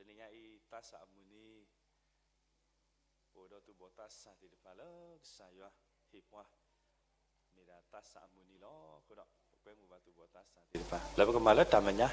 တနံၤညါအံၤ သးစၢ်အမုၢ်နံၤ ပအိၣ်ဒီးသူၣ်ဘီၣ်သးစၢ်သ့ၣ်တဖၣ်လၢကစၢ်ယွၤဟ့ၣ်ပှၤ မ့ၢ်ဒၣ်သးစၢ်အမုၢ်နံၤလီၤ. အဃိဒီး ပကွဲမုာ်ဘၣ်သူၣ်ဘီၣ်သးစၢ်သ့ၣ်တဖၣ် လၢပကမၤလၢတၢ်မဲာ်ညါ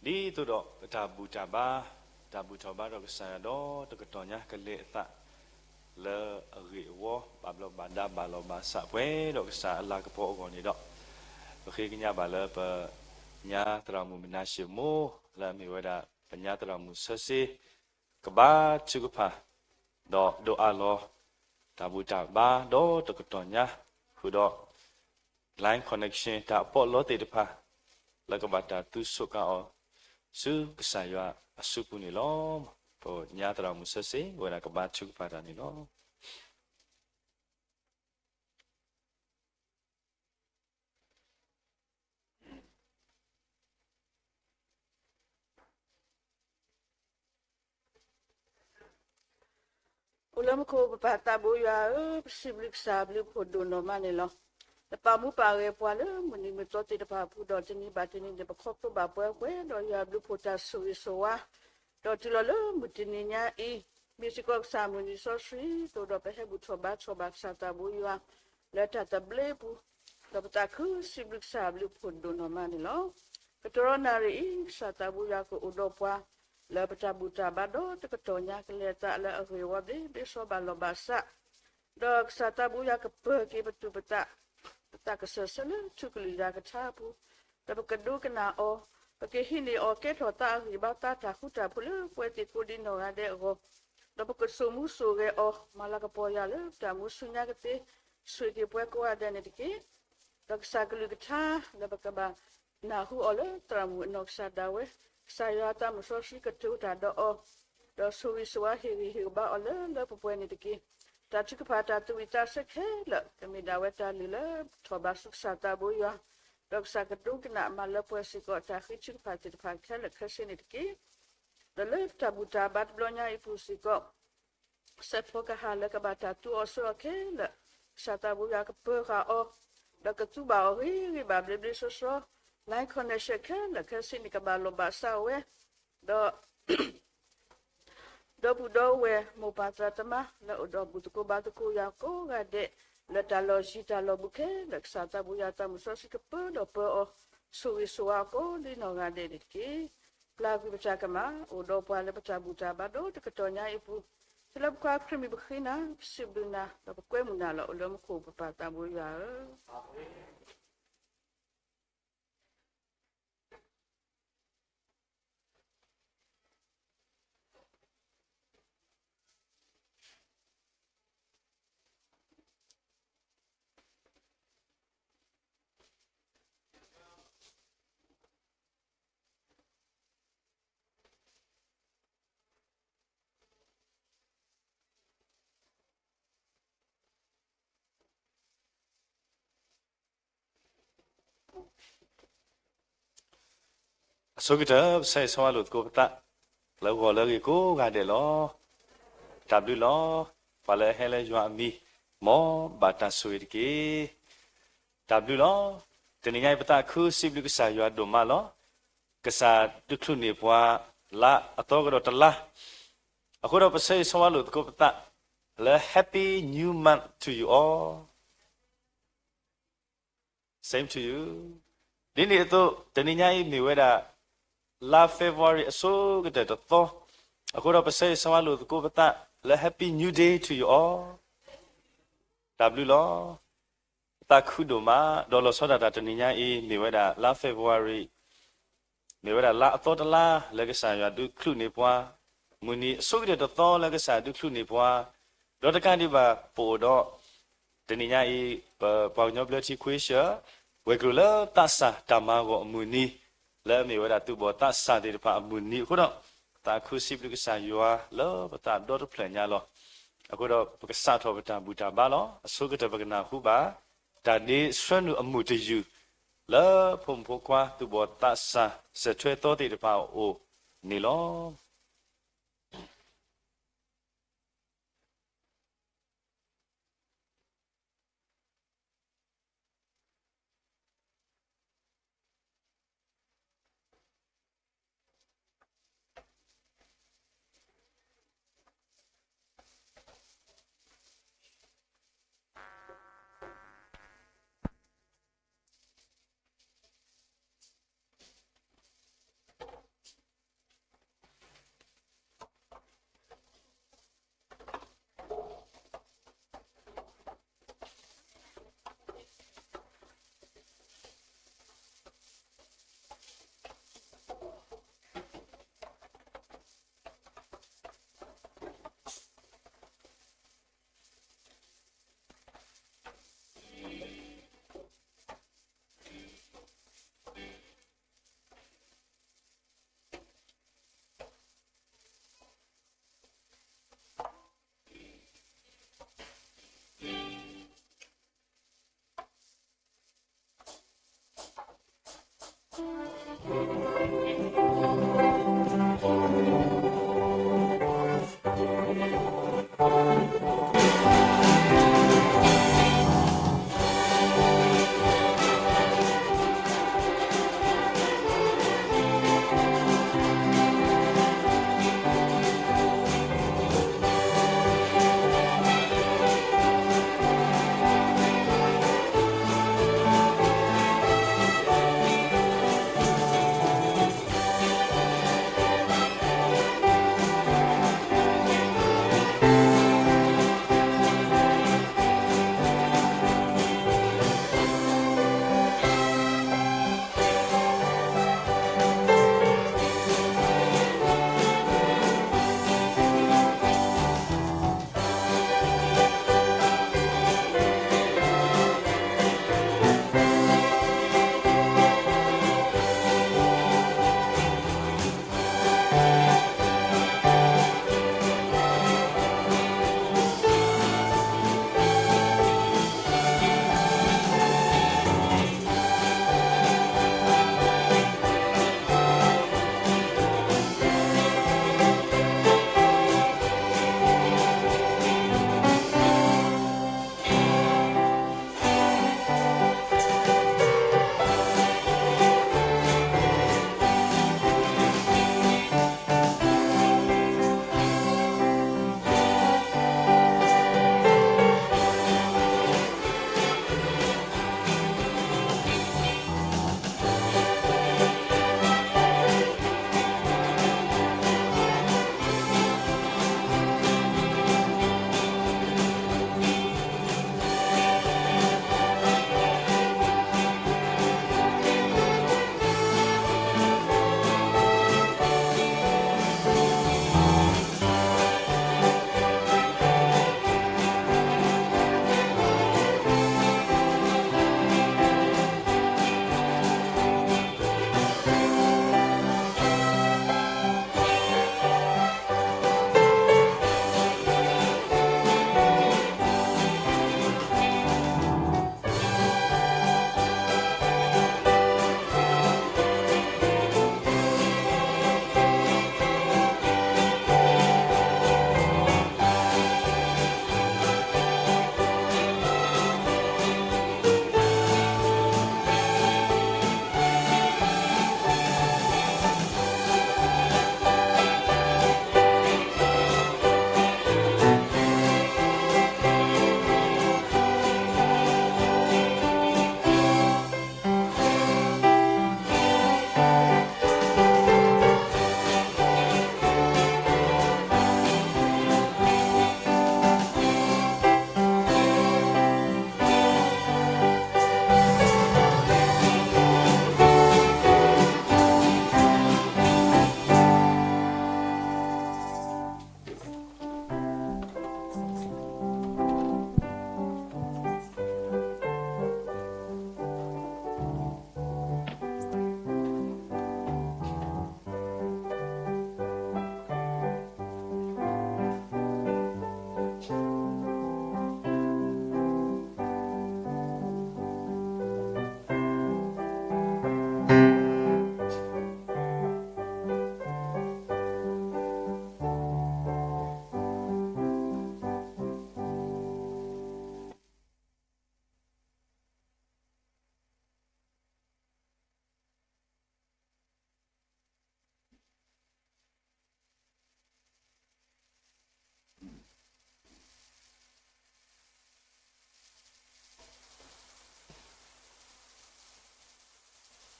ဒ်သိးဒီးပတၢ်ဘူၣ်တၢ်ဘါ, တၢ်ဘူၣ်ထီၣ်ဘါထီၣ်ကစၢ်ယွၤဒီးတကတီၢ်ညါကလဲၤအသး လၢအဂ့ၢ်အဝီ ဘၣ်ဘျီးဘၣ်ဒါဘၣ်လီၤဘၣ်စး ပှဲၤဒီးကစၢ်အလၤကပီၤအဂီၢ်န့ၣ်ဒီး, ပဃ့ကညးဘၣ်လၢပညါသရၣ်မုၣ်မနၤၡ့မိၢ် လၢအမ့ၢ်ဝဲဒၣ် ပညါသရၣ်မုၣ်ဆၢစ့ ကဘါထုကဖၣ် ဒီးဒိးအးလီၤ တၢ်ဘူၣ်တၢ်ဘါဒီးတကတီၢ်ညါ ဃုာ်ဒီး line connection တၢ်အပီးအလီသ့ၣ်တဖၣ် လၢကဘၣ်တၢ်သူၣ်ဆိၣ်ကါအီၤ ဆူကစၢ်ယွၤအစုပူၤန့ၣ်လီၤ. ပညါသရၣ်မုၣ်ဆၢစ့ ဝဲဒၣ်ကဘါထုကဖၣ်တၢ်န့ၣ်လီၤ. အိၣ်လၢမူခိၣ် ပပၢ်သးဘိယွၤဧၢ, ပစံးဘျုးကစၢ်အဘျုးဖှိၣ်ဒိၣ်နီၢ်မးန့ၣ်လီၤ. နပာ်မူပာ်ဂဲၤပှၤလၢမုၢ်နံၤမုၢ်သီသ့ၣ်တဖၣ်အပူၤဒီး တနံၤဘၣ်တနံၤန့ၣ် ပခီဖျိဘၣ်ပှဲၤပှဲၤဒီးယွၤအဘျုးဖှိၣ်တၢ်ဆိၣ်ဂ့ၤဆိၣ်ဝါ ဒီးတုၤလီၤလၢမုၢ်တနံၤညါအံၤ, မ့ၢ်စ့ၢ်ကီးကစၢ်မုၢ်နံၤစီဆှံ သိးဒီးပဟဲဘူၣ်ထီၣ်ဘါထီၣ်ဘၣ်ကစၢ်သးဘိယွၤ လၢတၢ်သဘျ့ပူၤ, ဒီးပသးခုစံးဘျုးကစၢ်အဘျုးဖှိၣ်ဒိၣ်နီၢ်မးန့ၣ်လီၤ. ကတၢၢ်နၣ်ရံၣ်အံၤ ကစၢ်သးဘိယွၤကအိၣ်ဒီးပှၤ လၢပတၢ်ဘူၣ်တၢ်ဘါဒီးတကတီၢ်ညါ ကလဲၤအသးလၢအဂ့ၢ်အဝီဘျ့ဘျ့ဆှီဘၣ်လီၤဘၣ်စး ဒီးကစၢ်သးဘိယွၤကပၢၤက့ၤပသူၣ်ပသး ပသးကစၢၢ်ဆၢလၢထူကလုၢ်ယွၤကထါအပူၤ, ဒီးပကဒိကနၣ်အီၤ, ပကဟံးန့ၢ်အီၤကဲထီၣ်သးအဂံၢ်ဘါ သးတၢ်ဃူတၢ်ဖိးလၢပှဲၤသ့ၣ်ကိးဒံးနီၢ်ဂၤဒဲးအဂီၢ်, ဒီးပကစိာ်မူစိာ်ဂဲၤအီၤ မၤလၤကပီၤယွၤလၢပတၢ်မူဆူညါကသ့ ဆိၣ်ဂ့ၤက့ၤပှၤကိးဂၤဒဲးန့ၣ်တက့ၢ်. ဒီးကစၢ်ကလုၢ်ကထါ လၢပကဘၣ်နၢ်ဟူအီၤလၢသရၣ်မုၣ်အနီၢ်ကစၢ်ဒၣ်ဝဲ, ကစၢ်ယွၤအသးမုၢ်စီဆှံကတိၤတၢ်ဒီးအီၤ, ဒီးဆိၣ်ဂ့ၤဆိၣ်ဝါဟ့ၣ်ဂံၢ်ဟ့ၣ်ဘါအီၤလၢလၢပှဲၤပှဲၤန့ၣ်တက့ၢ်. တၢ်ထုကဖၣ်တၢ်သူၣ်ဝံၣ်သးဆၢခဲလၢာ် ကမ့ၢ်ဒၣ်ဝဲတၢ်လုၢ်လၢထီၣ်ဘးဆူကစၢ်သးဘိယွၤ, ဒီးကစၢ်ကဒိကနၣ်မၤလၢပှဲၤစ့ၢ်ကီးတၢ်ဃ့ထုကဖၣ်သ့ၣ်တဖၣ်ခဲလၢာ်ခဲဆ့န့ၣ်တက့ၢ်. ဒီးလၢတၢ်ဘူၣ်တၢ်ဘါတဘျီညါအံၤပူၤစ့ၢ်ကီး စဲးဖီကဟၣ်လၢကဘၣ်တၢ်သူအီၤဆှၢအီၤခဲလၢာ်, ကစၢ်သးဘိယွၤကပၢၤဃာ်အီၤ, ဒီးကသူဘၣ်အီၤဂ့ၤဂ့ၤဘၣ်ဘျ့ဘျ့ဆှီဆှီ, line connection ခဲလၢာ်ခဲဆ့န့ၣ်ကဘၣ်လီၤဘၣ်စးဝဲ, ဒီး ဒီပုၢ်ဒီဝဲၢ် မိၢ်ပၢ်သရၣ်သမါ လၢအိၣ်ဒီးဘူၣ်သကိးဘါသကိးယွၤကိးဂၤဒဲး, လၢတၢ်လီၢ်ယံၤတၢ်လီၢ်ဘူးခဲလၢာ် ကစၢ်သးဘိယွၤသးမုၢ်စီဆှံကပၢၤဒီးပၢၤအီၤ, ဆိၣ်ဂ့ၤဆိၣ်ဝါအီၤကိးဒ်နီၢ်ဂၤဒဲးန့ၣ်တက့ၢ်. ပျၢ်ကွံာ်ပတၢ်ကမၣ် အိၣ်ဒီးပှၤလၢပတၢ်ဘူၣ်တၢ်ဘါဒီးတကတီၢ်ညါအံၤပူၤ, တုၤလၢပကွၢ်ခရံာ်မံၤပဃ့နၤ, ပစံးဘျုးနၤ ဒီးပကွဲမုာ်နၤလီၤ. အိၣ်လၢမူခိၣ်ပပၢ်သးဘိယွၤဧၢ. အဆိကတၢၢ် ပဆၢဂ့ၤဆၢဝါလိာ်သကိးပသး လၢဂီၤလၢအဂ့ၤကိးဂၤဒဲးလီၤ. တၢ်ဘျုးလီၤ. ပှၤလၢအဟဲလၢယွၤအမံၤ မ်ဘၣ်တၢ်ဆိၣ်ဂ့ၤတက့ၢ်. တၢ်ဘျုးလီၤ. တနံၤညါအံၤ ပသးခုစံးဘျုးကစၢ်ယွၤဒိၣ်မးလီၤ. ကစၢ်ဒုးချုးန့ၢ်ပှၤ လါအသီကဒီးတလါ, အဃိဒီးပဆၢဂ့ၤဆၢဝါလိာ်သကိးပသး လၢ Happy New Month to you all. Same to you. ဒ်န့ၣ်အသိး တနံၤညါအံၤမ့ၢ်ဝဲဒၣ် လါ February အဆိကတၢၢ်တသီ, အဃိဒီးပဆၢဂ့ၤဆၢဝါလိာ်သကိးပသး လၢ Happy New Day to you all. တၢ်ဘျုးလီၤ. ပသးခုဒိၣ်မး ဒီးလီၤဆီဒၣ်တၢ်တနံၤညါအံၤ မ့ၢ်ဝဲဒၣ်လါ February မ့ၢ်ဝဲဒၣ်လါအသီတလါ လၢကစၢ်ယွၤဒုးချုးန့ၢ်ပှၤ, မုၢ်နံၤအဆိကတၢၢ်တသီလၢကစၢ်ဒုးချုးန့ၢ်ပှၤ, ဒီးတကးဒံးဘၣ် ပအိၣ်ဒီး တနံၤညါအံၤ ပပှၤကညီဘျၢထံခွ့ဆၢၣ် ဝဲၤကျိၤလၢသးစၢ်တၢ်မၤဂီၤအမုၢ်နံၤ, လၢအမ့ၢ်ဝဲဒၣ်သူၣ်ဘီၣ်သးစၢ်သ့ၣ်တဖၣ်အမုၢ်နံၤအဃိဒီး, ပသးခုစံးဘျုးကစၢ်ယွၤလၢပသးဒီတဖျၢၣ်ညါလီၤ. အဃိဒီးပကစးထီၣ်ပတၢ်ဘူၣ်တၢ်ဘါလီၤ. အဆိကတၢၢ်ပကနၢ်ဟူဘၣ် တၢ်ဒ့ဆှၢနုာ်အမုာ်တယုၢ် လၢဖိမုၣ်ဖိခွါသူၣ်ဘီၣ်သးစၢ်စၢၢ်ထွဲသီသ့ၣ်တဖၣ်အအိၣ်န့ၣ်လီၤ.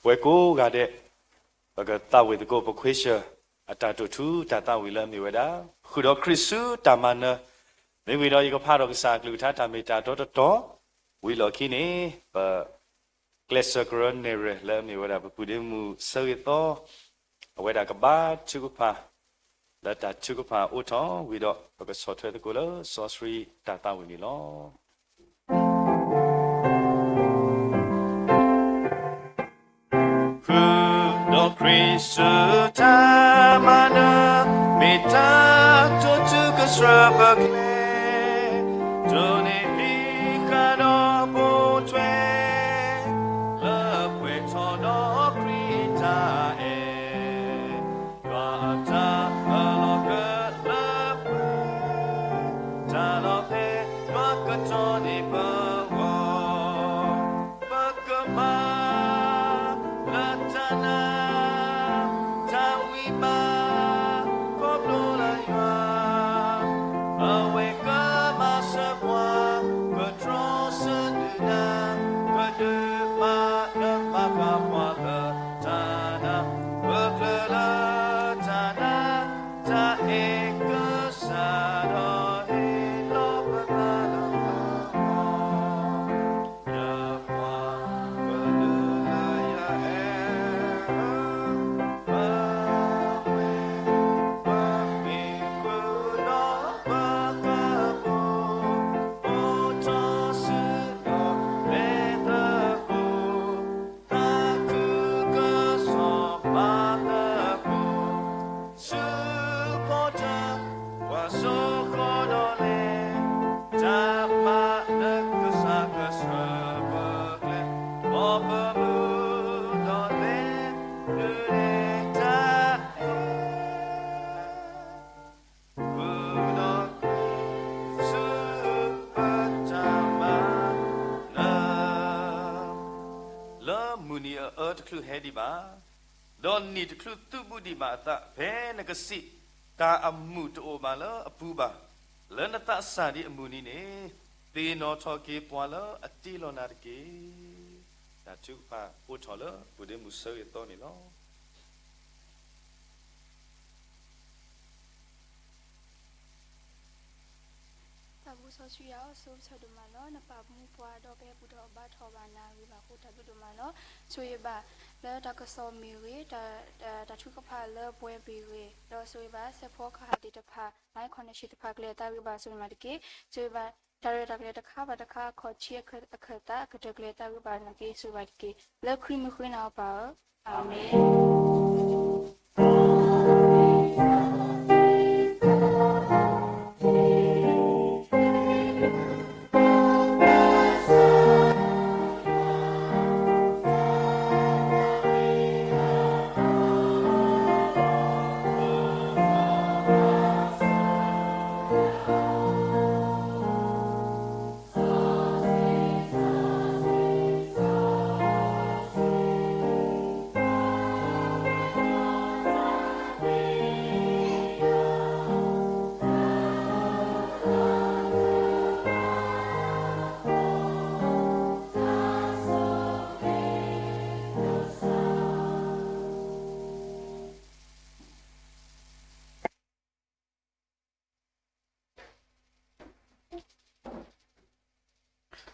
ပဝဲကိးဂၤဒဲး ပကသးဝံၣ်သကိး ပခွ့ၡၢၣ်အတၢ်တိာ်ထူတၢ်သးဝံၣ်လၢအမ့ၢ်ဝဲဒၣ် ဃုာ်ဒီးခရံာ်ဆူတၢ်မၤနၢၤ, မ့မ့ၢ်ဒီးယကဖးဒီးကစၢ်အကလုၢ်ကထါ တၢ်မ့ၢ်တၢ်တီတတီၤ, ဝံၤလီၢ်ခံန့ၣ် ပ ကျဲးစၢးကရၢနဲၣ်ရွဲၣ်လၢအမ့ၢ်ဝဲဒၣ် ပပုၢ်ဒ့မုၣ်ဆၢဂ့ၤသီ အဝဲဒၣ်ကဘါထုကဖၣ် လၢတၢ်ထုကဖၣ်အိၣ်ထီၣ်ဝံၤဒီး ပကဆီၣ်ထွဲသကိးလၢစီဆှံတၢ်သးဝံၣ်န့ၣ်လီၤ. ဃုာ်ဒီးခရံာ်ဆူတၢ်မၤနၢၤ, မ့ၢ်တၢ်တိာ်ထူကစၢၢ်ပကျဲ, ဒိးန့ၢ်လံဃာ်ဒီးပိာ်ထွဲ, လၢပှဲၤထီၣ်ဒီးခရံာ်တၢ်အဲၣ်, ယွၤအတၢ်အၢၣ်လီၤကလၢပှဲၤ, တၢ်လီၤဖဲယွၤကတီၤန့ၢ်ပဂီၢ် ပကမၤလၢတၢ်နာ်, တၢ်ဝံဘၣ်ခီဖျိလၢယွၤ, အဝဲကမၤစၢၤပှၤ, ကတြီဆၢနုာ်နၤ, ကဒုးမၤလၢမၤဃၣ်ပှၤလၢတၢ်နာ်, ပကြၢးလၢတၢ်နာ်, တၢ်အဲၣ်ကစၢ်ဒီးဟ့ၣ်လီၤပသးလၢပဂီၢ် ဆူဖီတၢၣ် ပှၤစိဃီဒီးလဲၤ, တၢ်မၤလၢကစၢ်ကစၢၢ်ပကျဲ, ဘီပမုၢ်ဒီးလဲၤ, ဒုးနဲၣ်တၢ်အဲၣ်, ဃုာ်ဒီးခရံာ် ဆူပတၢ်မၤနၢၤ လၢမုၢ်နံၤအအၢတချုးဟဲဒံးဘၣ်, ဒီးနံၣ်တချုးသုးဘူးဒံးဘၣ်အသး ဖဲနကစံးတၢ်အမုာ်တအိၣ်ဘၣ်လၢအပူၤဘၣ်, လၢနသးစၢ်ဒံးအမုၢ်နံၤန့ၣ်, သ့ၣ်နီၣ်ထီၣ်က့ၤပှၤလၢအတ့လီၤနၤတက့ၢ်. တၢ်ထုကဖၣ်အိၣ်ထီၣ်လၢပုၢ်ဒ့မုၣ်ဆၢဂ့ၤသီန့ၣ်လီၤ. တၢ်ဘူၣ်စီဆှံယွၤအိၣ်ဆိးပဆၢဒိၣ်မးလီၤ. နပာ်မူပှၤဒီးပဟဲဘူၣ်ထီၣ်ဘါထီၣ်ဘၣ်နၤဂ့ၤဘၣ်အဃိ တၢ်ဘျုးဒိၣ်မးလီၤ. ဆိၣ်ဂ့ၤဘၣ်လၢတၢ်ကစီၣ်မ့ၢ်ဂ့ၤ, တၢ်ထုကဖၣ်လၢပှဲၤမ့ၢ်ဂ့ၤ, ဒီးဆိၣ်ဂ့ၤဘၣ်စဲးဖီကဟၣ်သ့ၣ်တဖၣ်, My Connection တဖၣ်ကျဲအသးဂ့ၤဘၣ်ဆိၣ်ဂ့ၤမးတက့ၢ်. ဆိၣ်ဂ့ၤဘၣ်တၢ်ရဲၣ်တၢ်ကျဲၤတခါဘၣ်တခါ အခီၣ်ထံးအခၢၣ်သး ကတၢၢ်ကျဲၤအသးဂ့ၤဘၣ်နၤတက့ၢ် ဆိၣ်ဂ့ၤဘၣ်တက့ၢ်. လၢခရံာ်မုၢ်ဃ့နၤအီၤပၢ်ဧၢ, အၤမ့ၣ်.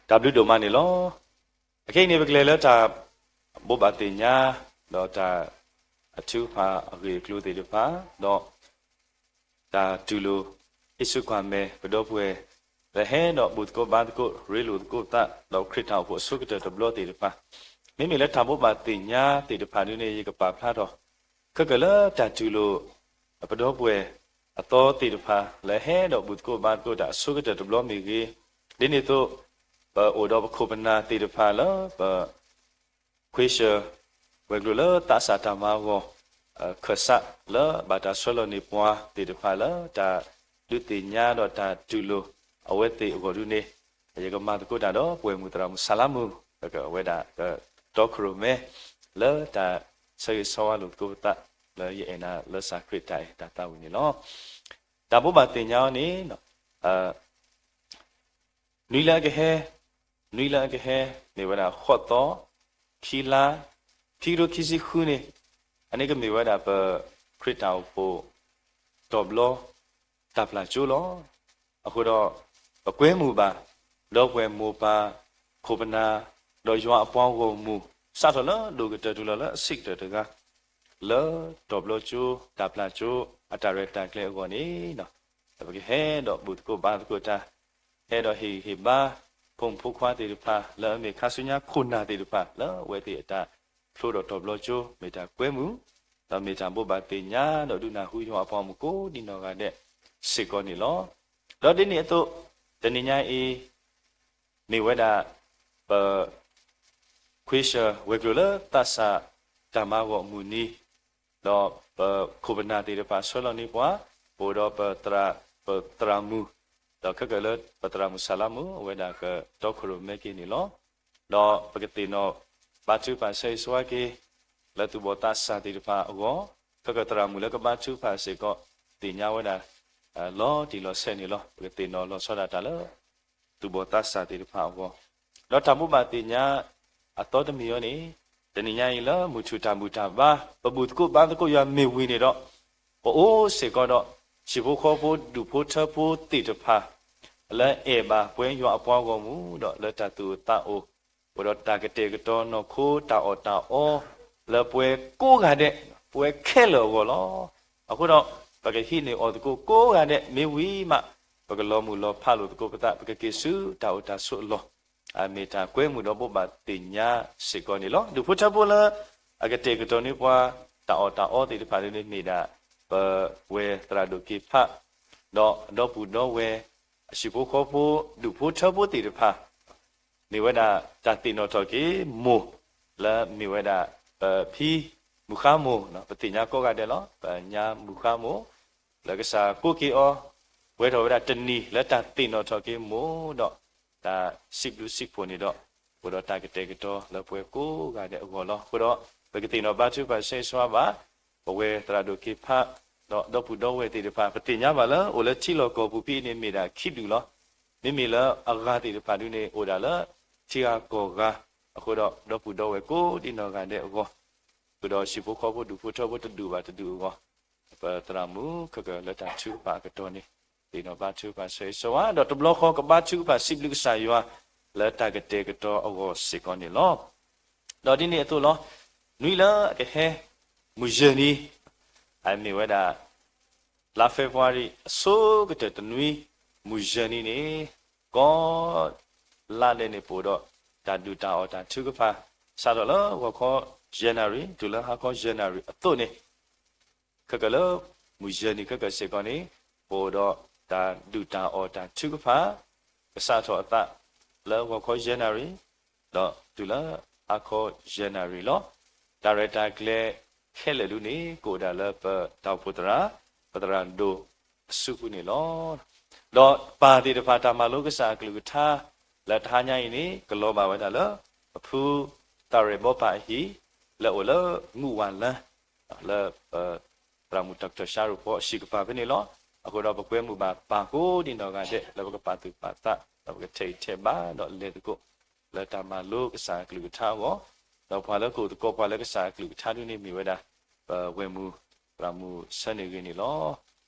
တၢ်ဘျုးဒိၣ်မးန့ၣ်လီၤ. အခဲအံၤန့ၣ် ပကလဲၤလၢတၢ်ဘိးဘၣ်သ့ၣ်ညါ ဒီးတၢ်အထုကဖၣ်အဂ့ၢ်အကျိၤသ့ၣ်တဖၣ်, ဒီးတၢ်တူၢ်လိာ်ဟံးစုကွၢ်မဲာ် ပဒီပုၢ်ဝဲၢ် လၢဟဲဒီးဘူၣ်သကိးဘါသကိး ရ့လိာ်သကိးပသး ဒီးခရံာ်တၢ်အိၣ်ဖှိၣ်အဆိကတၢၢ်တဘျီသ့ၣ်တဖၣ်, မ့မ့ၢ်လၢတၢ်ဘိးဘၣ်သ့ၣ်ညါသ့ၣ်တဖၣ်ဒ်န့ၣ် ယကပာ်ဖျါထီၣ် ခဲကၢၢ်လၢတၢ်တူၢ်လိာ် ပဒီပုၢ်ဝဲၢ်အသီသ့ၣ်တဖၣ် လၢဟဲဒီးဘူၣ်သကိးဘါသကိးတၢ်အဆိကတၢၢ်တဘျီမ့ၢ်ဂ့ၤ, ဒ်န့ၣ်အသိး ပအိၣ်ဒီးပခိၣ်ပနၢ်သ့ၣ်တဖၣ်လၢပ ခွ့ၡၢၣ် ဝဲၤကျိၤလၢသးစၢ်တၢ်မၤအဂီၢ် ခၢၣ်စးလၢဘၣ်တၢ်ဆှၢလီၤန့ၢ်ပှၤသ့ၣ်တဖၣ်လၢတၢ်ဒုးသ့ၣ်ညါဒီးတၢ်တူၢ်လိာ်အဝဲသ့ၣ်အဂီၢ်ဒ်န့ၣ်, ယကမၤသကိးတၢ်ဒီးပဝဲၢ်မုၣ်သရၣ်မုၣ်စၤလါမုၣ် အဝဲဒၣ်ကတီခိၣ်ရိၣ်မဲ လၢတၢ်ဆၢဂ့ၤဆၢဝါလိာ်သကိးပသး လၢယအဲၣ်နၤလၢစၢ်ခရံာ်တၢ်အဲၣ်တၢ်သးဝံၣ်န့ၣ်လီၤ. တၢ်ဘိးဘၣ်သ့ၣ်ညါအီၤန့ၣ် နွံလၢအကဟဲ, နွံလၢအကဟဲ မ့ၢ်ဝဲဒၣ် ဃိးသီ, ခံလါ, ခံ ခံကထိခံဆံဃုန့ၣ် အန့ၣ်ကမ့ၢ်ဝဲဒၣ်ပခရံာ်တၢ်အိၣ်ဖှိၣ် တီၤဘျီ တၢ်ပျၢ်ကၠိလီၤ. အဃိဒီး ပကွဲမုာ်ဘၣ် ဒီပုၢ်ဝဲၢ်မိၢ်ပၢ် ခိၣ်ပနၢ် ဒီးယွၤအပှၤဂီၢ်မုၢ် စးထီၣ်လၢဒိၣ်ကတၢၢ်တုၤလီၤလၢအဆံးကတၢၢ်တဂၤ လၢတီၤဘျီကၠိ တၢ်ပျၢ်ကၠိ အတၢ်ရဲၣ်တၢ်ကျဲၤအဂီၢ်န့ၣ် ပကဟဲဒီးဘူၣ်သကိးဘါသကိးတၢ် ဟဲဒီးဟ့ၣ်ဂံၢ်ဟ့ၣ်ဘါ ဖိမုၣ်ဖိခွါသ့ၣ်တဖၣ် လၢအမ့ၢ်ခါဆူညါခိၣ်နၢ်သ့ၣ်တဖၣ် လၢအဝဲသ့ၣ်အတၢ်ဖျိဒီးတီၤဘျီကၠိ မ့ၢ်တၢ်ကွဲမုာ် ဒီးမ့ၢ်တၢ်ဘိးဘၣ်သ့ၣ်ညါ ဒီးဒုးနၢ်ဟူယွၤအပှၤမုၣ်ကိးဒံနီၢ်ဂၤဒဲးစ့ၢ်ကီးန့ၣ်လီၤ. ဒီးဒ်န့ၣ်အသိး တနံၤညါအံၤ မ့ၢ်ဝဲဒၣ် ပ ခွ့ဆၢၣ်ဝဲၤကျိၤလၢသးစၢ်တၢ်မၤဂီၢ်မုၢ်နံၤ ဒီးပခိၣ်ပနၢ်သ့ၣ်တဖၣ်ဆှၢလီၤန့ၢ်ပှၤ ပအိၣ်ဒီးပသရၣ်မုၣ် ဒီးခဲကၢၣ်လၢပသရၣ်မုၣ်ဆၣ်လါမုၣ် အဝဲဒၣ်ကတီခိၣ်ရိၣ်မဲက့ၤန့ၣ်လီၤ. ဒီးပကသ့ၣ်နီၣ်ဘါထုကဖၣ်ဆၢဂ့ၤဆၢဝါက့ၤ လၢသူၣ်ဘီၣ်သးစၢ်သ့ၣ်တဖၣ်အဂီၢ် ခဲကၢၣ်သရၣ်မုၣ်လၢကဘါထုကဖၣ်စ့ၢ်ကီး သ့ၣ်ညါဝဲဒၣ် လီၤတံၢ်လီၤဆဲးန့ၣ်လီၤ. ပကသ့ၣ်နီၣ်လီၤဆီဒၣ်တၢ်လၢ သူၣ်ဘီၣ်သးစၢ်သ့ၣ်တဖၣ်အဂီၢ် ဒီးတၢ်ဘိးဘၣ်သ့ၣ်ညါအသီတမံၤအံၤန့ၣ် တနံၤညါအံၤလၢမုၢ်ထူၣ်တၢ်ဘူၣ်တၢ်ဘါ ပဘူၣ်သကိးဘါသကိးယွၤမ့ၢ်ဝံၤန့ၣ်ဒီး ပအိၣ်စ့ၢ်ကီးဒီး ဟံၣ်ဖိဃီဖိဒူၣ်ဖိထၢဖိသ့ၣ်တဖၣ် လၢအဲၣ်ဘၣ်ပဝဲယွၤအပှၤဂီၢ်မုၢ်ဒီးလၢတၢ်သူၣ်အိၣ်သးအိၣ် အိၣ်ဒီးတၢ်ကတဲာ်ကတီၤနီၢ်ခိတၢ်အီၣ်တၢ်အီ လၢပဝဲကိးဂၤဒဲး ပဝဲခဲလၢာ်အဂီၢ်လီၤ. အဃိဒီး ပကဟံးန့ၢ်အီၣ်သကိးကိးဂၤဒဲး မ့ၢ်ဝံၤမး ပကလီၤမုၢ်လီၤဖးလိာ်သကိးပသး ပကက့ၤဆူတၢ်အိၣ်တၢ်ဆိးအလီၢ် မ့ၢ်တၢ်ကွဲမုာ်ဒီးဘိးဘၣ်သ့ၣ်ညါစ့ၢ်ကီးန့ၣ်လီၤ. ဒူၣ်ဖိထၢဖိလၢ အကတဲာ်ကတီၤန့ၢ်ပှၤ တၢ်အီၣ်တၢ်အီသ့ၣ်တဖၣ်ဒ်န့ၣ်မ့ၢ်ဒၣ် ပဝဲသရၣ်ဒိၣ်က့ၤဖး ဒီးဒီပုၢ်ဒီဝဲၢ် အဟံၣ်ဖိဃီဖိ ဒူၣ်ဖိထၢဖိသ့ၣ်တဖၣ် မ့ၢ်ဝဲဒၣ်တၢ်သ့ၣ်နီၣ်ထီၣ်က့ၤမိၢ် လၢမ့ၢ်ဝဲဒၣ် ပဖံမုၢ်ဃါမိၢ် ပသ့ၣ်ညါကိးဂၤဒဲးလီၤ. ပညါမုၢ်ဃါမိၢ် လၢကစၢ်ကိးက့ၤအီၤ ပှဲၤထီၣ်ဝဲဒၣ်တနံၤလၢတၢ်သ့ၣ်နီၣ်ထီၣ်က့ၤမိၢ်ဒီး တၢ်စံးဘျုးစံးဖှိၣ်န့ၣ်ဒီး အိၣ်ဒီးတၢ်ကတဲာ်ကတီၤလၢပဝဲကိးဂၤဒဲးအဂီၢ်လီၤ. အဃိဒီး ပကသ့ၣ်နီၣ်ဘါထုကဖၣ်ဆၢဂ့ၤဆၢဝါဘၣ် ပဝဲသရၣ်ဒိၣ်က့ၤဖး ဒီးဒီပုၢ်ဒီဝဲၢ်သ့ၣ်တဖၣ် ပသ့ၣ်ညါဘၣ်လၢ အိၣ်လၢထံလီၢ်ကီၢ်ပူၤဖဲအံၤန့ၣ်မ့ၢ်ဒၣ်ခံဒူၣ်လီၤ. မ့မ့ၢ်လၢအဂၤသ့ၣ်တဖၣ်ဒ်န့ၣ် အိၣ်ဒၣ်လၢထံဂၤကီၢ်ဂၤ အဃိဒီး ဒီပုၢ်ဒီဝဲၢ်ကိးဒံနီၢ်ဂၤဒဲးအဂီၢ် ဃုာ်ဒီးဟံၣ်ဖိဃီဖိဒူၣ်ဖိထၢဖိတဒူၣ်ဘၣ်တဒူၣ်အဂီၢ် ပသရၣ်မုၣ်ခဲကၢၣ်လၢတၢ်ထုကဖၣ်အကတီၢ်န့ၣ် သ့ၣ်နီၣ်ဘါထုကဖၣ်ဆၢဂ့ၤဆၢဝါ ဒီးတဘျီဃီကဘါထုကဖၣ်စံးဘျုးကစၢ်ယွၤ လၢတၢ်ကတဲာ်ကတီၤအဂီၢ်စ့ၢ်ကီးန့ၣ်လီၤ. ဒီးဒ်န့ၣ်အသိးလီၤ. နွံလၢအကဟဲ မုၢ်ယဲၢ်နံၤ အမ့ၢ်ဝဲဒၣ် လါ February အဆိကတၢၢ်တနွံ မုၢ်ယဲၢ်နံၤန့ၣ် ကိးလါဒဲးန့ၣ်ပအိၣ်ဒီး တၢ်ဒုၣ်တၢ်အီၣ်တၢ်ထုကဖၣ် စးထီၣ်လၢဂီၤခီ January တုၤလၢဟါခီ January အသိးန့ၣ် ခဲကၢၣ်လၢ မုၢ်ယဲၢ်နံၤခဲကၢၣ်စ့ၢ်ကီးန့ၣ် ပအိၣ်ဒီးတၢ်ဒုၣ်တၢ်အီၣ်တၢ်ထုကဖၣ် ကစးထီၣ်အသး လၢဂီၤခီ January ဒီးတုၤလၢဟါခီ January လီၤ. တၢ်ရဲၣ်တၢ်ကျဲၤခဲလၢာ်ဒ်န့ၣ် ကအိၣ်ဒၣ်လၢပတၢ်အိၣ်ဖှိၣ်သရၣ် ပသရၣ်ဒိၣ်အစုပူၤန့ၣ်လီၤ. ဒီးပၢ်သ့ၣ်တဖၣ်တၢ်မၤလိကစၢ်အကလုၢ်ကထါ လၢတဟါညါအံၤန့ၣ် ကလီၤဘၣ်ဝဲဒၣ်လၢ ပဖု တၢ်ရဲၣ်ဘီပၢ်အဟံၣ် လၢအိၣ်လၢ မုၢ်ဝၢ်လၢ လၢပ သရၣ်မုၣ် Doctor ရှါရူၢ်ဖီ အဟံၣ်ကပၤဖဲန့ၣ်လီၤ. အဃိဒီးပကွဲမုာ်ဘၣ်ပၢ်ကိးဒံနီၢ်ဂၤဒဲး လၢပကပာ်သူၣ်ပာ်သး ဒီးပကထဲးအံၤထဲးဘၣ်ဒီးလဲၤသကိး လၢတၢ်မၤလိကစၢ်အကလုၢ်ကထါအဂီၢ်, ဒီးပှၤလၢကအိၣ်သကိးပှၤလၢကစၢ်အကလုၢ်ကထါဒ်န့ၣ်မ့ၢ်ဝဲဒၣ် ပဝဲၢ်မုၢ်သရၣ်မုၣ်ဆၢန့ၣ်ဂ့ၤန့ၣ်လီၤ.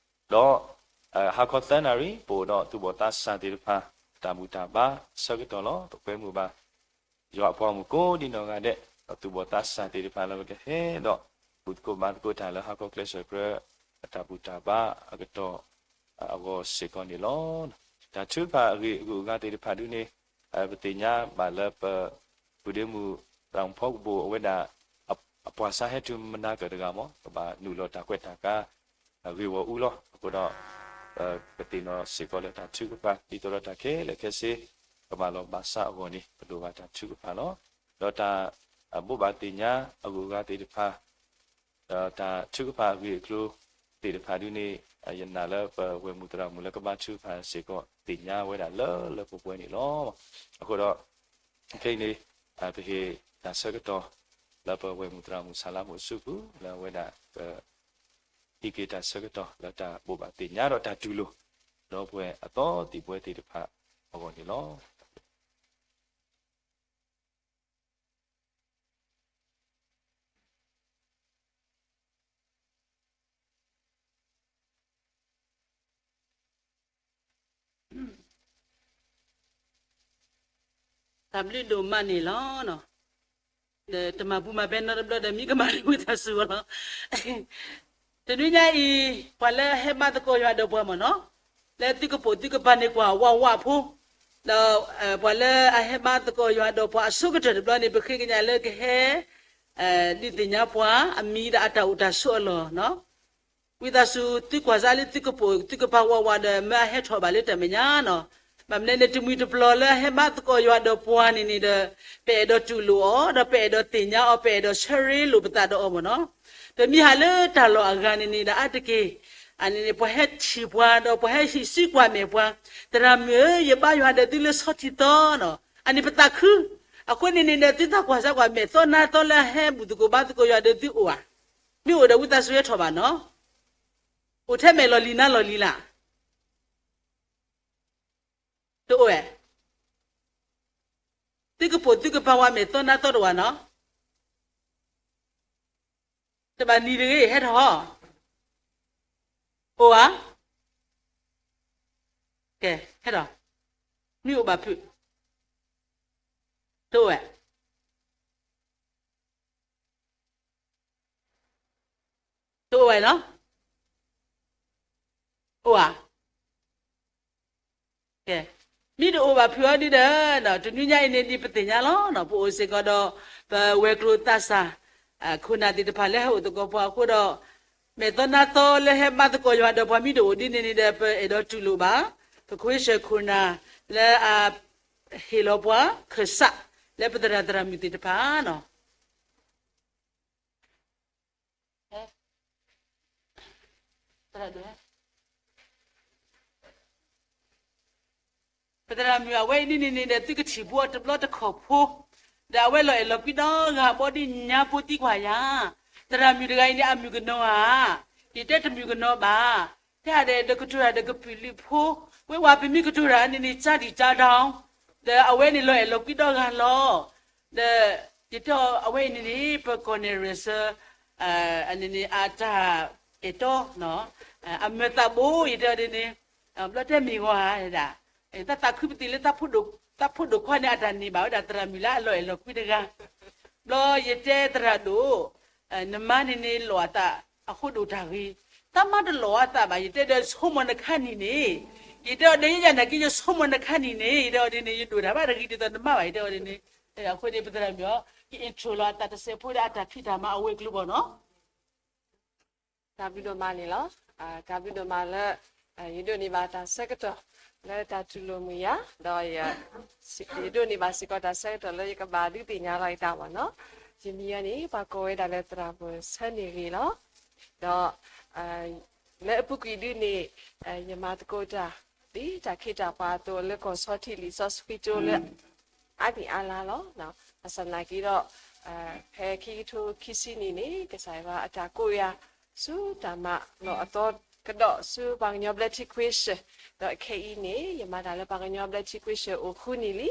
ဒီး ဟါခီသၢနၣ်ရံၣ် ပအိၣ်ဒီးသူၣ်ဘီၣ်သးစၢ်သ့ၣ်တဖၣ် တၢ်ဘူၣ်တၢ်ဘါဆၢကတီၢ်လီၤ. ပကွဲမုာ်ဘၣ် ယွၤအပှၤမုၣ်ကိးဒံနီၢ်ဂၤဒဲး ဒီးသူၣ်ဘီၣ်သးစၢ်သ့ၣ်တဖၣ်လၢပကဟဲဒီး ဘူၣ်သကိးဘါသကိးတၢ်လၢဟါခီကျဲးစၢးကျၢ အတၢ်ဘူၣ်တၢ်ဘါအကတီၢ် အဂီၢ်စ့ၢ်ကီးန့ၣ်လီၤ. တၢ်ထုကဖၣ်အဂ့ၢ်အဂုၤအဂၤသ့ၣ်တဖၣ်ဒ်န့ၣ် ပသ့ၣ်ညါဘၣ်လၢပ ပုၢ်ဒ့မုၣ် သရၣ်မုၣ်ဖီကဘိၣ်အဝဲဒၣ် အပှၤဆါဟဲတုၤမနၤကၢၣ်တဂၤမ့ၢ် ကဘၣ်နုာ်လီၤတၢ်ကွဲးတၢ်ကါ ဂ့ၢ်ဂီၢ်အူလီၤ. အဃိဒီး ပသ့ၣ်နီၣ်စ့ၢ်ကီးလၢတၢ်ထုကဖၣ် ဒ်သိးဒီးတၢ်ခဲလၢာ်ခဲဆ့ ကမၤလီၤဘၣ်ဆၣ်အဂီၢ်န့ၣ် ပဒိးဘၣ်တၢ်ထုကဖၣ်လီၤ. ဒီးတၢ်ဘိးဘၣ်သ့ၣ်ညါအဂုၤအဂၤသ့ၣ်တဖၣ် ဒီးတၢ်ထုကဖၣ်အဂ့ၢ်အကျိၤသ့ၣ်တဖၣ်ဒ်န့ၣ် ယနာ်လၢပဝဲၢ်မုၢ်သရၣ်မုၣ်လၢကဘါထုကဖၣ်စ့ၢ်ကီး သ့ၣ်ညါဝဲဒၣ်လၢလၢပှဲၤပှဲၤန့ၣ်လီၤ. အဃိဒီး ခဲအံၤန့ၣ် ပဟ့ၣ်တၢ်ဆၢကတီၢ် လၢပဝဲၢ်မုၢ်သရၣ်မုၣ်ဆၣ်လါမုၣ်အစုပူၤ လၢအဝဲဒၣ်က ဟံးက့ၤတၢ်ဆၢကတီၢ်လၢတၢ်ဘိးဘၣ်သ့ၣ်ညါဒီးတၢ်တူၢ်လိာ် ဒီပုၢ်ဝဲၢ်အသီသံၣ်ဘိသ့ၣ်တဖၣ်အဂီၢ်န့ၣ်လီၤ. တၢ်ဘျုးဒိၣ်မးန့ၣ်လီၤ. ဒီးတမၤပူၤမၤဖျဲးနီတဘျီဒီး မ့ၢ်ကမၤလၢဝံသးစူၤအီၤလီၤ. တနွံညါအံၤ ပှၤလၢအဟဲမၤသကိးယွၤဒီးပှၤမ့ၢ်နီၤ, လၢသုကပိာ်သုကပၤန့ၣ် ကွၢ်ဝးဝးဖိ, ဒီး ပှၤလၢအဟဲမၤသကိးယွၤဒီးပှၤအဆိကတၢၢ်တဘျီန့ၣ် ပဃ့ကညးလၢကဟဲ ဒုးသ့ၣ်ညါပှၤအမံၤဒီးအတၢ်အိၣ်တၢ်ဆိးအလီၢ်နီၤ. ဝံသးစူၤ သုကွၢ်စးလၢသုကပိာ်သုကပၤဝးဝးဒီး မၢအဟဲထီၣ်ဘၣ်လၢတၢ်မဲာ်ညါနီၤ. ဘၣ်မနုၤန့ၣ် တမှံၤတပျီၤလၢအဟဲမၤသကိးယွၤဒီးပှၤန့ၣ်န့ၣ်ဒီး ပအဲၣ်ဒိးတူၢ်လိာ်အီၤ ဒီးပအဲၣ်ဒိးသ့ၣ်ညါအီၤ ပအဲၣ်ဒိးဆၢရ့လိာ်ပသးဒီးအီၤမ့ၢ်နီၤ. ပမ့ၢ်ဟးလၢတၢ်လီၢ်အဂၤန့ၣ်န့ၣ်ဒီး အါတက့ၢ် အန့ၣ်န့ၣ် ပှၤဟဲထံၣ်ပှၤဒီးပှၤဟဲဟံးစုကွၢ်မဲာ်ပှၤ, သရၣ်မုၣ်ဧၢ ယဘါယွၤဒီးသုလၢဆီထံသီနီၤ. အန့ၣ်ပသးခု, အဃိန့ၣ်န့ၣ်ဒီး သုသးကွၢ်စးကွၢ် မဲာ်သီနါသီလၢအဟဲဘူၣ်သကိးဘါသကိးယွၤဒီးသုအိၣ်ဧါ. မ့ၢ်အိၣ်ဒီးဝံသးစူၤဟဲထီၣ်ဘၣ်နီၤ. အိၣ်ထဲမဲာ်လီၤလံၤနါလီၤလံၤလၢ် တအိၣ်ဝဲ, သုကပိာ်သုကပၤဝး မဲာ်သီနါသီတအိၣ်ဧါနီၤ. တဘၣ်နံၤတဂ့ၤ ဟဲထီၣ်, အိၣ်ဧါ, ကဲ ဟဲထီၣ်, မ့ၢ်အိၣ်ဘၣ်ဖုး, တအိၣ်ဝဲ တအိၣ်ဝဲနီၤ, အိၣ်ဧါ, ကဲ, မ့ၢ်တအိၣ်ဘၣ်ဖုးအီၤဒ်ဒီး တနွံညါအံၤန့ၣ် ဒ်ပသ့ၣ်ညါလီၤနီၤ, ပအိၣ်စ့ၢ်ကီးဒီး ပဝဲၤကျိၤသးစၢ် ခိၣ်နၢ်သ့ၣ်တဖၣ်လၢဟဲအိၣ်သကိးပှၤအဃိဒီး မဲာ်သီနါသီလၢဟဲမၤသကိးယွၤဒီးပှၤမ့ၢ်တအိၣ်ဒ်န့ၣ်န့ၣ်ဒီး ပအဲၣ်ဒိးတူၢ်လိာ်ဘၣ် ပခိၣ်ဆၢခိၣ်နၢ်လၢအ ဟ့ၣ်လီၤပှၤခၢၣ်စး လၢပသရၣ်သရၣ်မုၣ်သ့ၣ်တဖၣ်နီၤ. ပသရၣ်မုၣ်အဝဲအံၤန့ၣ်န့ၣ်ဒီး သုကထံၣ်ဘိတဘျီတခီၣ်ဖိ, ဒီးအဝဲလီၤအဲၣ်လီၤကွံဒီဂၤဘီဒ်ညါဖိသံကွၢ်ယၤ, သရၣ်မုၣ်တဂၤအံၤန့ၣ် အမုၣ်ကနီၤဧါ, ယတဲတမုၣ်ကနီၤဘၣ်, ဖဲအဒဲးဒီးကတိၤတၢ်ဒီးကပုာ်လုးဖိ, ဝဲဝဲပမ့ၢ်ကတိၤတၢ်န့ၣ်န့ၣ် ကၢ်ဒံၣ်ကၢ်ဒိၣ်, ဒီးအဝဲန့ၣ်လီၤအဲၣ်လီၤကွံဒီဂၤလီၤ. ဒီး ယတဲအီၤအဝဲအံၤန့ၣ်န့ၣ် ပကီၢ်နဲၣ်ရဲၣ်စၢ အန့ၣ်န့ၣ် အတၢ်အဲၣ်တီ အမၢသးဘိ ယတဲအီၤဒ်န့ၣ်, ဘျီတဲမ့ၢ်ဂီၤဧါဒၣ်, တၢ်သးခုပသံၣ်လၢ တၢ်ဖိဒိၣ်ခွါန့ၣ် အတၢ်န့ၢ်ဘၣ်ဝဲဒၣ်သရၣ်မုၣ်လၢအလီၤအဲၣ်လီၤကွံတဂၤ, ဘျီယတဲသရၣ်ဒိၣ် နမါန့ၣ်န့ၣ်လီၤအသးအဃိဒိၣ်တၢ်ဂ့ၤ, တၢ်မါတလီၤအသးဘၣ် ယတဲဒီးဆိကမိၣ်နခါနံၣ်န့ၣ်, ယတဲအီၤဒီးယဲယၤနာ်က့ ယဆိကမိၣ်နခါနံၣ်န့ၣ် ယတဲအီၤဒ်န့ၣ် ယဒိၣ်တၢ်ဘၣ်တဂ့ၤဒ်သိးနမါဘၣ် ယတဲအီၤဒ်န့ၣ်, အဃိန့ၣ် ပသရၣ်မုၣ်အီၤ က intro လီၤအသးတစဲးဖိဒီးအတၢ်ဖံးတၢ်မၤအဝဲၤကျိၤဘၣ်နီၤ. တၢ်ဘျုးဒိၣ်မးန့ၣ်လီၤ. တၢ်ဘျုးဒိၣ်မးလၢ ယဒိးန့ၢ်ဘၣ်တၢ်ဆၢကတီၢ် လၢတၢ်တူၢ်လိာ်မုာ်ယၤ, ဒီး ယဒိးန့ၢ်ဘၣ်စ့ၢ်ကီးတၢ်ဆၢကတီၢ်လၢယကဘၣ်ဒုးသ့ၣ်ညါလီၤယသးဘၣ်နီၤ. ယမံၤအီၤန့ၣ် ပှၤကိးဝဲဒၣ်လၢသရၣ်မုၣ်ဆၢန့ၢ်ဂ့ၤလီၤ. ဒီး လၢအပူၤကွံာ်ဒုးန့ၣ် ယမၤသကိးတၢ် ဒ်တၢ်ခ့တၢ်ပှၤအသိး လၢကီၢ်ဆီထံးလံာ်စီဆှံကၠိလၢ အါနံၣ်အါလါလီၤ. ဘၣ်ဆၣ်သနာ်က့ဒီး ဖဲခံကထိခံဆံနံၣ်န့ၣ် ကစၢ်ယွၤအတၢ်ကိးယၤ ဆူတၢ်မၤလီၢ်အသီကဒီး ဆူပှၤကညီဘျၢထံခဝ့ၡၢၣ်, ဒီးခဲအံၤန့ၣ် ယမၤတၢ်လၢပှၤကညီဘျၢထံခဝ့ၡၢၣ်အိၣ်ဃုနံၣ်လံ.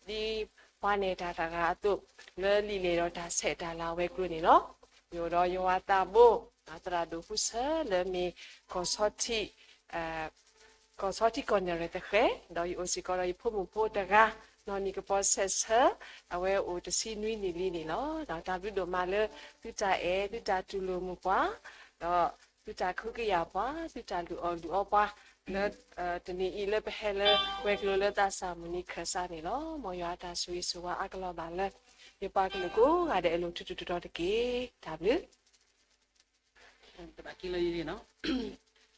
ဒ်ပှၤနဲၣ်တၢ်တဂၤအသိး လၢလံာ်လဲၢ်ဒီးတၢ်ဆဲးတၢ်လၤဝဲၤကျိၤန့ၣ်လီၤ. ယအိၣ်ဒီးယဝၤသးဘိ သရၣ်ဒိၣ်ဃုဆၢလၢမ့ၢ် ကီၢ်ဆီထံး ကီၢ်ဆီထံးကီၢ်နဲၣ်ရဲၣ်သဃဲၤ, ဒီးယအိၣ်စ့ၢ်ကီးဒီးယဖိမုၣ်ဖိတဂၤ နီၢ်နံၣ်ကပီၤဆဲးဆၢ, အဝဲအိၣ်တဆံနွံနံၣ်လံန့ၣ်လီၤ. တၢ်ဘျုးဒိၣ်မးလၢ သုတၢ်အဲၣ် သုတၢ်တူၢ်လိာ်မုာ်ပှၤ, ဒီးသုတၢ်ကဟုကယာ်ပှၤ, သုတၢ်လုၢ်အီၣ်လုၢ်အီပှၤ လၢ တနံၤအံၤလၢပဟဲလၢဝဲၤကျိၤလၢသးစၢ်မုၢ်နံၤခၢၣ်စးန့ၣ်လီၤ. မ်ယွၤအတၢ်ဆိၣ်ဂ့ၤဆိၣ်ဝါအါကလီၤဘၣ်လၢ ယပှၤကလုာ်ကိးဂၤဒဲးအလိၤထူးထူးတီၤတီၤတက့ၢ်. တၢ်ဘျုး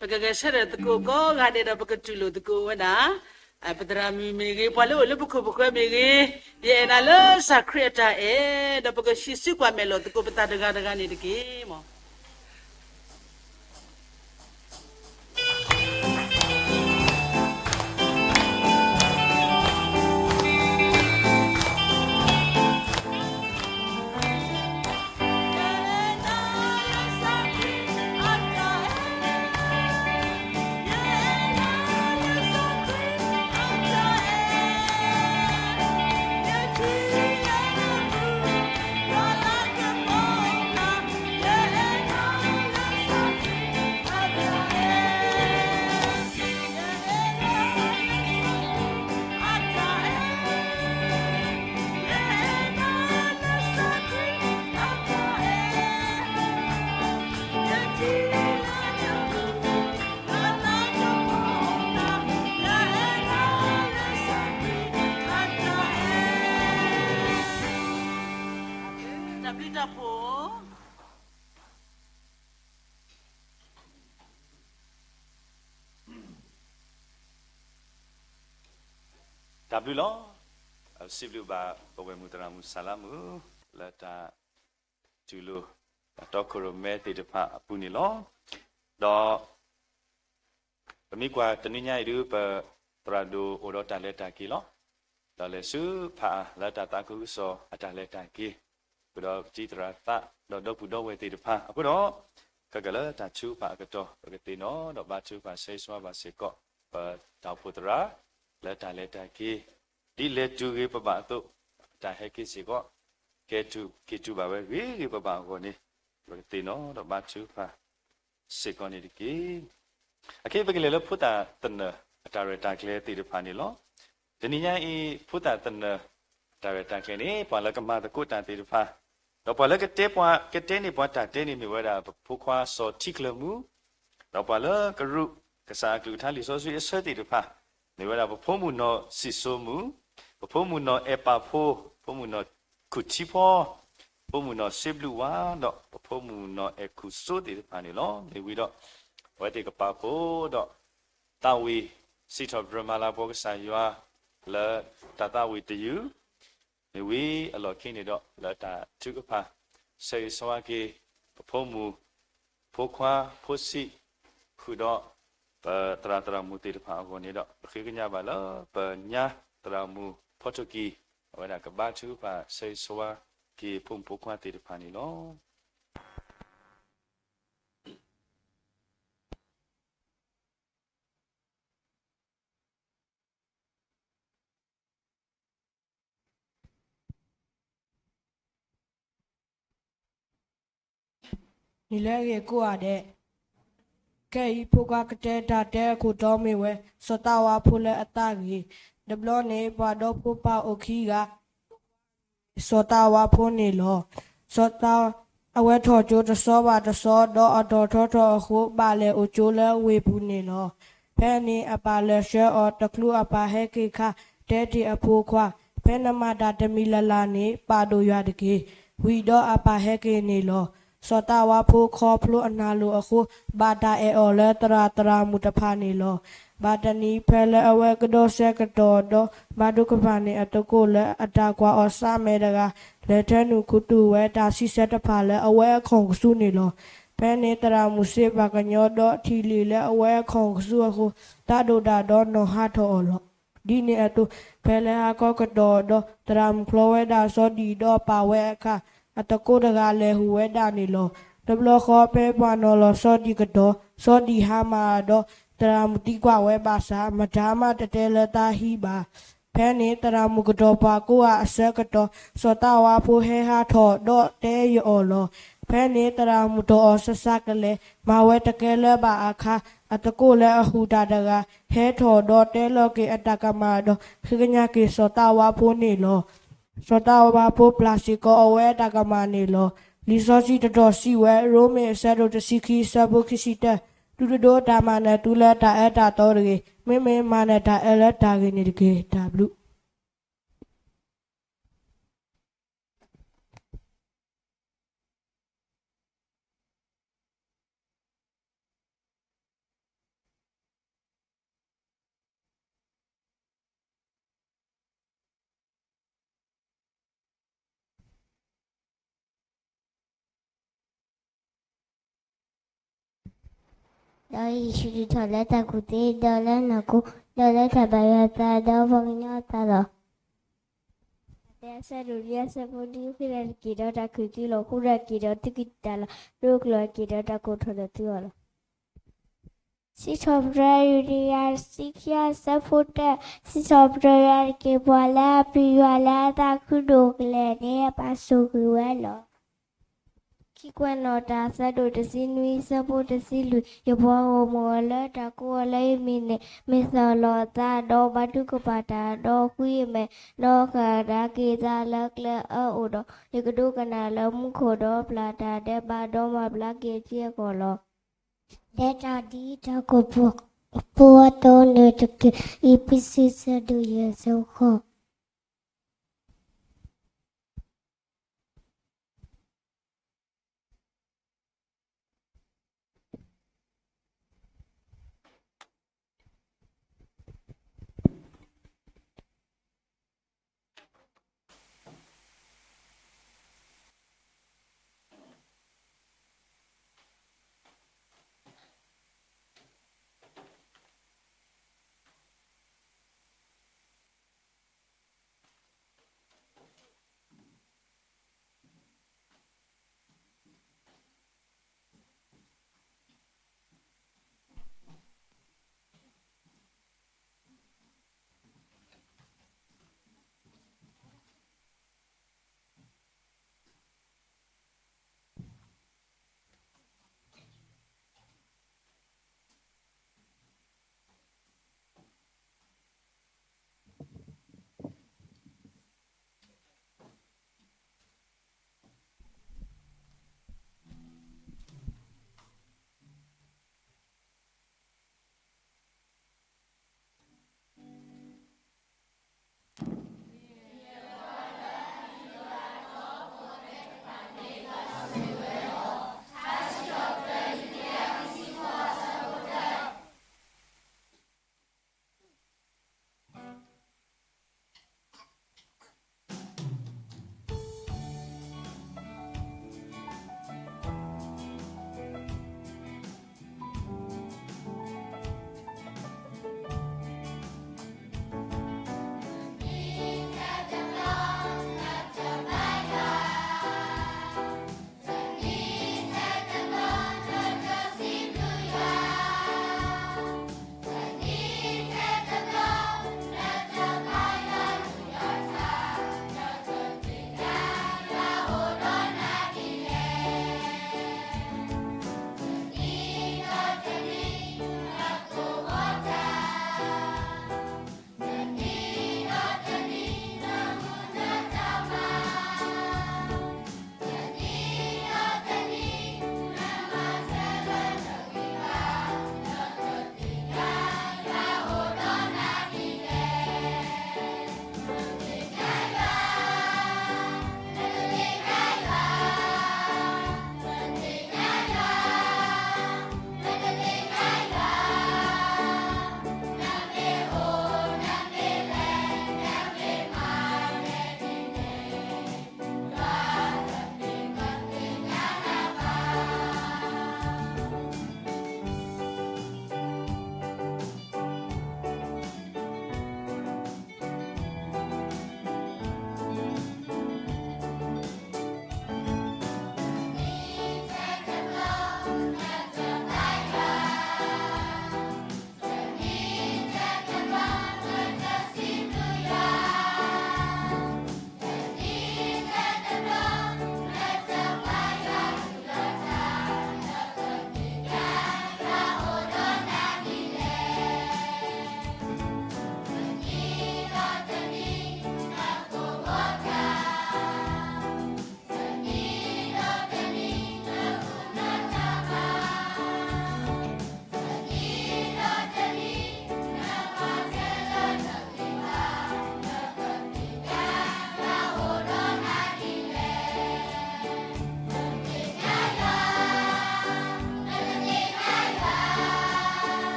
ပကဂဲၤဆၢထၢၣ်သကိး ကိးဂၤဒဲးဒီး ပကတူၢ်လိာ်သကိးဝဲဒၣ် ပသရၣ်မုၣ်မ့ၢ်ဂ့ၤ, ပှၤလၢအိၣ်လၢပခိၣ်ပဃၢၤမ့ၢ်ဂ့ၤ, ယအဲၣ်နၤလၢကစၢ်ခရံာ်အတၢ်အဲၣ်, ဒီးပကဟံးစုကွၢ်မဲာ်လီၤသကိးပသးတဂၤတဂၤန့ၣ်တက့ၢ်. မ် တၢ်ဖိ တၢ်ဘျုးလီၤ. စံးဘျုးဘၣ်ပဝဲၢ်မုၣ်သရၣ်မုၣ်စၤလါမုၣ် လၢတၢ်တူၢ်လိာ် တၢ်တီခိၣ်ရိၣ်မဲသ့ၣ်တဖၣ်အပူၤန့ၣ်လီၤ. ဒီး ပမ့ၢ်ကွၢ်တနွံညါအံၤဒုး ပသရၣ်ဒိၣ်အိၣ်ဒီးတၢ်လဲၤတၢ်က့ၤလီၤ. ဒီးလဲၤဆူဖးအါလၢတၢ်သးခုကစီၣ်အတၢ်လဲၤတၢ်က့ၤ, ဃုာ်ဒီးပတံၤသရၣ်သး ဒီးဒီပုၢ်ဒီဝဲၢ်သ့ၣ်တဖၣ်အဃိဒီး, ခဲကလၢတၢ်ထုကဖၣ်အကတီၢ် ပကသ့ၣ်နီၣ်ဒီးဘါထုကဖၣ်ဆၢဂ့ၤဆၢဝါဘၣ်စ့ၢ်ကီး ပတၢ်အိၣ်ဖှိၣ်သရၣ် လၢတၢ်လဲၤတၢ်က့ၤ ဒ်လဲၤတုၤဂ့ၤပဘၣ်အသိး, တၢ်ဟဲက့ၤစ့ၢ်ကီး က့ၤတုၤဘၣ်ဝဲဂ့ၤဂ့ၤဘၣ်ဘၣ်အဂီၢ်န့ၣ်, ပကသ့ၣ်နီၣ်ဒီးဘါထုကဖၣ် စ့ၢ်ကီးန့ၣ်တက့ၢ်. အခဲအံၤပကလဲၤလၢဖိသၣ်သနၢၣ်အတၢ်ရဲၣ်တၢ်ကျဲၤသ့ၣ်တဖၣ်န့ၣ်လီၤ. တနံၤညါအံၤ ဖိသၣ်သနၢၣ်အတၢ်ရဲၣ်တၢ်ကျဲၤန့ၣ် ပှၤလၢကမၤသကိးတၢ်သ့ၣ်တဖၣ်, ဒီးပှၤလၢကတဲပှၤ ကတဲန့ၢ်ပှၤတၢ်တဲန့ၣ်မ့ၢ်ဝဲဒၣ်ပဖိခွါစီၤထံကျၢၤမူ, ဒီးပှၤလၢကရူးကစၢ်အကလုၢ်ကထါလံာ်စီဆှံအဆၢသ့ၣ်တဖၣ် မ့ၢ်ဝဲဒၣ်ပဖိမုၣ်နီၢ်စံၣ်စိမူ, ပဖိမုၣ်နီၢ်အဲၣ်ပာ်ဖိ, ဖိမုၣ်နီၢ်ခူၣ်ထံဖီ, ဖိမုၣ်နီၢ်စ့ဘျုးဝါ, ဒီးပဖိမုၣ်နီၢ်အဲၣ်ခူၣ်စိသ့ၣ်တဖၣ်န့ၣ်လီၤ. မ့ၢ်ဝံၤဒီး အဝဲသ့ၣ်ကပာ်ဖှိၣ်ဒီး သးဝံၣ်စံးထီၣ်ပတြၢၤမၤလၤကပီၤကစၢ်ယွၤ လၢတၢ်သးဝံၣ်တယုၢ်, မ့ၢ်ဝံၤအလီၢ်ခံန့ၣ်ဒီး လၢတၢ်ထုကဖၣ် ဆၢဂ့ၤဆၢဝါက့ၤ ပဖိမုၣ် ဖိခွါ ဖိဆံး ဃုာ်ဒီး ပသရၣ်သရၣ်မုၣ်သ့ၣ်တဖၣ်အဂီၢ်န့ၣ်ဒီး ပဃ့ကညးဘၣ်လၢ ပညါသရၣ်မုၣ်ဖီထိၣ်ကံၢ် အဝဲဒၣ်ကဘါထုကဖၣ် ဆၢဂ့ၤဆၢဝါက့ၤ ဖိမုၣ်ဖိခွါသ့ၣ်တဖၣ်န့ၣ်လီၤ. နံၤလၢအဂ့ၤကိးဂၤဒဲး, ခဲအံၤဖိခွါကတဲတၢ်တဲအခိၣ်တီမ့ၢ်ဝဲ စီၤသးဝါဖိလၢအသးဂ့ၤ, တဘျီန့ၣ် ပှၤဒီဖိပၢ်အိၣ်ခံဂၤ စီၤသးဝါဖိန့ၣ်လီၤ. စီၤသး အဝဲထီၣ်ကၠိတစီဘၣ်တစီ ဒီးအတီၢ်ထီထီၣ်အဃိ ဘၣ်လဲၤအိၣ်ကၠိလၢဝ့ၢ်ပူၤန့ၣ်လီၤ. ဖဲန့ၣ်အပၢ်လဲၤဆှၢအီၤတချုးအပၢ်ဟဲက့ၤအခါ တဲတ့ၢ်အဖိခွါ, ဖဲနမၤတၢ်တမံၤလၢ်လၢ်န့ၣ် ပာ်ဒိၣ်ယွၤတက့ၢ်. ဝံၤဒီးအပၢ်ဟဲက့ၤန့ၣ်လီၤ. စီၤသးဝါဖိခီဖျိအနၢ်လိၤအဃိ ဘၣ်တၢ်အဲၣ်အီၤလၢသရၣ်သရၣ်မုၣ်တဖၣ်န့ၣ်လီၤ. ဘၣ်တနံၤဖဲလၢအဝဲကဒီးဆၢကတီၢ်ဒီး ဘါထုကဖၣ်န့ၣ်အသကိးလၢအတၢ်ကွၢ်အီၤစးမဲာ်တဂၤ လဲၤထၢနုာ်ခူသူၣ်ဝဲတၢ်ဆံဆဲတဖၣ်လၢအဝဲအခီၣ်ကဆူန့ၣ်လီၤ. ဖဲန့ၣ်သရၣ်မုၣ်စ့ပှၤကညီဒီးထံၣ်လံာ်လၢအဝဲအခီၣ်ကဆူအဃိ သးဒိၣ်ဒၣ်ဒီးနီၢ်ဟါထီၣ်အီၤလီၤ. ဒ်န့ၣ်အသိး ဖဲလၢဟါခီကတီၢ်ဒီး သရၣ်မုၣ်ချီဝဲဒၣ်စီၤဒံၣ်ဒီးပာ်ဝဲအခါ အသကိးတဂၤလဲၤဟူးဝဲဒၣ်န့ၣ်လီၤ. တဘျီဃီဖဲပှၤနီၤလီၤစီၤဒံၣ်ကတီၢ် စီၤဒံၣ်ဟါမၢ်ဒီး သရၣ်မုၣ်သံကွၢ်ဝဲဘၣ်ဆၣ် မတၤမးတတဲလၢသးဟံးဘၣ်. ဖဲန့ၣ်သရၣ်မုၣ်ကတီၤပှၤကိးဂၤအဆၢကတီၢ် စီၤသးဝါဖိဟဲဟးထီၣ်ဒီးတဲယအီၤလီၤ. ဖဲန့ၣ်သရၣ်မုၣ်တီၢ်အီၤစၢ်စၢ်ကလဲာ် မၤဝဲတကဲလၢၤဘၣ်အခါ အသကိးလၢအဟူးတၢ်တဂၤ ဟဲထီၣ်ဒီးတဲလီၤက့ၤအတၢ်ကမၣ်ဒီး ဃ့ကညးက့ၤစီၤသးဝါဖိန့ၣ်လီၤ. စီၤသးဝါဖိပျၢ်စ့ၢ်ကီးအဝဲအတၢ်ကမၣ်န့ၣ်လီၤ. လံာ်စီဆှံတတီၤစံးဝဲ ရိမ့ၤအဆၢဒိၣ်တဆံခံ အဆၢဖိခံဆံတၢ, သုတဒိးတၢ်မၤနၢၤသုလၢတၢ်အၢတၢ်သီတဂ့ၤ, မ့မ့ၢ်မၤနၢၤတၢ်အၢလၢတၢ်ဂ့ၤန့ၣ်တက့ၢ်. တၢ်ဘျုး ဒီးယ့ၣ်ၡူးထုးထီၣ်လၢတၢ်ကူၣ်သ့, ဒီးလၢနီၢ်ခိ, ဒီးလၢတၢ်ဘၣ်ယွၤအသးဒီးပှၤကညီအသးလီၤ. မးသဲအဆၢဒိၣ်လွံၢ်အဆၢဖိလွံၢ်, ဃ့တၢ်တက့ၢ်ဒီးတၢ်ခုၣ်သုလီၤ, ဃူတၢ်တက့ၢ်ဒီးသုကံၢ်တၢ်လီၤ, ဒိကလုာ်တက့ၢ်ဒီးတၢ်ကိးထီၣ်ဒီးသုအီၤလီၤ. စံးထီၣ်ပတြၢၤယုဒၤယၤတဆံခံအဆၢဖိတၢ, စံးထီၣ်ပတြၢၤယွၤတက့ၢ်, ပှၤလၢအပျံၤယွၤလၢအသးခုဒိၣ်ကလဲာ်န့ၣ် အဘၣ်ဆိၣ်ဂ့ၤဝဲလီၤ. ခံကွဲးနီၣ်တၢ်အဆၢဒိၣ်တဆံနွံအဆၢဖိတဆံလွံၢ်, ယပှၤဂီၢ်မုၢ်ဧၢ, လၢတၢ်ကိးအီၤလၢယမံၤန့ၣ် မ့ၢ်သးလီၤအသး, ဒီးဘါထုကဖၣ်တၢ်, ဒီးဃုအမဲာ်, ဒီးဃၣ်ကဒါက့ၤသးလၢကျဲအၢအိၣ်ဒီး, ယကဒိကနၣ်လၢမူခိၣ်ဒီးပျၢ်တၢ်ဒဲးဘး, ဒီးမၤဘျါက့ၤအထံအကီၢ်လီၤ. တဲတၢ်ဒ်တၢ်ကိးပှၤဖိအသိးန့ၣ်တက့ၢ်. အ့းဖ့းစူး အဆၢဒိၣ်ယဲၢ် အဆၢဖိဃိး.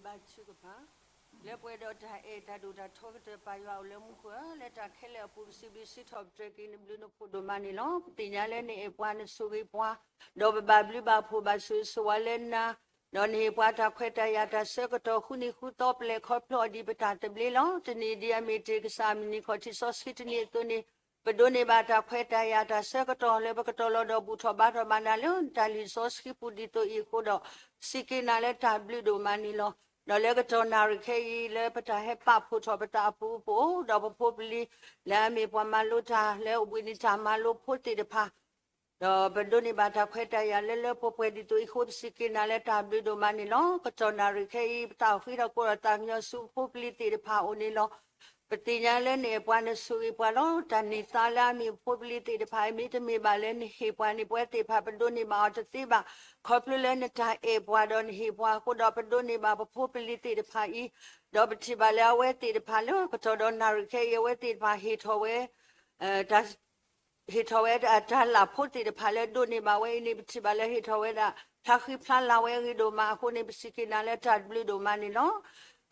ဘါထုကဖၣ်, လၢပှဲၤဒီးတၢ်အဲၣ်တၢ်ဒိၣ်တၢ်ထီကတၢၢ် ပၢ်ယွၤအိၣ်လၢမူခိၣ်ဧၢ, လၢတၢ်ခဲလၢာ်အပူၤ ပစံးဘျုးစံးထီၣ်ပတြၢၤက့ၤနဘျုးနဖှိၣ်ဒိၣ်မးန့ၣ်လီၤ. ပသ့ၣ်ညါလၢနအဲၣ်ပှၤ နဆိၣ်ဂ့ၤပှၤ, ဒီးပဘၣ်ဘျုးဘၣ်ဖှိၣ်ဘၣ်ဆိၣ်ဂ့ၤဆိၣ်ဝါလၢနၤ, ဒီးနဟ့ၣ်ပှၤတၢ်ခွဲးတၢ်ယာ်တၢ်ဆၢကတီၢ် ဃုနံၤဃုသီ ပလဲၤခီဖျိအီၤဒ်ပတၢ်သဘျ့လီၤ. တနံၤအံၤဒ်အမ့ၢ်တ့ၢ် ကစၢ်အမုၢ်နံၤခီၣ်ထံးစီဆှံတနံၤအသိးန့ၣ်, ပဒိးန့ၢ်ဘၣ်တၢ်ခွဲးတၢ်ယာ်တၢ်ဆၢကတီၢ်လၢပကတီၤလီၤဒီးဘူၣ်ထီၣ်ဘါထီၣ်ဘၣ်နၤလၢနတၢ်လုၢ်စီဆှံပူၤဒ်သိးအံၤအဃိဒီး, စံးက့ၤနၤလၢတၢ်ဘျုးဒိၣ်မးန့ၣ်လီၤ. ဒီးလၢကတီၢ်နၣ်ရံၣ်ခဲအံၤ လၢပတၢ်ဟဲပာ်ဖှိၣ်ထီၣ်ပသးအပူၤ ပအိၣ်ဒီးပဖိပလံၤ လၢအမ့ၢ်ပှၤမၤလိတၢ်လၢအိၣ်ဘှံးနံၤတၢ်မၤလိဖိသ့ၣ်တဖၣ် ဒီးပဒိးန့ၢ်ဘၣ်တၢ်ခွဲးတၢ်ယာ်လၢလၢပှဲၤပှဲၤဒ်သိးအံၤအဃိ ပစံးက့ၤနၤလၢတၢ်ဘျုးဒိၣ်မးန့ၣ်လီၤ. ကတီၢ်နၣ်ရံၣ်ခဲအံၤ ပသးအိၣ်ဃံဒီးကိးဒီးသးကညီၤဆူပဖိပလံၤသ့ၣ်တဖၣ်အအိၣ်န့ၣ်လီၤ. ပသ့ၣ်ညါလၢနအဲၣ်ပှၤ နဆိၣ်ဂ့ၤပှၤလီၤ. တၢ်န့ၢ်သါလၢအမ့ၢ်ပဖိပလံၤသ့ၣ်တဖၣ် မ့တမ့ၢ်ဘၣ်လၢနဟ့ၣ်ပှၤန့ၣ် ပဝဲသ့ၣ်တဖၣ်ပဒိးန့ၢ်ဘၣ်အီၤတသ့ဘၣ်. ခီဖျိလၢနတၢ်အဲၣ်ပှၤဒီးနဟ့ၣ်ပှၤအဃိဒီး ပဒိးန့ၢ်ဘၣ်ပဖိပလံၤသ့ၣ်တဖၣ်အံၤ, ဒီးပထံၣ်ဘၣ်လၢအဝဲသ့ၣ်တဖၣ်လၢကတီၢ်ဒီးနၣ်ရံၣ်ခဲအံၤ အဝဲသ့ၣ်တဖၣ်ဟ့ၣ်ထီၣ်ဝဲ တၢ် ဟ့ၣ်ထီၣ်ဝဲဒၣ်တၢ်လၢ်ဖိသ့ၣ်တဖၣ်လၢဒိးန့ၢ်ဘၣ်ဝဲအံၤန့ၣ် ပထံၣ်ဘၣ်လၢဟ့ၣ်ထီၣ်ဝဲဒၣ် ဖျါဃံဖျါလၤဝဲအဂ့ၢ်ဒိၣ်မးအဃိန့ၣ် ပစံးက့ၤနၤလၢတၢ်ဘျုးဒိၣ်မးန့ၣ်လီၤ.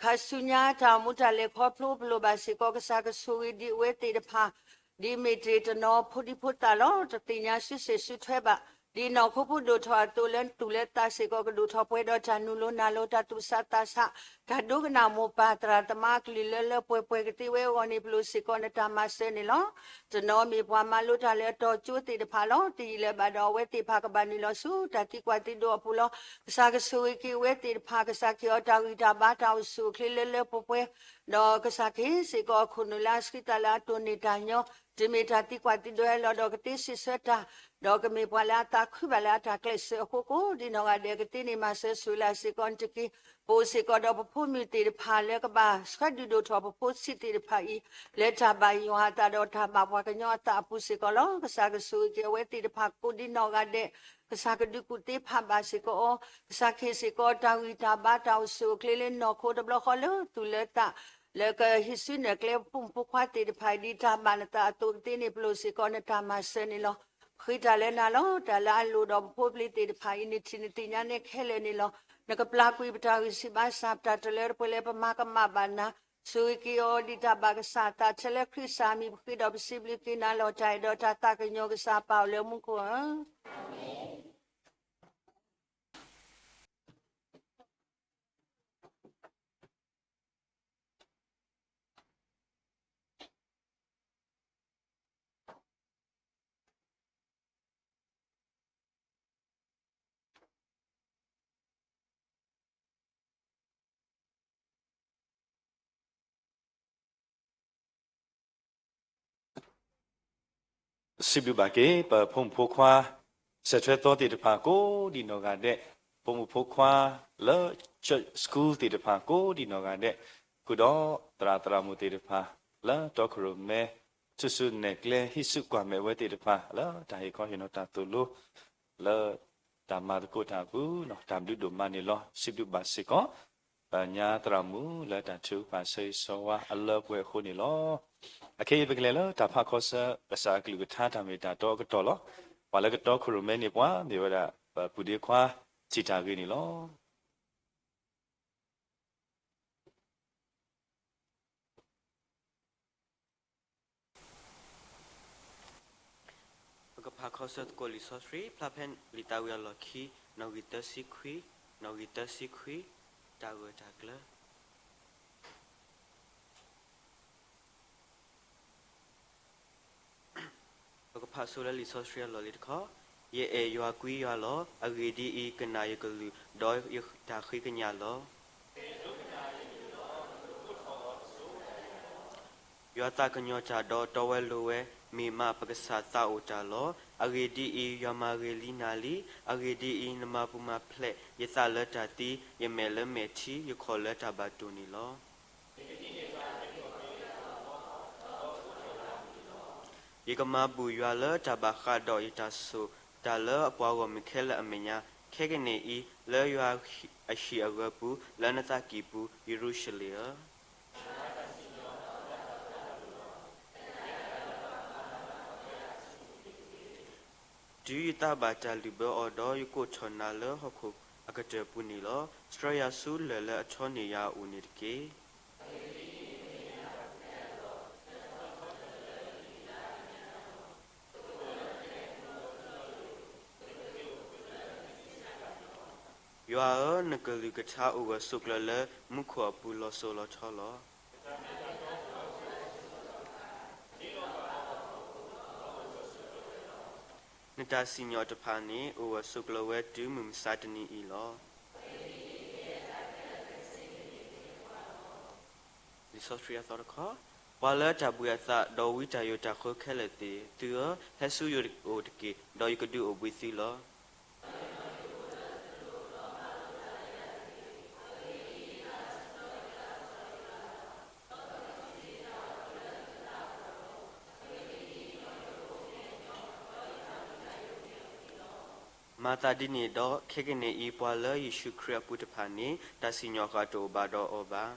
ခါဆူညါတၢ်အိၣ်မူတၢ်လဲၤခီဖျိပလိၣ်ဘၣ်စ့ၢ်ကီး ကစၢ်ကဆိၣ်ဂ့ၤဒံးအဝဲသ့ၣ်တဖၣ် ဒ်မ့ၢ်တ့ၢ်တနီၤဖိဒံဖိသၣ်လီၤ. တသ့ၣ်ညါစုစ့ၣ်စုထွဲဘၣ် ဒ်နီၢ်ခိဖိဒိၣ်ထီၣ်အသိးလၢသူၣ်လၢသးစ့ၢ်ကီး ကဒိၣ်ထီၣ်ပှဲၤဒီးတၢ်နုာ်လိၤနၢ်လိၤ တၢ်သူၣ်ဆးသးဆး တၢ်ဒိကနၣ်မိၢ်ပၢ်သရၣ်သမါအကလုၢ်လၢလၢပှဲၤပှဲၤကသ့ဝဲအဂီၢ်န့ၣ် ပလိၣ်စ့ၢ်ကီးနတၢ်မၤစၢၤန့ၣ်လီၤ. တနီၤမ့ၢ်ပှၤမၤလိတၢ်လၢအတီၤကၠိသ့ၣ်တဖၣ်လီၤ. တယံာ်လၢၤဘၣ်ဒီးအဝဲသ့ၣ်တဖၣ်ကဘၣ်နုာ်လီၤဆူတၢ်သံကွၢ်သံဒိးအပူၤလီၤ. ကစၢ်ကဆိၣ်ဂ့ၤက့ၤအဝဲသ့ၣ်တဖၣ် ကစၢ်ကဟ့ၣ်အီၤတၢ်ဂံၢ်တၢ်ဘါတၢ်အိၣ်ဆူၣ်အိၣ်ချ့လၢလၢပှဲၤပှဲၤ ဒီးကစၢ်ကဟ့ၣ်စ့ၢ်ကီးအခိၣ်နူာ်လၢအဆှံသၣ်လၢအတိၢ်န့ၢ်တၢ်ညီ တမ့ၢ်တၢ်သံကွၢ်သံဒိးဟဲလီၤဒီးကသ့စံးဆၢတၢ် ဒီးကမ့ၢ်ပှၤလၢအသးခုဘၣ်လၢအတၢ်ကျဲးစၢးအဃိ ကိးဒ်နီၢ်ဂၤဒဲး ကသ့န့ၢ်မၤစၢၤဆိၣ်ဂ့ၤလၢ်စ့ၢ်ကီးနတက့ၢ်. ပအိၣ်စ့ၢ်ကီးဒီးပဖိမုၣ်သ့ၣ်တဖၣ်လၢကဘၣ်ဆှၢဒုးဒိၣ်ထီၣ်ပဖိဆံးသ့ၣ်တဖၣ်အံၤ လၢတၢ်ဘၣ်ယွၤအသးဒီးတၢ်ဘၣ်ပှၤကညီအသးအပူၤစ့ၢ်ကီးလီၤ. ကစၢ်ကဆိၣ်ဂ့ၤက့ၤအဝဲသ့ၣ်တဖၣ် ကိးဒ်နီၢ်ဂၤဒဲး ကစၢ်ကဒုးကူၣ်သ့ဖးဘၣ်စ့ၢ်ကီးအီၤ, ကစၢ်ကဟ့ၣ်စ့ၢ်ကီးတၢ်ဂံၢ်တၢ်ဘါတၢ်အိၣ်ဆူၣ်အိၣ်ချ့လၢနီၢ်ခိတဘျီဃီလၢသူၣ်လၢသး လၢကဟံးစုနဲၣ်ကျဲပဖိမုၣ်ဖိခွါသ့ၣ်တဖၣ်အံၤ ဒ်တၢ်ဘၣ်နသးအသိးကသ့န့ၣ် ပလိၣ်စ့ၢ်ကီးနတၢ်မၤစၢၤန့ၣ်လီၤ. ဃ့တၢ်လၢနၤလီၤ. တၢ်လၢအလိၣ်ဒီးပဖိပလံၤသ့ၣ်တဖၣ်အံၤ နထံၣ်နသ့ၣ်ညါနဲၣ်ခဲလၢာ်န့ၣ်လီၤ. နကပျၢ်ကွံာ်ပတၢ်ဂံၢ်ဆံးဘါစၢ် ပတၢ်တလၢတပှဲၤလၢပမၤကမၣ်ဘၣ်နၤ, ဆိၣ်ဂ့ၤက့ၤအီၤဒ်တၢ်ဘၣ်ကစၢ်အသး ထဲလၢခရံာ်ကစၢ်အမံၤပဃ့ဒီးပစံးဘျုးက့ၤနၤလီၤ. တၢ်အဲၣ်ဒီးတၢ်သးကညီၤကစၢ်ပၢ်အိၣ်လၢမူခိၣ်ဧၢ စံးဘျုးဘၣ်က့ၤ ပဖိမုၣ်ဖိခွါ စဲးထွဲသီသ့ၣ်တဖၣ် ကိးဒ်နီၢ်ဂၤဒဲး, ဖိမုၣ်ဖိခွါလၢ church school သ့ၣ်တဖၣ် ကိးဒ်နီၢ်ဂၤဒဲး, ဃုာ်ဒီးသရၣ်သရၣ်မုၣ်သ့ၣ်တဖၣ် လၢတီခိၣ်ရိၣ်မဲ ဆူၣ်ဆူၣ်နဲၣ်ကျဲ ဟံးစုကွၢ်မဲာ်ဝဲသ့ၣ်တဖၣ် လၢတၢ်ဟ့ၣ်ခီဟ့ၣ်နီၤတၢ်သိၣ်လိ လၢတၢ်မၤသကိးတၢ်အပူၤ တၢ်ဘျုးဒိၣ်မးန့ၣ်လီၤ. စံးဘျုးဘၣ်စ့ၢ်ကီး ပညါသရၣ်မုၣ်လၢတၢ်ထုကဖၣ်ဆၢဂ့ၤဆၢဝါအလၢပှဲၤအဃိန့ၣ်လီၤ. အခဲအံၤပကလဲၤလၢတၢ်ဖးခီဆၢ ကစၢ်အကလုၢ်ကထါတၢ်မ့ၢ်တၢ်တီအကတီၢ်လီၤ. ပှၤလၢကတီခိၣ်ရိၣ်မဲန့ၣ်ပှၤ မ့ၢ်ဝဲဒၣ် ပပုၢ်ဒ့ခွါ ထံၣ်တၢ်ဂ့ၤန့ၣ်လီၤ. ပကဖးခီဆၢသကိးလံာ်စီဆှံ ဖျါဖဲလံာ်သးဝံၣ်အလီၢ်ခံ နီၣ်ဂံၢ်သၢဆံခွံ, နီၣ်ဂံၢ်သၢဆံခွံ, တၢ်ဂၢၢ်တၢ်ကျၢၤ ပကဖးဆိလၢလံာ်စီဆှံအလီၢ်လံၤတခီ, ယအဲၣ်ယွၤကွံယွၤလီၤ. အဂ့ၢ်ဒ်အံၤ, ကနၣ်ယကလုၢ်, ဒီးယတၢ်ဃ့ကညးလီၤ. ယွၤသးကညီၤတၢ်ဒီးတီဝဲလိၤဝဲ, မ့ၢ်မးပကစၢ်သးအိၣ်တၢ်လီၤ. အဂ့ၢ်ဒ်အံၤ, ယွၤမၤဂ့ၤလံနၤလံ. အဂ့ၢ်ဒ်အံၤ, နမၤပူၤမၤဖျဲး, ယသးလၢတၢ်သံ, ယမဲာ်လၢမဲာ်ထံ, ယခီၣ်လၢတၢ်ဘၣ်တိၢ်န့ၣ်လီၤ. ယကမၤဘူၣ်ယွၤလၢတၢ်ဘၣ်ဃးဒီးယတၢ်ဆိၣ်, တၢ်လၢအပှၤဂီၢ်မုၢ်ခဲလၢာ်အမဲာ်ညါ, ခဲကနံၣ်အံၤ, လၢယွၤအဟံၣ်အဂၢၤပူၤ, လၢနသးကံၢ်ပူၤ, ယရူၤၡလ့ၣ်ဧၢ. တုၤယသးဘၣ်တၢ်လုၢ်ဘၢအီၤဒီး ယကိးထီၣ်နၤလၢဟီၣ်ခိၣ် အကတၢၢ်ပူၤန့ၣ်လီၤ. ဆှၢယၤဆူလၢၢ်လၢအဆီန့ၢ်ယၤအအိၣ်န့ၣ်တက့ၢ်. ယွၤဧၢ, နကလုၢ်ကထါအိၣ်ဂၢၢ်ဆိးကျၢၤလၢမူခိၣ်အပူၤလီၤစိၤလီၤထီလီၤ. နတၢ်စံၣ်ညီၣ်တဖၣ်န့ၣ် အိၣ်ဂၢၢ်ဆိးကျၢၤဝဲတုၤမုၢ်မဆါတနံၤအံၤလီၤ. လံာ်စီဆှံအသီတခီ, ပှၤလၢတၢ်ဘှံးအသး ဒီးဝံတၢ်ယိာ်တၢ်ဃၢခဲလၢာ်သ့ၣ်, သုဧၢ, ဟဲဆူယအိၣ်တက့ၢ်, ဒီးယကဒုးအိၣ်ဘှံးသုလီၤ. မၤသးဒ်န့ၣ်ဒီး ခဲကနံၣ်အံၤ ပှၤလၢယ့ၣ်ၡူးခရံာ်အပူၤတဖၣ်န့ၣ် တၢ်စံၣ်ညီၣ်အဃၣ်တအိၣ်ဘၣ်ဒီးအီၤဘၣ်.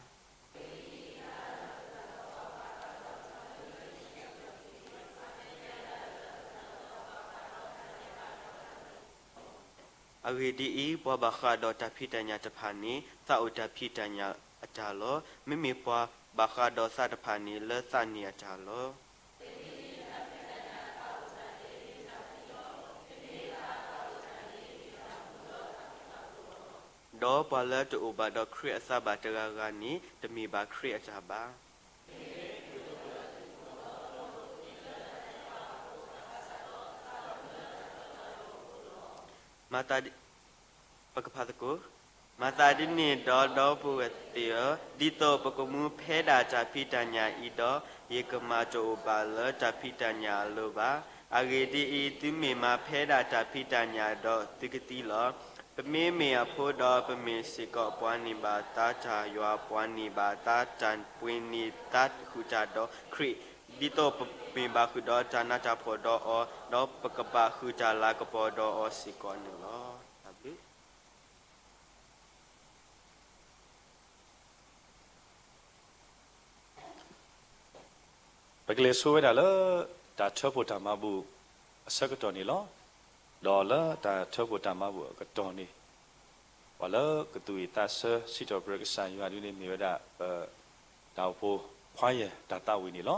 အဂ့ၢ်ဒ်အံၤ, ပှၤဘၣ်ဃးဒီးတၢ်ဖံးတၢ်ညၣ်တဖၣ်န့ၣ် သးအိၣ်တၢ်ဖံးတၢ်ညၣ်အတၢ်လီၤ. မ့မ့ၢ်ပှၤဘၣ်ဃးဒီးသးတဖၣ်န့ၣ် လၢသးန့ၢ်အတၢ်လီၤ. ဒီးပှၤလၢတအိၣ်ဘၣ်ဒီးခရံာ်အသးဘၣ်တဂၤဂၤန့ၣ် တမ့ၢ်ဘၣ်ခရံာ်အတၢ်ဘၣ်. မၤသးဒ်, ပကဖးသကိး, မၤသးဒ်န့ၣ်ဒီး ဒီပုၢ်ဝဲၢ်သ့ၣ်ဧၢ, ဒ်သိးပကမူဖဲဒၣ်တၢ်ဖံးတၢ်ညၣ်အံၤဒီး, ယကမၢ်တအိၣ်ဘၣ်လၢတၢ်ဖံးတၢ်ညၣ်အလိၤဘၣ်. အဂ့ၢ်ဒ်အံၤ, သုမ့ၢ်မၤဖဲဒၣ်တၢ်ဖံးတၢ်ညၣ်ဒီးသုကသံလီၤ. ပမ့မ့ၢ်အဖိဒီး ပမ့ၢ်စ့ၢ်ကီးပှၤန့ၢ်ဘၣ်သါတၢ်ယွၤ, ပှၤန့ၢ်ဘၣ်သါတၢ်, ပှၤန့ၢ်သါဃုာ်တၢ်ဒီးခရံာ်, ဒ်သိးပမ့ၢ်ဘၣ်ဃုာ်ဒီးတၢ်နးတၢ်ဖှီၣ်ဒီးအီၤ, ဒီးပကဘၣ်ဃုာ်တၢ်လၤကပီၤဒီးအီၤစ့ၢ်ကီးန့ၣ်လီၤ. တၢ်ဘျုး ပကလဲၤဆိဝဲဒၣ်လၢ တၢ်ထၢဖှိၣ်တၢ်မၤဘူၣ်အဆၢကတီၢ်န့ၣ်လီၤ. ဒီးလၢတၢ်ထၢဖှိၣ်တၢ်မၤဘူၣ်အကတီၢ်န့ၣ်, ပှၤလၢကသူၣ်ဝံၣ်သးဆၢ စံးထီၣ်ပတြၢၤကစၢ်ယွၤဒ်န့ၣ် မ့ၢ်ဝဲဒၣ်ပတၢ်အိၣ်ဖှိၣ် ခွါယဲၢ်တၢ်သးဝံၣ်န့ၣ်လီၤ.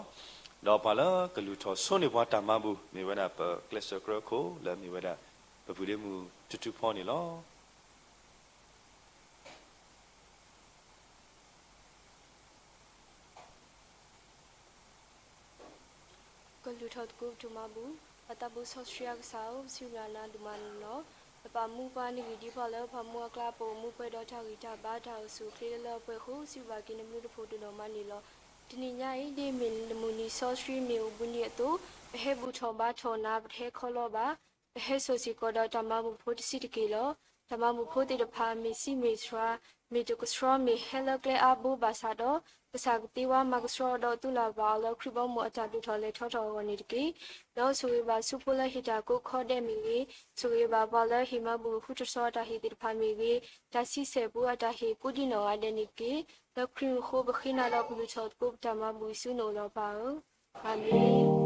ဒီးပှၤလၢကလုၢ်ထီၣ်ဆိန့ၢ်ပှၤတၢ်မၤဘူၣ် မ့ၢ်ဝဲဒၣ်ပကျဲးစၢးကြၢးခိၣ် လၢမ့ၢ်ဝဲဒၣ် ပပုၢ်ဒ့မုၣ်ထူထူဖီန့ၣ်လီၤ. ကလုၢ်ထီၣ်သကိးပတၢ်မၤဘူၣ်. ပသးဘိစီဆှံအကစၢ်ဧၢ, ပစံးဘျုးနၤဒိၣ်မးန့ၣ်လီၤ. ပပာ်မူပှၤနဂံၢ်ဒ်ပှၤလၢပှၤမူအကျါ ပအိၣ်မူပှဲၤဒီးတၢ်ဂံၢ်တၢ်ဘါ တၢ်အိၣ်ဆူၣ်အိၣ်ချ့လၢလၢပှဲၤပှဲၤအဃိ စံးဘျုးက့ၤနဘျုးနဖှိၣ်ဒိၣ်ဒိၣ်မးန့ၣ်လီၤ. တနံၤညါအံၤ ဒ်မုၢ်နံၤစီဆှံမ့ၢ်အိၣ်ဘှံးနံၤအသိး, ပဟဲဘူၣ်ထီၣ်ဘါထီၣ်နၤ, ပတဟဲခီလီၤဘၣ်. ပဟဲစိာ်စ့ၢ်ကီးဒီးတၢ်မၤဘူၣ်ဖိတဆံးတက့ၢ်လီၤ. တၢ်မၤဘူၣ်ဖိသ့ၣ်တဖၣ် မ့ၢ်စံးမ့ၢ်စှၤ, မ့ၢ်တကဆှီ မ့ၢ်ဟဲလၢကျဲအါဘိဘၣ်ဆၣ်ဒီး, ကစၢ်ကသ့ဝဲမၤကဆှီဒီးသူၣ်လၢ်ဘၣ်အီၤလၢခရံာ်ဘီမုၢ်အတၢ်ဒိၣ်ထီၣ်လဲၤထီထီၣ်အဂီၢ်န့ၣ်တက့ၢ်. ဒီးဆိၣ်ဂ့ၤဘၣ်ဆူဖိလၢဟ့ၣ်တၢ်ကိးခီဒဲးမ့ၢ်ဂ့ၤ, ဆိၣ်ဂ့ၤဘၣ်ပှၤလၢဟ့ၣ်မၤဘူၣ်ဃုတရီတၢ်ဟ့ၣ်သ့ၣ်တဖၣ်မ့ၢ်ဂ့ၤ, တၢ်ဆံဆဲၣ်ပူအတၢ်ဟ့ၣ်ကိးဒံနီၢ်ဂၤဒဲးန့ၣ်တက့ၢ်. လၢခရံာ်မံၤအဃိ ပဃ့နၤဒီးပလုၢ်ထီၣ်သကိးပတၢ်မၤဘူၣ်အံၤဆူနအိၣ်လီၤပၢ်ဧၢ. အၤမ့ၣ်.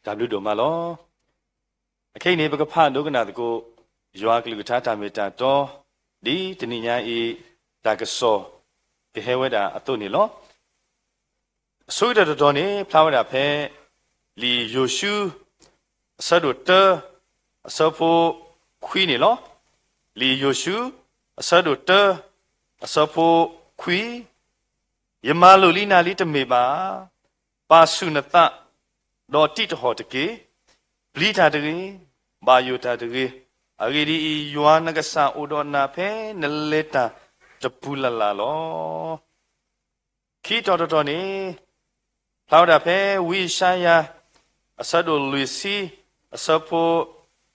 တၢ်ဘျုးဒိၣ်မးလီၤ. အခဲအံၤန့ၣ် ပကဖးဒိကနၣ်သကိး ယွၤကလုၢ်ကထါတၢ်မ့ၢ်တၢ်တီ ဒ်တနံၤညါအံၤ တၢ်ကစီၣ်ကဟဲဝဲဒၣ်အသိးန့ၣ်လီၤ. အဆိကတၢၢ်တတီၤန့ၣ် ဖျါဝဲဒၣ်ဖဲ လံာ်ယိၤၡူ အဆၢဒိၣ်တၢ အဆၢဖိခွံန့ၣ်လီၤ. လံာ်ယိၤၡူ အဆၢဒိၣ်တၢ အဆၢဖိခွံ ယမၤလိာ်လံနၤလံတမ့ၢ်ဘၣ်. ပာ်ဆူၣ်နသး ဒီးတံးတဟီၣ်တက့ၢ်. ပျံၤတၢ်တဂ့ၤ, ဘၣ်ယိၣ်တၢ်တဂ့ၤ. အဂ့ၢ်ဒ်အံၤ, ယွၤနကစၢ်အိၣ်ဒီးနၤဖဲနလဲၤတၢ်တပူၤလၢ်လၢ်လီၤ. ခံတီၤတတီၤန့ၣ် ဖျါဝဲဒၣ်ဖဲဝံယၡါယၤ အဆၢဒိၣ်လွံၢ်ဆံ အဆၢဖိ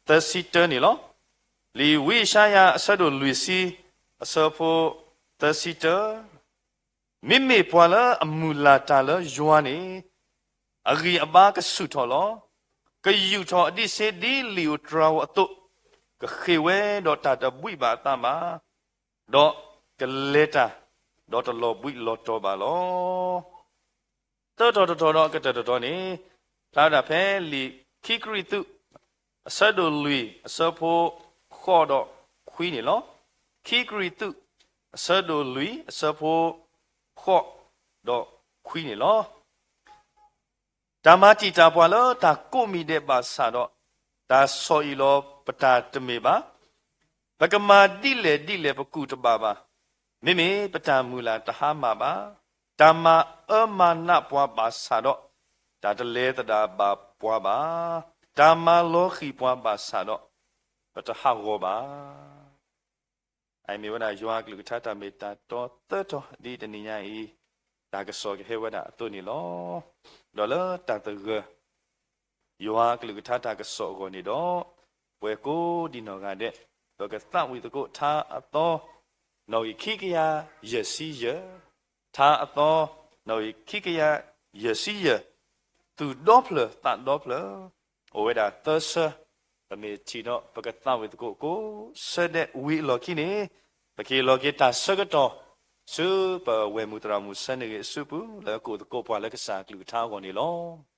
သၢဆံတၢန့ၣ်လီၤ. လံာ်ဝံယၡါယၤ အဆၢဒိၣ်လွံၢ်ဆံ အဆၢဖိသၢဆံတၢ မ့မ့ၢ်ပှၤလၢအမုၢ်လၢ်တၢ်လၢယွၤန့ၣ် အဂံၢ်အဘါကဆူၣ်ထီၣ်လီၤ. ကယူာ်ထီၣ်အဒံးစ့ဒ်လံာ်ဧိၤတြၤဧိၤအသိး, ကဃ့ၢ်ဝဲဒီးတၢ်တဘှံးဘၣ်အသးဘၣ်, ဒီးကလဲၤတၢ် ဒီးတလီၤဘှံးလီၤတီၤဘၣ်လီၤ. သၢတီၤတတီၤဒီးကတၢၢ်တတီၤန့ၣ် ဖျါဝဲဒၣ်ဖဲလံာ်ခံကရံၣ်သူး အဆၢဒိၣ်လွံၢ် အဆၢဖိဃိးဒီးခွံန့ၣ်လီၤ. ခံကရံၣ်သူး အဆၢဒိၣ်လွံၢ် အဆၢဖိဃိးဒီးခွံန့ၣ်လီၤ. တၢ်မၤတံာ်တာ်ပှၤလၢတၢ်ကိးမံၤဒဲးဘၣ်ဆၣ်ဒီး, တၢ်ဆီၣ်အံၤလီၤပတၢ်တမ့ၢ်ဘၣ်. ပကမၤဒ်လဲၣ်ဒ်လဲၣ်ပကူၣ်တဘၣ်ဘၣ်. မ့မ့ၢ်ပတၢ်မုၢ်လၢ်တဟါမၢ်ဘၣ်. တၢ်မၤအၢမၤနးပှၤဘၣ်ဆၣ်ဒီး, တၢ်တလဲၤသဒၣ်ဘၣ်ပှၤဘၣ်. တၢ်မၤလီၤဃံၤပှၤဘၣ်ဆၣ်ဒီး, ပတဟးဂီၤဘၣ်. အမ့ၢ်ဝဲဒၣ်ယွၤအကလုၢ်ကထါတၢ်မ့ၢ်တၢ်တီသၢတီၤ ဒ်တနံၤညါအံၤ တၢ်ကစီၣ်ကဟဲဝဲဒၣ်အသိးန့ၣ်လီၤ. ဒီးလၢတၢ်သဂၢၢ် ယွၤအကလုၢ်ကထါတၢ်ကစီၣ်အဂီၢ်န့ၣ်ဒီး, ပှၤကိးဒံနီၢ်ဂၤဒဲး ပကသးဝံၣ်သကိးထါအသီ နီၣ်ဂံၢ်ခံကယၤယဲၢ်ဆံယဲၢ်, ထါအသီ နီၣ်ဂံၢ်ခံကယၤယဲၢ်ဆံယဲၢ်, သူၣ်ဒီဖျၢၣ်သးဒီဖျၢၣ်, အိၣ်ဝဲဒၣ်သၢဆၢ, ပမ့ၢ်ထံၣ်ဒီး ပကသးဝံၣ်သကိးကိးဆၢဒဲးဝံၤအလီၢ်ခံန့ၣ်, ပကဟ့ၣ်လီၤက့ၤတၢ်ဆၢကတီၢ် ဆူပဝဲၢ်မုၢ်သရၣ်မုၣ်ဆၢနဂ့ၤအစုပူၤ လၢကိးသကိးပှၤလၢကစၢ်အကလုၢ်ကထါအဂီၢ်န့ၣ်လီၤ.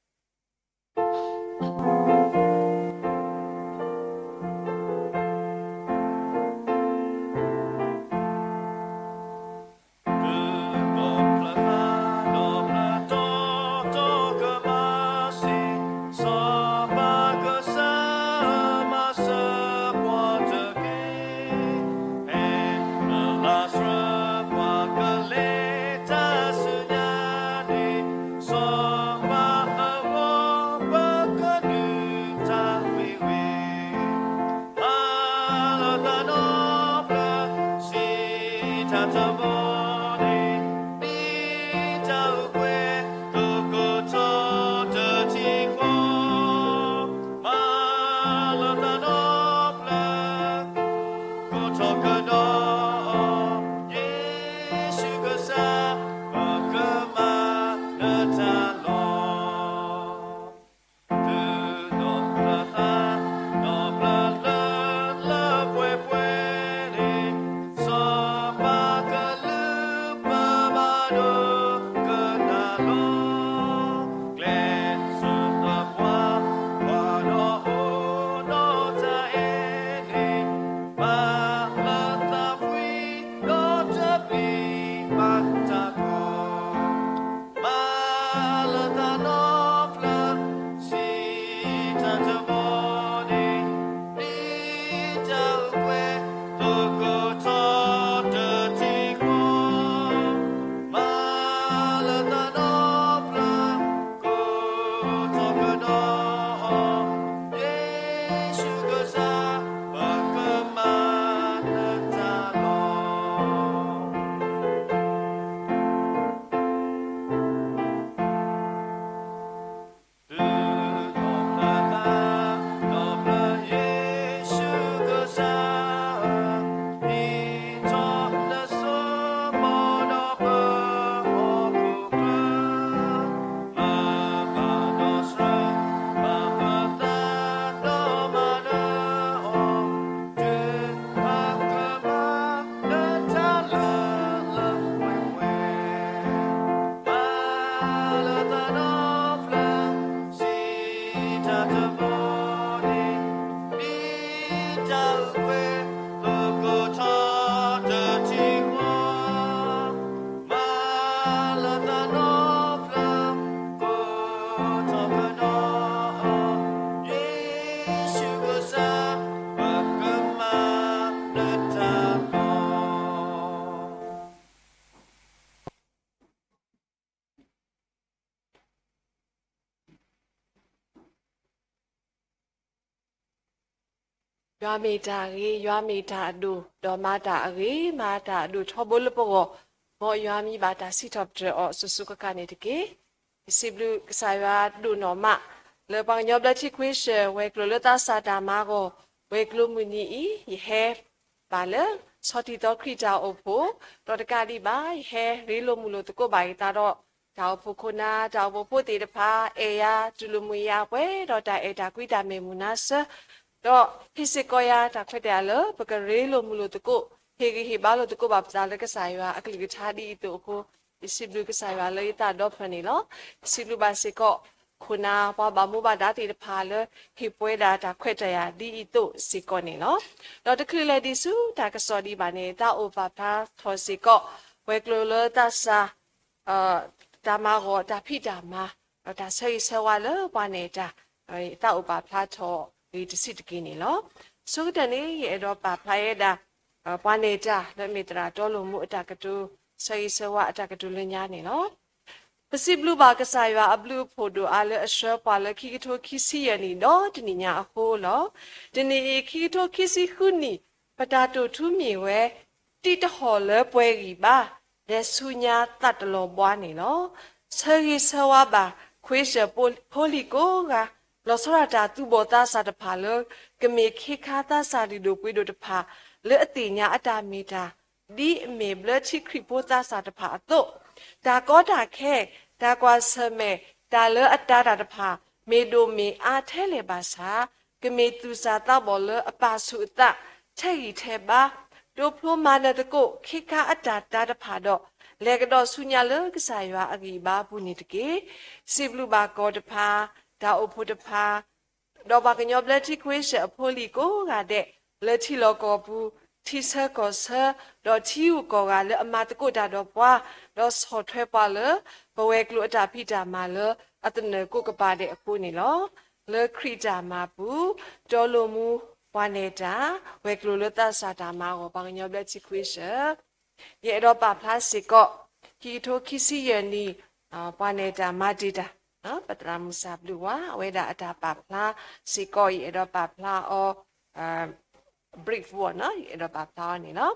ယွၤမ့ၢ်တၢ်ဂ့ၤ, ယွၤမ့ၢ်တၢ်အဒိၣ်, ဒီးမၤတၢ်အဂ့ၤ, မၤတၢ်အဒိၣ်ထီဘိလၢပဂီၢ်, မ်ယွၤမံဘၣ်တၢ်စံးထီၣ်ပတြၢၤအီၤ စိၤစိၤဃၣ်ဃၣ်န့ၣ်တက့ၢ်. ယစံးဘျုးကစၢ်ယွၤဒိၣ်နီၢ်မး, လၢပှၤကညီဘျၢထံခွ့စၢၣ် ဝဲၤကျိၤလၢသးစၢ်တၢ်မၤအဂီၢ်, ဝဲၤကျိၤမုၢ်နံၤအံၤ ယဟဲဘၣ်လၢ ဆီၣ်တံၢ်သီခရံာ်တၢ်အိၣ်ဖှိၣ်, ဒီးတကးဒံးဘၣ် ယဟဲရ့လိာ်မုာ်လိာ်သကိးဘၣ်ယသးဒီး တၢ်အိၣ်ဖှိၣ်ခိၣ်နၢ်, တၢ်အိၣ်ဖှိၣ်ဖိသ့ၣ်တဖၣ် အဲၣ်ယၤတူၢ်လိာ်မုာ်ယၤပှဲၤဒီးတၢ်အဲၣ်တၢ်ကွံတၢ်မဲာ်မုာ်နါစၢၤ, ဒီးဟ့ၣ်စ့ၢ်ကီးယၤတၢ်ခွဲးတၢ်ယာ်လၢ ပကရ့လိာ်မုာ်လိာ်သကိး, ဟ့ၣ်ဂံၢ်ဟ့ၣ်ဘါလိာ်သကိးဘၣ်ပသးလၢကစၢ်ယွၤအကလုၢ်ကထါဒ်အံၤအသိးအဃိ, ယစံးဘျုးကစၢ်ယွၤလၢယသးဒီဖျၢၣ်န့ၣ်လီၤ. ယစံးဘျုးဘၣ်စ့ၢ်ကီး ခိၣ်နၢ်ပှၤဘၣ်မူဘၣ်ဒါသ့ၣ်တဖၣ်လၢ ဟ့ၣ်ပှဲၤဒၣ်တၢ်ခွဲးတၢ်ယာ်ဒ်အံၤအသိးစ့ၢ်ကီးန့ၣ်လီၤ. ဒီးတချုးလဲၤဒံးဆူတၢ်ကစီၣ်ဒံးဘၣ်န့ၣ် သးအိၣ်ပာ်ဖျါထီၣ်စ့ၢ်ကီး ဝဲၤကျိၤလၢသးစၢ် တၢ်မၤအဂီၢ် တၢ်ဖံးတၢ်မၤ, ဒီးတၢ်ဆၢဂ့ၤဆၢဝါလၢပှၤနဲၣ်တၢ်, သးအိၣ်ပာ်ဖျါထီၣ်ဂ့ၤတဆံးတက့ၢ်န့ၣ်လီၤ. ဆိကတၢၢ်န့ၣ် ယအဲၣ်ဒိးပာ်ဖျါဝဲဒၣ် ပှၤနဲၣ်တၢ်လၢအမ့ၢ်သရၣ်တီလိာ်မူအတၢ်ကတိၤ, ဆၢဂ့ၤဆၢဝါအတၢ်ကတိၤလၢညါန့ၣ်လီၤ. ပစံးဘျုးဘၣ်ကစၢ်ယွၤအဘျုးအဖှိၣ်ဒိၣ်အါလၢအဆှၢပှၤလၢခံကထိခံဆံယဲၢ်နံၣ်ဒီးတနံၣ်ညါအဃိလီၤ. တနံၣ်အံၤ ခံကထိခံဆံဃုနံၣ်, ပတၢ်တိာ်ထူမ့ၢ်ဝဲ တံၢ်တဟီၣ်လၢပှဲၤဂံၢ်ဘါ, ဒဲးဆူညါသးတလီၤဘှါန့ၣ်လီၤ. ဆၢဂ့ၤဆၢဝါဘၣ် ခွ့စၢၣ်ဖိလံၤကိးဂၤ, လီၤဆီဒၣ်တၢ်သူၣ်ဘီၣ်သးစၢ်တဖၣ်လၢ ကမ့ၢ်ခ့ခါသးစၢ်လုၢ်ဒိၣ်ပှ့ၤဒိၣ်တဖၣ် လၢအသ့ၣ်ညါအတၢ်မ့ၢ်တၢ် ဒ်အမ့ၢ်ဘျၢထံခရံာ်ဖိသးစၢ်တဖၣ်အသိး, တၢ်ကီတၢ်ခဲ, တၢ်ကွၢ်ဆၢၣ်မဲာ်, တၢ်လၢအတၤတၢ်တဖၣ် မ့ၢ်ဒိၣ်မ့ၢ်အါထဲလဲၣ်ဘၣ်ဆၣ်, ကမ့ၢ်သူၣ်စၢ်သးဘီၣ်လၢအပာ်ဆူၣ်အသး ထဲးဂံၢ်ထဲးဘါ, ဒိးဖျိမၤနၢၤသကိး ခ့ခါအတၢ်တၤတဖၣ်ဒီး လဲၤကဒီးဆူညါလၢကစၢ်ယွၤအဂံၢ်အဘါအပူၤန့ၣ်တက့ၢ်. စံးဘျုးဘၣ်ကီၢ်တဖၣ်, တၢ်အိၣ်ဖှိၣ်တဖၣ် ဒီးပှၤကညီဘျၢထံခဝ့စၢၣ်အဖိလံၤကိးဂၤဒဲး လၢထံလီၢ်ကီၢ်ပူၤ, ထံဆၢကီၢ်ဆၢ, ဒီးထံဂုၤကီၢ်ဂၤလၢအမၤသကိးတၢ်ဒီးပှၤ, ဒီးဆီၣ်ထွဲပှၤလၢ ပဝဲၤကျိၤအတၢ်ဖံးတၢ်မၤလၢအသနၢၣ်ကိးကပၤဒဲးအဃိန့ၣ်လီၤ. လၢခရံာ်တၢ်မၤပူၤ, တီလိာ်မူ, ပှၤနဲၣ်တၢ်, ဝဲၤကျိၤလၢသးစၢ်တၢ်မၤအဂီၢ် ပှၤကညီဘျၢထံခဝ့စၢၣ် ယအဲၣ်ဒိးပာ်ဖျါစ့ၢ်ကီး ခံကထိခံဆံယဲၢ်နံၣ် ပှၤနဲၣ်တၢ်မၤတ့ၢ်တၢ်, ပသရၣ်မုၣ်စၢ်ဘျုးဝါ အဝဲဒၣ်အတၢ်ပာ်ဖျါစ့ၢ်ကီး ယအဲၣ်ဒိးပာ်ဖျါအီၤ brief ဝီၤနီၤ ယအဲၣ်ဒိးပာ်ဖျါအီၤန့ၣ်လီၤ.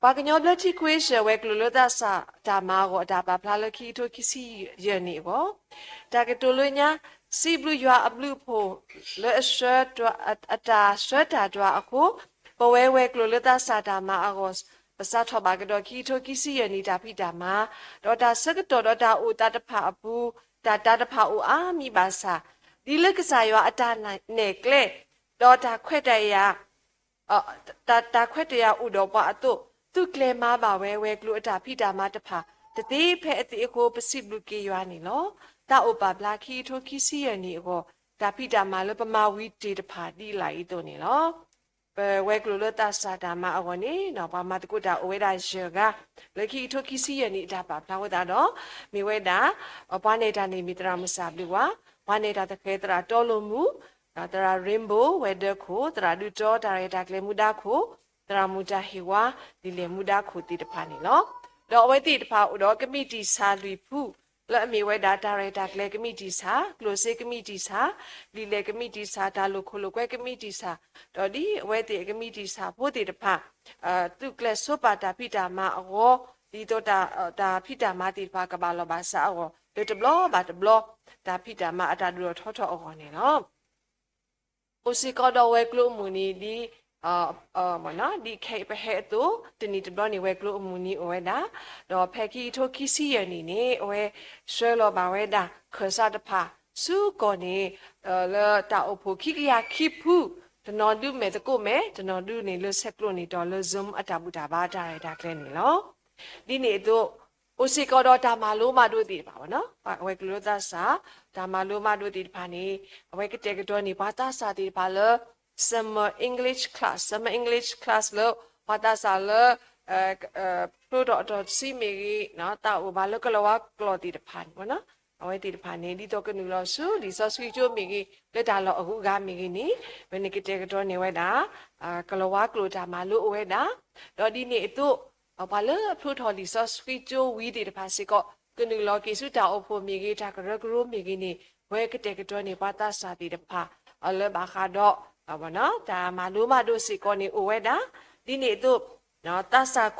ပှၤကညီဘျၢထံခဝ့စၢၣ် ဝဲၤကျိၤလၢသးစၢ်တၢ်မၤအဂီၢ် အတၢ်ပာ်ဖျါလၢခံကထိခံဆံယဲၢ်နံၣ်အဂီၢ်, တၢ်ကတိၤလၢညါ, စံးဘျုးယွၤအဘျုးအဖှိၣ် လၢအဆှၢ အတၢ်ဆှၢတၢ်တြၢ်အဃိ, ပဝဲဝဲၤကျိၤလၢသးစၢ်တၢ်မၤအဂီၢ် ပစးထီၣ်ဘၣ်ကဒီးခံကထိခံဆံယဲၢ်နံၣ်တၢ်ဖံးတၢ်မၤ, ဒီးတၢ်ဆၢကတီၢ်ဒီးတၢ်အိၣ်သးတဖၣ်အပူၤ, တၢ်တၤတဖၣ်အိၣ်အါမံၤဘၣ်ဆၣ်, ဒ်လၢကစၢ်ယွၤအတၢ်နဲၣ်ကျဲ ဒီးတၢ်ခွဲးတၢ်ယာ် တၢ်ခွဲးတၢ်ယာ်အိၣ်ဒီးပှၤအသိး, သုးကျဲၤမၤဘၣ်ဝဲ ဝဲၤကျိၤအတၢ်ဖံးတၢ်မၤတဖၣ် တသ့ဖဲအသ့အဃိ ပစံးဘျုးက့ၤယွၤန့ၣ်လီၤ. သးအိၣ်ပာ်ဖျါခံကထိခံဆံယဲၢ်နံၣ်အဂီၢ် တၢ်ဖံးတၢ်မၤလၢပမၤဝံၤတ့ၢ်တဖၣ်ဒ်လာ်အံၤအသိးန့ၣ်လီၤ. ပဝဲၤကျိၤလၢသးစၢ်တၢ်မၤအဂီၢ်န့ၣ် ပှၤမၤသကိးတၢ်အိၣ်ဝဲဒၣ်ယဲၢ်ဂၤ, လၢခံကထိခံဆံယဲၢ်နံၣ်အတၢ်ပာ်ဖျါဝဲသတးဒီး, မ့ၢ်ဝဲဒၣ် ပှၤနဲၣ်တၢ်န့ၣ်မ့ၢ်သရၣ်မုၣ်စၢ်ဘျုးဝါ, ပှၤနဲၣ်တၢ်သဃဲၤသရၣ်တီလိာ်မူ, သရၣ် Rainbow ဝဲၤဒၢခိၣ်, သရၣ်ဒုးတီတၢ်ရဲၣ်တၢ်ကျဲၤမူဒါခိၣ်, သရၣ်မုၣ်တၢ်ဟ့ၣ်ဝါ လံာ်လဲၢ်မူဒါခိၣ်သ့ၣ်တဖၣ်န့ၣ်လီၤ. ဒီးအဝဲသ့ၣ်တဖၣ်အိၣ်ဒီးကမံးတံာ်ဆၣ်လွံၢ်ဖု, လၢအမ့ၢ်ဝဲဒၣ်တၢ်ရဲၣ်တၢ်ကျဲၤကမံးတံာ်ဆၣ်, ကျိၣ်စ့ကမံးတံာ်ဆၣ်, လံာ်လဲၢ်ကမံးတံာ်ဆၣ်, တၢ်လိာ်ခိၣ်လိာ်ကွဲကမံးတံာ်ဆၣ်, ဒီးဒ်အဝဲသ့ၣ်အကမံးတံာ်ဆၣ်ဖိသ့ၣ်တဖၣ် သုးကျဲၤဆိပာ်တၢ်ဖံးတၢ်မၤအဂီၢ်, ဒ်သိးတၢ်ဖံးတၢ်မၤသ့ၣ်တဖၣ်ကဘၣ်လီၢ်ဘၣ်စးအဂီၢ်, လၢတဘျီဘၣ်တဘျီ တၢ်ဖံးတၢ်မၤအတၢ်ဒိၣ်ထီၣ်ထီထီၣ်အဂီၢ်န့ၣ်လီၤ. အိၣ်စ့ၢ်ကီးဒီးဝဲၤကျိၤအမုၢ်နံၤဒ် ဒ်ခဲအံၤပဟဲအသိး, တနံၣ်တဘျီန့ၣ် ဝဲၤကျိၤအမုၢ်နံၤအိၣ်ဝဲဒၣ်, ဒီးဖဲခံကထိခံဆံယဲၢ်နံၣ်န့ၣ် အဝဲဆှၢလီၤဘၣ်ဝဲဒၣ် ခၢၣ်စးတဖၣ် ဆူကီၢ်န့ၣ် လၢတၢ်အိၣ်ဖှိၣ်ခံကယၤခံဖု, တနီၤဒုးမဲာ်သကိးမဲာ်, တနီၤဒုးန့ၣ်လၢဆဲးကျိးန့ၣ်ဒီးလၢ Zoom အတၢ်ဘူၣ်တၢ်ဘါတၢ်ရဲၣ်တၢ်ကျဲၤန့ၣ်လီၤ. ဒ်န့ၣ်အသိး အိၣ်စ့ၢ်ကီးဒီးတၢ်မၤလိမၤဒိးသ့ၣ်တဖၣ်, ဝဲၤကျိၤလၢသးစၢ် တၢ်မၤလိမၤဒိးသ့ၣ်တဖၣ်န့ၣ် အဝဲကတဲာ်ကတီၤန့ၢ်ပှၤသးစၢ်သ့ၣ်တဖၣ်လၢ Summer English Class, Summer English Class လၢ ပှၤသးစၢ်လၢ ဖျိထီၣ်အတီၢ်တဆံမ့ၢ်ဂ့ၤ, သးအိၣ်ဘၣ်လၢကလီၤဝါကျိာ်သ့ၣ်တဖၣ်န့ၣ်, အဝဲသ့ၣ်တဖၣ်န့ၣ် ဒ်သိးကနုာ်လီၤဆူလံာ်စီဆှံကၠိမ့ၢ်ဂ့ၤ, လၢတၢ်လီၢ်အဂုၤအဂၤမ့ၢ်ဂ့ၤန့ၣ်, ဝဲန့ၣ်ကတဲာ်ကတီၤန့ၢ်ဝဲဒၣ် ကလီၤဝါကျိာ်တၢ်မၤလိအိၣ်ဝဲဒၣ်, ဒီးဒ်န့ၣ်အသိး ပှၤလၢအဖျိထီၣ်လံာ်စီဆှံကၠိဝံၤသ့ၣ်တဖၣ်စ့ၢ်ကီး ကနုာ်လီၤက့ၤဆူတၢ်အိၣ်ဖှိၣ်မ့ၢ်ဂ့ၤ, တၢ်ကရၢကရိမ့ၢ်ဂ့ၤန့ၣ်, ဝဲကတဲာ်ကတီၤန့ၢ်ပှၤသးစၢ်သ့ၣ်တဖၣ် လၢဘၣ်ဃးဒီး တၢ်မၤလိမၤဒိးစ့ၢ်ကီးန့ၣ်အိၣ်ဝဲဒၣ်, ဒ်န့ၣ်အသိး သးစၢ်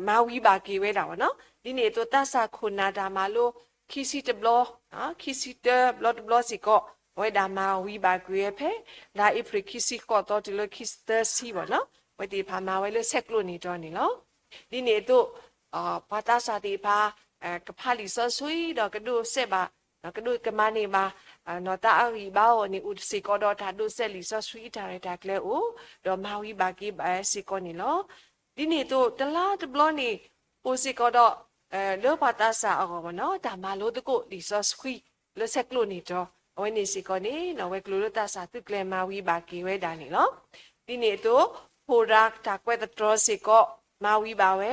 မၤဝံၤဘၣ်က့ၤဝဲဒၣ်ဘၣ်နီၤ, ဒ်န့ၣ်အသိးသးစၢ်ခိၣ်နၢ်တၢ်မၤလိ ခံဆံတဘျီ, ခံဆံတဘျီတဘျီစ့ၢ်ကီး အဝဲဒၣ်မၤဝံၤဘၣ်က့ၤဝဲဖဲ လါအ့ဖြ့ၣ်ခံဆံဃိးသီတုၤလၢခံဆံသၢဆံဘၣ်နီၤ, အဝဲသ့ၣ်တဖၣ်မၤဝဲလၢဆဲးကျိးန့ၢ်တီၤန့ၣ်လီၤ. ဒ်န့ၣ်အသိး ပှၤသးစၢ်သ့ၣ်တဖၣ် ကဖးလံာ်စီဆှံဒီးကဒိးစဲးဘၣ်, ကဒိးကမၤန့ၢ်ဘၣ် နီၢ်သးအဂံၢ်ဘါအဂီၢ်န့ၣ် အိၣ်စ့ၢ်ကီးဒီးတၢ်ဒိးစဲးလံာ်စီဆှံအတၢ်ရဲၣ်တၢ်ကျဲၤအိၣ်, ဒီးမၤဝံၤဘၣ်က့ၤဘၣ်စ့ၢ်ကီးန့ၣ်လီၤ. ဒ်န့ၣ်အသိး တလါတဘျီန့ၣ် အိၣ်စ့ၢ်ကီးဒီး လၢပှၤသးစၢ်အဂီၢ်ဘၣ်နီၤ တၢ်မၤလိသကိးလံာ်စီဆှံ လၢဆဲးကျိးန့ၢ်တီၤ, အဝဲန့ၣ်စ့ၢ်ကီးန့ၣ် ဝဲၤကျိၤလၢသးစၢ်သုးကျဲၤမၤဝံၤဘၣ်က့ၤဝဲဒၣ်န့ၣ်လီၤ. ဒ်န့ၣ်အသိး ဟိရၤတၢ်ကွဲးသတြီၤစ့ၢ်ကီး မၤဝံၤဘၣ်ဝဲ,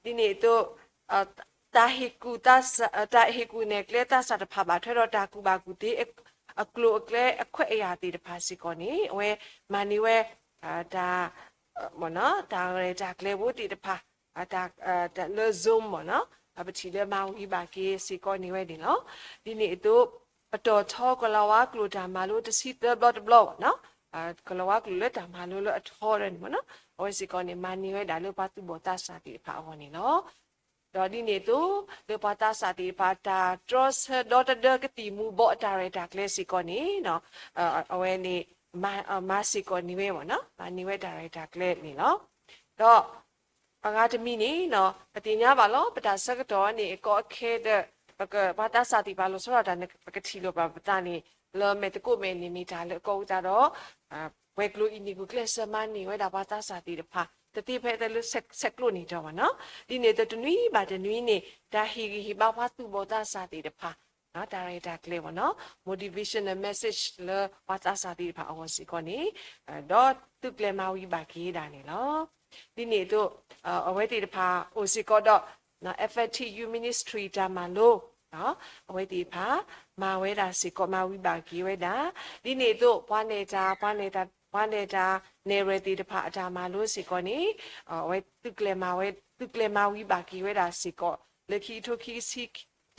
ဒ်န့ၣ်အသိး တၢ်ဟ့ၣ်ကူၣ် တၢ်ဟ့ၣ်ကူၣ်နဲၣ်ကျဲသးစၢ်တဖၣ်ဘၣ်ထွဲဒီးတၢ်ကူၣ်ဘၣ်ကူၣ်သ့ အကျိၤအကျဲအခွဲးအယာ်သ့ၣ်တဖၣ်စ့ၢ်ကီးန့ၣ် အဝဲမၤန့ၢ်ဝဲ တၢ် တၢ်ရဲၣ်တၢ်ကျဲၤဖိသ့ၣ်တဖၣ် လၢ Zoom ဘၣ်နီၤ ပထံၣ်လၢမၤဝံၤဘၣ်က့ၤစ့ၢ်ကီးန့ၢ်ဝဲန့ၣ်လီၤ. ဒ်န့ၣ်အသိး ပတီၢ်ထီကလၤဝါကျိာ်တၢ်မၤလိတဆံသၢဘျီတဘျီဘၣ်နီၤ, ကလၤဝါကျိာ်လၢတၢ်မၤလိလၢအထီဒီးန့ၣ်ဘၣ်နီၤ အဝဲစ့ၢ်ကီးန့ၣ် မၤန့ၢ်ဝဲဒၣ်လၢပှၤသူၣ်ဘီၣ်သးစၢ်သ့ၣ်တဖၣ်အဂီၢ်န့ၣ်လီၤ. ဒီးဒ်န့ၣ်အသိး လၢပှၤသးစၢ်သ့ၣ်တဖၣ် တၢ်တြီဆၢဒီတဒၢကသံၣ်မူၤဘှီးအတၢ်ရဲၣ်တၢ်ကျဲၤစ့ၢ်ကီးန့ၣ် အဝဲန့ၣ် မၤစ့ၢ်ကီးန့ၢ်ဝဲဘၣ်နီၤ မၤန့ၢ်ဝဲတၢ်ရဲၣ်တၢ်ကျဲၤန့ၣ်လီၤ. ဒီးအဂၤတမံၤန့ၣ် ပသ့ၣ်ညါဘၣ်လီၤ ပတၢ်ဆၢကတီၢ်န့ၣ် အကီအခဲဒီး ပက ပှၤသးစၢ်သ့ၣ်တဖၣ်လီၤဆီဒၣ်တၢ်န့ၣ် ပကထံၣ်လိာ်ဘၣ်ပသးန့ၣ် လၢမဲာ်သကိးမဲာ်န့ၣ်မ့ၢ်တၢ်လၢအကီအူသးဒီး ဝဲၤကျိၤအံၤန့ၣ် ဂုာ်ကျဲးစၢးမၤန့ၢ်ဝဲဒၣ်ပှၤသးစၢ်သ့ၣ်တဖၣ် တသ့ဖဲအသးလၢဆဲးကျိးန့ၢ်တီၤဘၣ်နီၤ. ဒ်န့ၣ်အသိးတနွံဘၣ်တနွံန့ၣ် တၢ်ဟ့ၣ်ဂံၢ်ဟ့ၣ်ဘါပှၤသူၣ်ဘီၣ်သးစၢ်သ့ၣ်တဖၣ် တၢ်ရဲၣ်တၢ်ကျဲၤဘၣ်နီၤ motivational message လၢပှၤသးစၢ်သ့ၣ်တဖၣ်အဂီၢ်စ့ၢ်ကီးန့ၣ် ဒီးသုးကျဲၤမၤဝံၤဘၣ်က့ၤဒၣ်န့ၣ်လီၤ. ဒ်န့ၣ်အသိး အဝဲသ့ၣ်တဖၣ်အိၣ်စ့ၢ်ကီးဒီး Effective Youth Ministry တၢ်မၤလိ အဝဲသ့ၣ်တဖၣ် မၤဝဲဒၣ်စ့ၢ်ကီး မၤဝံၤဘၣ်က့ၤဝဲဒၣ် ဒ်န့ၣ်အသိး ပှၤနဲၣ်တၢ် ပှၤနဲၣ်တၢ် ပှၤနဲၣ်တၢ်နဲၣ်ရွဲၣ်သ့ၣ်တဖၣ်အတၢ်မၤလိစ့ၢ်ကီးန့ၣ် အဝဲသုးကျဲၤမၤဝဲ သုးကျဲၤမၤဝံၤဘၣ်က့ၤဝဲဒၣ်စ့ၢ်ကီး လၢခံကထိခံဆံ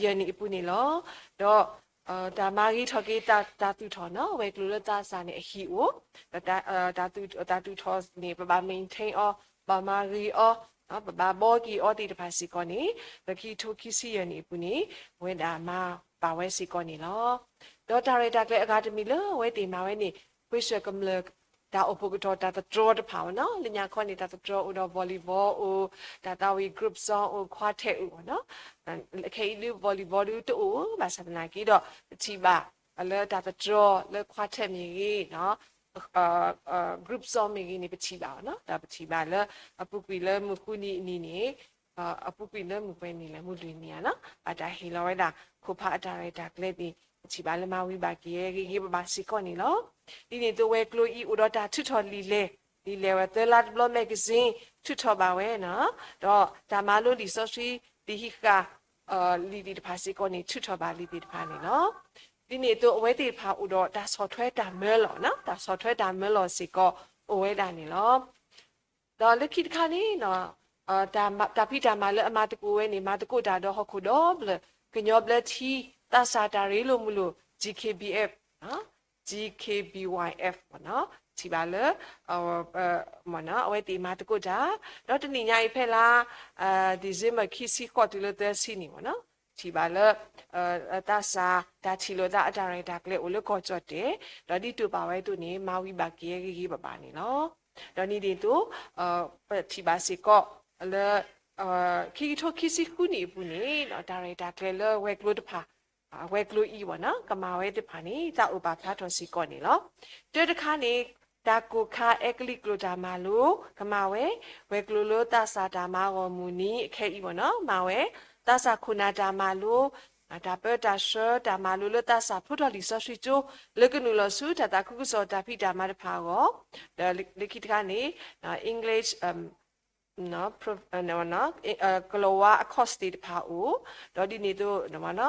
ယဲၢ်နံၣ်အပူၤန့ၣ်လီၤ. ဒီး တၢ်မၤဂ့ၤထီၣ်က့ၤ တၢ်သူၣ်ထီၣ်နီၤ ဝဲၤကျိၤလၢသးစၢ်န့ၣ်အဟံၣ်အိၣ် တၢ်သူၣ်ထီၣ်န့ၣ် ပဘၣ် maintain အီၤ ဘၣ်မၤဂ့ၤအီၤ ပဘၣ်ဘှီက့ၤအီၤသ့ၣ်တဖၣ်စ့ၢ်ကီးန့ၣ် လၢခံကထိခံဆံယဲၢ်နံၣ်အပူၤန့ၣ် အဝဲဒၣ်မၤဘၣ်ဝဲစ့ၢ်ကီးန့ၣ်လီၤ. ဒီးတၢ်ရဲၣ်တၢ်ကျဲၤအဂၤတမံၤလၢအဝဲသ့ၣ်မၤဝဲန့ၣ် ပှ့ၤဆှၢကမျၢၢ် တၢ်အိၣ်ဖှိၣ်ကတီၤတၢ်သတြီတဖၣ်ဘၣ်နီၤ လၢညါခီန့ၣ် တၢ်သတြီအိၣ်ဒီး volleyball အိၣ် တၢ်သးဝံၣ် group song အိၣ် quartet အိၣ်ဘၣ်နီၤ ခဲအံၤဒုး volleyball ဒုးတအိၣ်ဘၣ်ဆၣ်သနာ်က့ဒီး ပထံၣ်ဘၣ်လၢတၢ်သတြီလၢ quartet မ့ၢ်ဂ့ၤ group song မ့ၢ်ဂ့ၤန့ၣ် ပထံၣ်ဘၣ်ဘၣ်နီၤ ဒီးပထံၣ်ဘၣ်လၢအပူၤကွံာ်လၢမုၢ်ဃုနံၤအနံၤန့ၣ် အပူၤကွံာ်လၢမုၢ်ပှဲၤနံၤလဲၣ် မုၢ်လွံၢ်နံၤဧါနီၤ ဘၣ်တၢ်ဟ့ၣ်လီၤဝဲဒၣ် ခိၣ်ဖးအတၢ်ရဲၣ်တၢ်ကျဲၤသ့ၣ် ပထံၣ်ဘၣ်လၢမၤဝံၤဘၣ်က့ၤဂ့ၤဂ့ၤဘၣ်ဘၣ်စ့ၢ်ကီးန့ၣ်လီၤ. ဒ်န့ၣ်အသိးဝဲၤကျိၤအံၤအိၣ်ဒီးတၢ်ထုးထီၣ်လံာ်လဲၢ် လံာ်လဲၢ်ဝဲသၢလါတဘျီ magazine ထုးထီၣ်ဘၣ်ဝဲနီၤ ဒီးတၢ်မၤလိလံာ်စီဆှံ လံာ်ဟံးဃာ် လံာ်သ့ၣ်တဖၣ်စ့ၢ်ကီးန့ၣ် ထုးထီၣ်ဘၣ်လံာ်သ့ၣ်တဖၣ်န့ၣ်လီၤ. ဒ်န့ၣ်အသိးအဝဲသ့ၣ်တဖၣ်အိၣ်ဒီးတၢ်ဆီၣ်ထွဲတၢ်မၢလီၤနီၤ တၢ်ဆီၣ်ထွဲတၢ်မၢလီၤစ့ၢ်ကီးအိၣ်ဝဲဒၣ်န့ၣ်လီၤ. ဒီးလၢခံတခါန့ၣ် တၢ်ဖံးတၢ်မၤလၢအမၤသကိးဝဲန့ၣ် မၤသကိးတၢ်ဒီးဟီၣ်ခိၣ်ဒီဘျၢၣ် ကညီဘျၢထံ သးစၢ်တၢ်ရ့လိာ်မုာ်လိာ် G K B F, G K B Y F မ့ၢ်နီၤ ထံၣ်ဘၣ်လၢ မ့ၢ်နီၤ အဝဲသ့ၣ်မၤသကိးတၢ် ဒီးတနံၣ်ညါအံၤဖဲလါ December ခံဆံဃိးတုၤလၢသၢဆံန့ၣ်မ့ၢ်နီၤ ထံၣ်ဘၣ်လၢ သးစၢ်တၢ်ထံၣ်လိာ်သးအတၢ်ရဲၣ်တၢ်ကျဲၤအိၣ်လၢကီၢ်ကၠီၣ်တဲာ် ဒီးဒ်တိာ်ပာ်ဝဲအသိးန့ၣ် မၤဝံၤဘၣ်က့ၤဂ့ၤဂ့ၤဘၣ်ဘၣ်န့ၣ်လီၤ. ဒီးဒ်န့ၣ်အသိး ပထံၣ်ဘၣ်စ့ၢ်ကီးလၢ ခံကထိခံဆံဃုနံၣ်အပူၤန့ၣ် တၢ်ရဲၣ်တၢ်ကျဲၤလၢဝဲၤကျိၤတဖၣ် ဝဲၤကျိၤအံၤမ့ၢ်နီၤ ကမၤဝဲသ့ၣ်တဖၣ်န့ၣ် သးအိၣ်ပာ်ဖျါထီၣ်စ့ၢ်ကီးန့ၣ်လီၤ. တၢတခါန့ၣ် တၢ်ကိၢ်ခါအဲကလံးကျိာ်တၢ်မၤလိ ကမၤဝဲ ဝဲၤကျိၤလၢသးစၢ်တၢ်မၤဂီၢ်မုၢ်နံၤအခဲအံၤမ့ၢ်နီၤ မၤဝဲ သးစၢ်ခိၣ်နၢ်တၢ်မၤလိ တၢ်ပၢတၢ်ဆှၢ တၢ်မၤလိလၢသးစၢ်ဖျိထီၣ်လံာ်စီဆှံကၠိ လၢကနုာ်လီၤဆူတၢ်သးခုကစီၣ်တၢ်ဖံးတၢ်မၤတဖၣ်အဂီၢ် ဒီးလၢခံတခါန့ၣ် English ကလၤဝါအ course သ့ၣ်တဖၣ်အိၣ် ဒီးဒ်န့ၣ်အသိး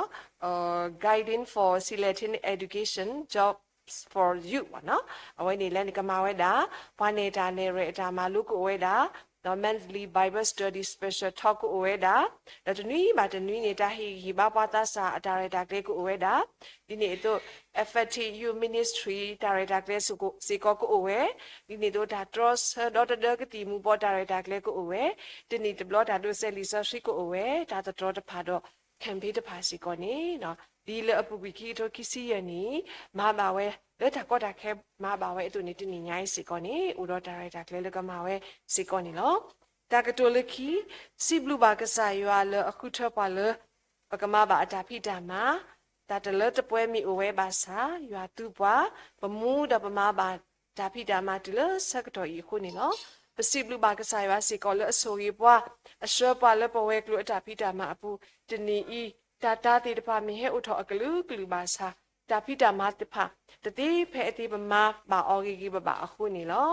Guiding for Selecting Education Jobs for Youth မ့ၢ်နီၤ အဝဲန့ၣ်လၢန့ၣ်ကမၤဝဲဒၣ် ပှၤနဲၣ်တၢ်နဲၣ်ရဲၣ်အတၢ်မၤလိကအိၣ်ဝဲဒၣ် ဒီး monthly Bible Study Special Talk ကအိၣ်ဝဲဒၣ်, ဒီးတနွံဘၣ်တနွံန့ၣ် တၢ်ဟ့ၣ်ဂံၢ်ဟ့ၣ်ဘါပှၤသးစၢ်အတၢ်ရဲၣ်တၢ်ကျဲၤကအိၣ်ဝဲဒၣ်, ဒ်န့ၣ်အသိး Effective Youth Ministry တၢ်ရဲၣ်တၢ်ကျဲၤစ့ၢ်ကီးကအိၣ်ဝဲ, ဒ်န့ၣ်အသိးတၢ်တြီဆၢဒီတဒၢကသံၣ်မူၤဘှီးတၢ်ရဲၣ်တၢ်ကျဲၤကအိၣ်ဝဲ, တနံၣ်တဘျီတၢ်ဒိးစဲးလံာ်စီဆှံကအိၣ်ဝဲ, တၢ်သတြီၤတဖၣ်ဒီး campaign တဖၣ်စ့ၢ်ကီးန့ၣ် ဒ်လၢအပူၤကွံာ်ခံကထိခံဆံယဲၢ်နံၣ် မၤဘၣ်ဝဲ လၢတၢ်ကီတၢ်ခဲမၤဘၣ်ဝဲအသိးန့ၣ် တနံၣ်ညါအံၤစ့ၢ်ကီးန့ၣ် အိၣ်ဒီးတၢ်ရဲၣ်တၢ်ကျဲၤလၢကမၤဝဲစ့ၢ်ကီးန့ၣ်လီၤ. တၢ်ကတိၤလၢခံ, စံးဘျုးဘၣ်ကစၢ်ယွၤလၢအဃုထၢပှၤလၢ ပကမၤဘၣ်အတၢ်ဖံးတၢ်မၤ, တၢ်တလၢတပှဲၤမ့ၢ်အိၣ်ဝဲဘၣ်ဆၣ် ယွၤသူပှၤ, ပမူဒီးပမၤဘၣ်တၢ်ဖံးတၢ်မၤတုၤလၢဆၢကတီၢ်အံၤအဃိန့ၣ်လီၤ. ပစံးဘျုးဘၣ်ကစၢ်ယွၤစ့ၢ်ကီးလၢအဆိၣ်ဂ့ၤပှၤ, အဆှၢပှၤလၢပဝဲၤကျိၤအတၢ်ဖံးတၢ်မၤအပူၤ, တနံၤအံၤ တၢ်တၤသ့ၣ်တဖၣ်မ့ၢ်ဟဲအိၣ်ထီၣ်အကလုာ်ကလုာ်ဘၣ်ဆၣ်, တၢ်ဖံးတၢ်မၤတဖၣ် တသ့ဖဲအသ့ပမၤဘၣ်အီၤဂ့ၤဂ့ၤဘၣ်ဘၣ်အဃိန့ၣ်လီၤ.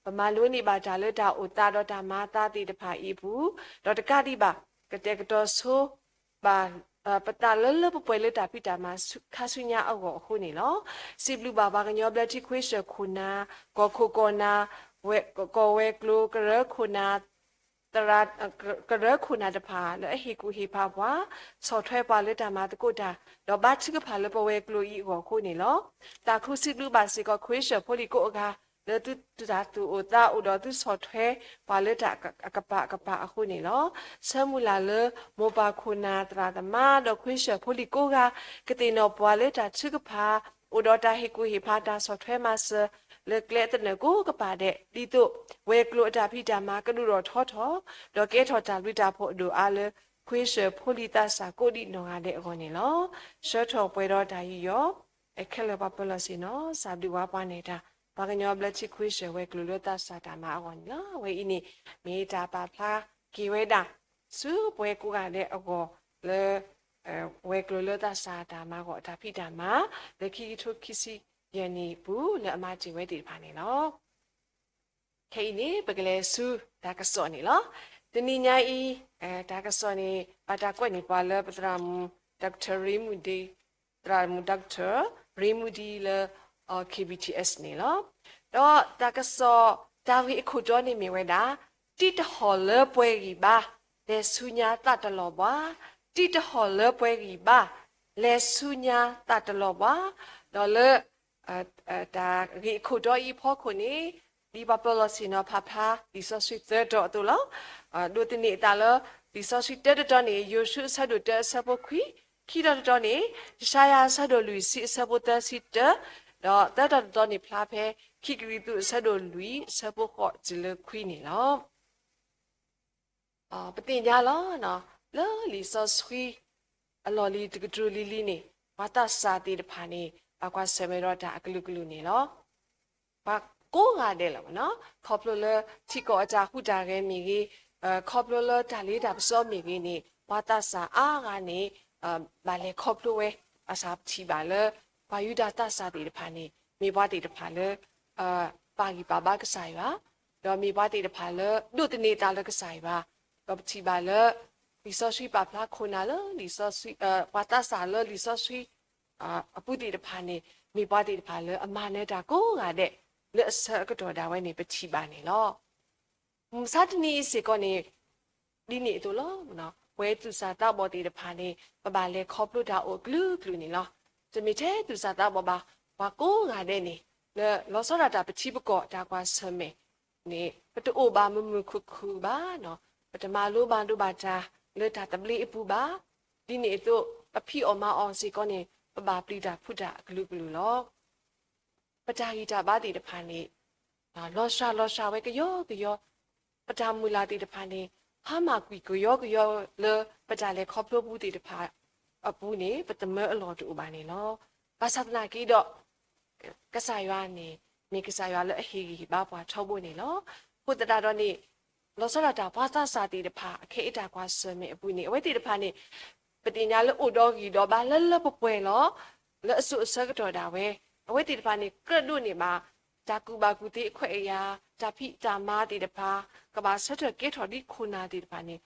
ပမၤလိန့ၢ်ဘၣ်တၢ်လၢတၢ်အိၣ်သးဒီးတၢ်မၤအသးသ့ၣ်တဖၣ်အံၤအပူၤ, ဒီးတကးဒံးဘၣ် ကတဲာ်ကတီၤဆိ ဘၣ် ပသးလၢလၢပှဲၤပှဲၤလၢတၢ်ဖံးတၢ်မၤခါဆူညါအဂီၢ်အဃိန့ၣ်လီၤ. စံးဘျုးဘၣ်ပှၤကညီဘျၢထံခွ့ဆၢၣ်ခိၣ်နၢ်, ကီၢ်ခိၣ်ကီၢ်နၢ်, ကီၢ်ဝဲၤကျိၤ, ကရၢခိၣ်နၢ်, သရၣ်, ကရၢခိၣ်နၢ်တဖၣ်လၢအဟ့ၣ်ကူၣ်ဟ့ၣ်ဖးပှၤ, ဆီၣ်ထွဲပှၤလၢတၢ်မၤသကိးတၢ်, ဒီးဘါထုကဖၣ်လၢပဝဲၤကျိၤအံၤအဂီၢ်အဃိန့ၣ်လီၤ. တၢ်ခုစံးဘျုးဘၣ်စ့ၢ်ကီးခွ့ဆၢၣ်ဖိလံၤကိးအဂၤ လၢသုတၢ်သူၣ်အိၣ်သးအိၣ်ဒီးသုဆီၣ်ထွဲပှၤလၢတၢ်အကပၤကပၤအဃိန့ၣ်လီၤ. ဆၢမုၢ်လၢ်လၢ မိၢ်ပၢ်ခိၣ်နၢ်သရၣ်သမါ ဒီးခွ့ဆၢၣ်ဖိလံၤကိးဂၤ ကသ့ၣ်နီၣ်ပှၤလၢတၢ်ထုကဖၣ်, အိၣ်ဒီးတၢ်ဟ့ၣ်ကူၣ်ဟ့ၣ်ဖးတၢ်ဆီၣ်ထွဲမၤစၢၤ လၢကျဲသနၢၣ်ကိးကပၤဒဲး ဒ်သိး ဝဲၤကျိၤအတၢ်ဖံးတၢ်မၤကဒိၣ်ထီၣ်ထီထီၣ်, ဒီးကဲထီၣ်တၢ်ဘျုးတၢ်ဖှိၣ်အဒိၣ်အါလၢ ခွ့ဆၢၣ်ဖိလံၤသးစၢ်ကိးဒံးနီၢ်ဂၤဒဲးအဂီၢ်န့ၣ်လီၤ. ဆှၢထီၣ်ပှဲၤဒီးတၢ်ယူးယီၣ် ခဲလၢာ်ပှၤပၢၤလီၢ်ဆ့ၣ်နီၤ စံးဘျုးဝဲပှၤန့ၢ်တၢ် ပှၤကညီဘျၢထံခွ့ဆၢၣ်ဝဲၤကျိၤလၢသးစၢ်တၢ်မၤအဂီၢ်န့ၣ်လီၤ. အဝဲအံၤန့ၣ် မ့ၢ်တၢ်ပာ်ဖျါက့ၤဝဲဒၣ် ဆူပှၤကိးဂၤဒဲးအဂီၢ်လၢ ဝဲၤကျိၤလၢသးစၢ်တၢ်မၤအဂီၢ် အတၢ်ဖံးတၢ်မၤ လၢခံကထိခံဆံယဲၢ်နံၣ်အပူၤ လၢအမၤတ့ၢ်ဝဲသ့ၣ်တဖၣ်န့ၣ်လီၤ. ခဲအံၤန့ၣ် ပကလဲၤဆူတၢ်ကစီၣ်န့ၣ်လီၤ. တနံၤညါအံၤ တၢ်ကစီၣ်န့ၣ် ဘၣ်တၢ်ကွဲးန့ၢ်ပှၤလၢပသရၣ်မုၣ် Doctor Raymudi, သရၣ်မုၣ် Doctor Raymudi လၢ KBTS န့ၣ်လီၤ. ဒီးတၢ်ကစီၣ်တၢ်ဂ့ၢ်အခိၣ်တီန့ၣ်မ့ၢ်ဝဲဒၣ် တံးတဟီၣ်လၢပှဲၤဂံၢ်ဘါ လဲၤဆူညါသးတလီၤဘှါ, တံးတဟီၣ်လၢပှဲၤဂံၢ်ဘါ လဲၤဆူညါသးတလီၤဘှါ, ဒီးလၢ တၢ်ဂ့ၢ်အခိၣ်တီအံၤအဖီခိၣ်န့ၣ် ဒ်ပှၤပၢၤလီၢ်ဆ့ၣ်နီၤဖးဖျါလံာ်စီဆှံသၢတီၤအသိးလီၤ. ဒိးသန့ၤအသးလၢ လံာ်စီဆှံတၢတတီၤန့ၣ် ယိၤၡူအဆၢဒိၣ်တၢအဆၢဖိခွံ, ခံတီၤတတီၤန့ၣ် ယၡါယၤအဆၢဒိၣ်လွံၢ်ဆံအဆၢဖိသၢဆံတၢ, ဒီးသၢတီၤတတီၤန့ၣ်ဖျါဖဲ ခံကရံၣ်သူးအဆၢဒိၣ်လွံၢ်အဆၢဖိဃိးတုၤလၢခွံန့ၣ်လီၤ. ပသ့ၣ်ညါလီၤ. လၢလံာ်စီဆှံ အလီၢ်လံၤတကတြူၢ်လံၤလံၤန့ၣ် ပှၤသးစၢ်သ့ၣ်တဖၣ်န့ၣ် ဘၣ်ကွၢ်ဆၢၣ်မဲာ်ဒီးတၢ်အကလုာ်ကလုာ်န့ၣ်လီၤ. ပှၤကိးဂၤဒဲးလီၤ. ခီဖျိလၢထံကီၢ်အတၢ်ဟူးတၢ်ဂဲၤမ့ၢ်ဂ့ၤ, ခီဖျိလၢတၢ်လ့တၢ်ပစီမ့ၢ်ဂ့ၤန့ၣ် ပှၤသးစၢ်အါဂၤန့ၣ် ဘၣ်လဲၤခီဖျိဝဲ. ဘၣ်ဆၣ်ပထံၣ်ဘၣ်လၢ ပှၤယူဒၤသးစၢ်သ့ၣ်တဖၣ်န့ၣ် မ့ၢ်ပှၤသ့ၣ်တဖၣ်လၢ ပာ်ဂံၢ်ပာ်ဘါကစၢ်ယွၤ, ဒီးမ့ၢ်ပှၤသ့ၣ်တဖၣ်လၢ ဒိးသန့ၤအသးလၢကစၢ်ယွၤ, ဒီးပထံၣ်ဘၣ်လၢ လံာ်စီဆှံပာ်ဖျါခိၣ်နၢ်လၢလံာ်စီဆှံ, ပှၤသးစၢ်လၢလံာ်စီဆှံ အပူၤသ့ၣ်တဖၣ်န့ၣ် မ့ၢ်ပှၤသ့ၣ်တဖၣ်လၢအမၤနၢၤတၢ်ကိးဂၤဒဲး လၢအဆၢအကတီၢ်ဒၣ်ဝဲန့ၣ် ပထံၣ်ဘၣ်န့ၣ်လီၤ. မုၢ်မဆါတနံၤအံၤစ့ၢ်ကီးန့ၣ် ဒ်န့ၣ်အသိးလီၤ. ပဝဲသူၣ်စၢ်သးဘီၣ်သ့ၣ်တဖၣ်န့ၣ် ပဘၣ်လဲၤခီဖျိတၢ်အိၣ်အကလုာ်ကလုာ်န့ၣ်လီၤ. တမ့ၢ်ထဲသူၣ်စၢ်သးဘီၣ်ဘၣ်, ပှၤကိးဂၤဒဲးန့ၣ် လၢလီၤဆီဒၣ်တၢ်ပထံပကီၢ်တၢ်ကွၢ်ဆၢၣ်မဲာ်န့ၣ် ပတအိၣ်ဘၣ်မုာ်မုာ်ခုၣ်ခုၣ်ဘၣ်, ပတမၤလိဘၣ်ဒိဘၣ်ထၣ်လၢတၢ်သဘျ့အပူၤဘၣ်. ဒ်န့ၣ်အသိး ပဖံးအီၣ်မၤအီၣ်စ့ၢ်ကီးန့ၣ် ပဘၣ်ပျံၤတၢ်ဖုးတၢ်အကလုာ်ကလုာ်လီၤ. ပတၢ်ဂံၢ်တၢ်ဘါသ့ၣ်တဖၣ်န့ၣ် လီၤစှၤလီၤစှၤဝဲကယီကယီ, ပတၢ်မုၢ်လၢ်သ့ၣ်တဖၣ်န့ၣ် ဟါမၢ်ကွံာ်ကယီကယီလၢ ပတၢ်လဲၤခီဖျိပူၤသ့ၣ်တဖၣ်အပူၤန့ၣ် ပသမၢအလီၢ်တအိၣ်ဘၣ်န့ၣ်လီၤ. ဘၣ်ဆၣ်သနာ်က့ဒီး ကစၢ်ယွၤန့ၣ် မ့ၢ်ကစၢ်ယွၤလၢအဟ့ၣ်ဂံၢ်ဟ့ၣ်ဘါပှၤထီဘိန့ၣ်လီၤ. အဃိသတးဒီးန့ၣ် လီၤဆီဒၣ်တၢ်ပှၤသးစၢ်သ့ၣ်တဖၣ် အခဲအံၤတၢ်ကွၢ်ဆၢၣ်မဲာ်အပူၤန့ၣ် အဝဲသ့ၣ်တဖၣ်န့ၣ် ပသ့ၣ်ညါလၢအိၣ်ဒီးဂံၢ်ဒီးဘါလၢလၢပှဲၤပှဲၤလီၤ. လၢအစိၤအဆၢကတီၢ်ဒၣ်ဝဲ အဝဲသ့ၣ်တဖၣ်န့ၣ် ကြၢးဒိးန့ၢ်ဘၣ် တၢ်ကူၣ်ဘၣ်ကူၣ်သ့အခွဲးအယာ်, တၢ်ဖံးတၢ်မၤသ့ၣ်တဖၣ်, ကဘၣ်ဆၢထၢၣ်ကဲထီၣ်ဒ်ခိၣ်နၢ်သ့ၣ်တဖၣ်န့ၣ်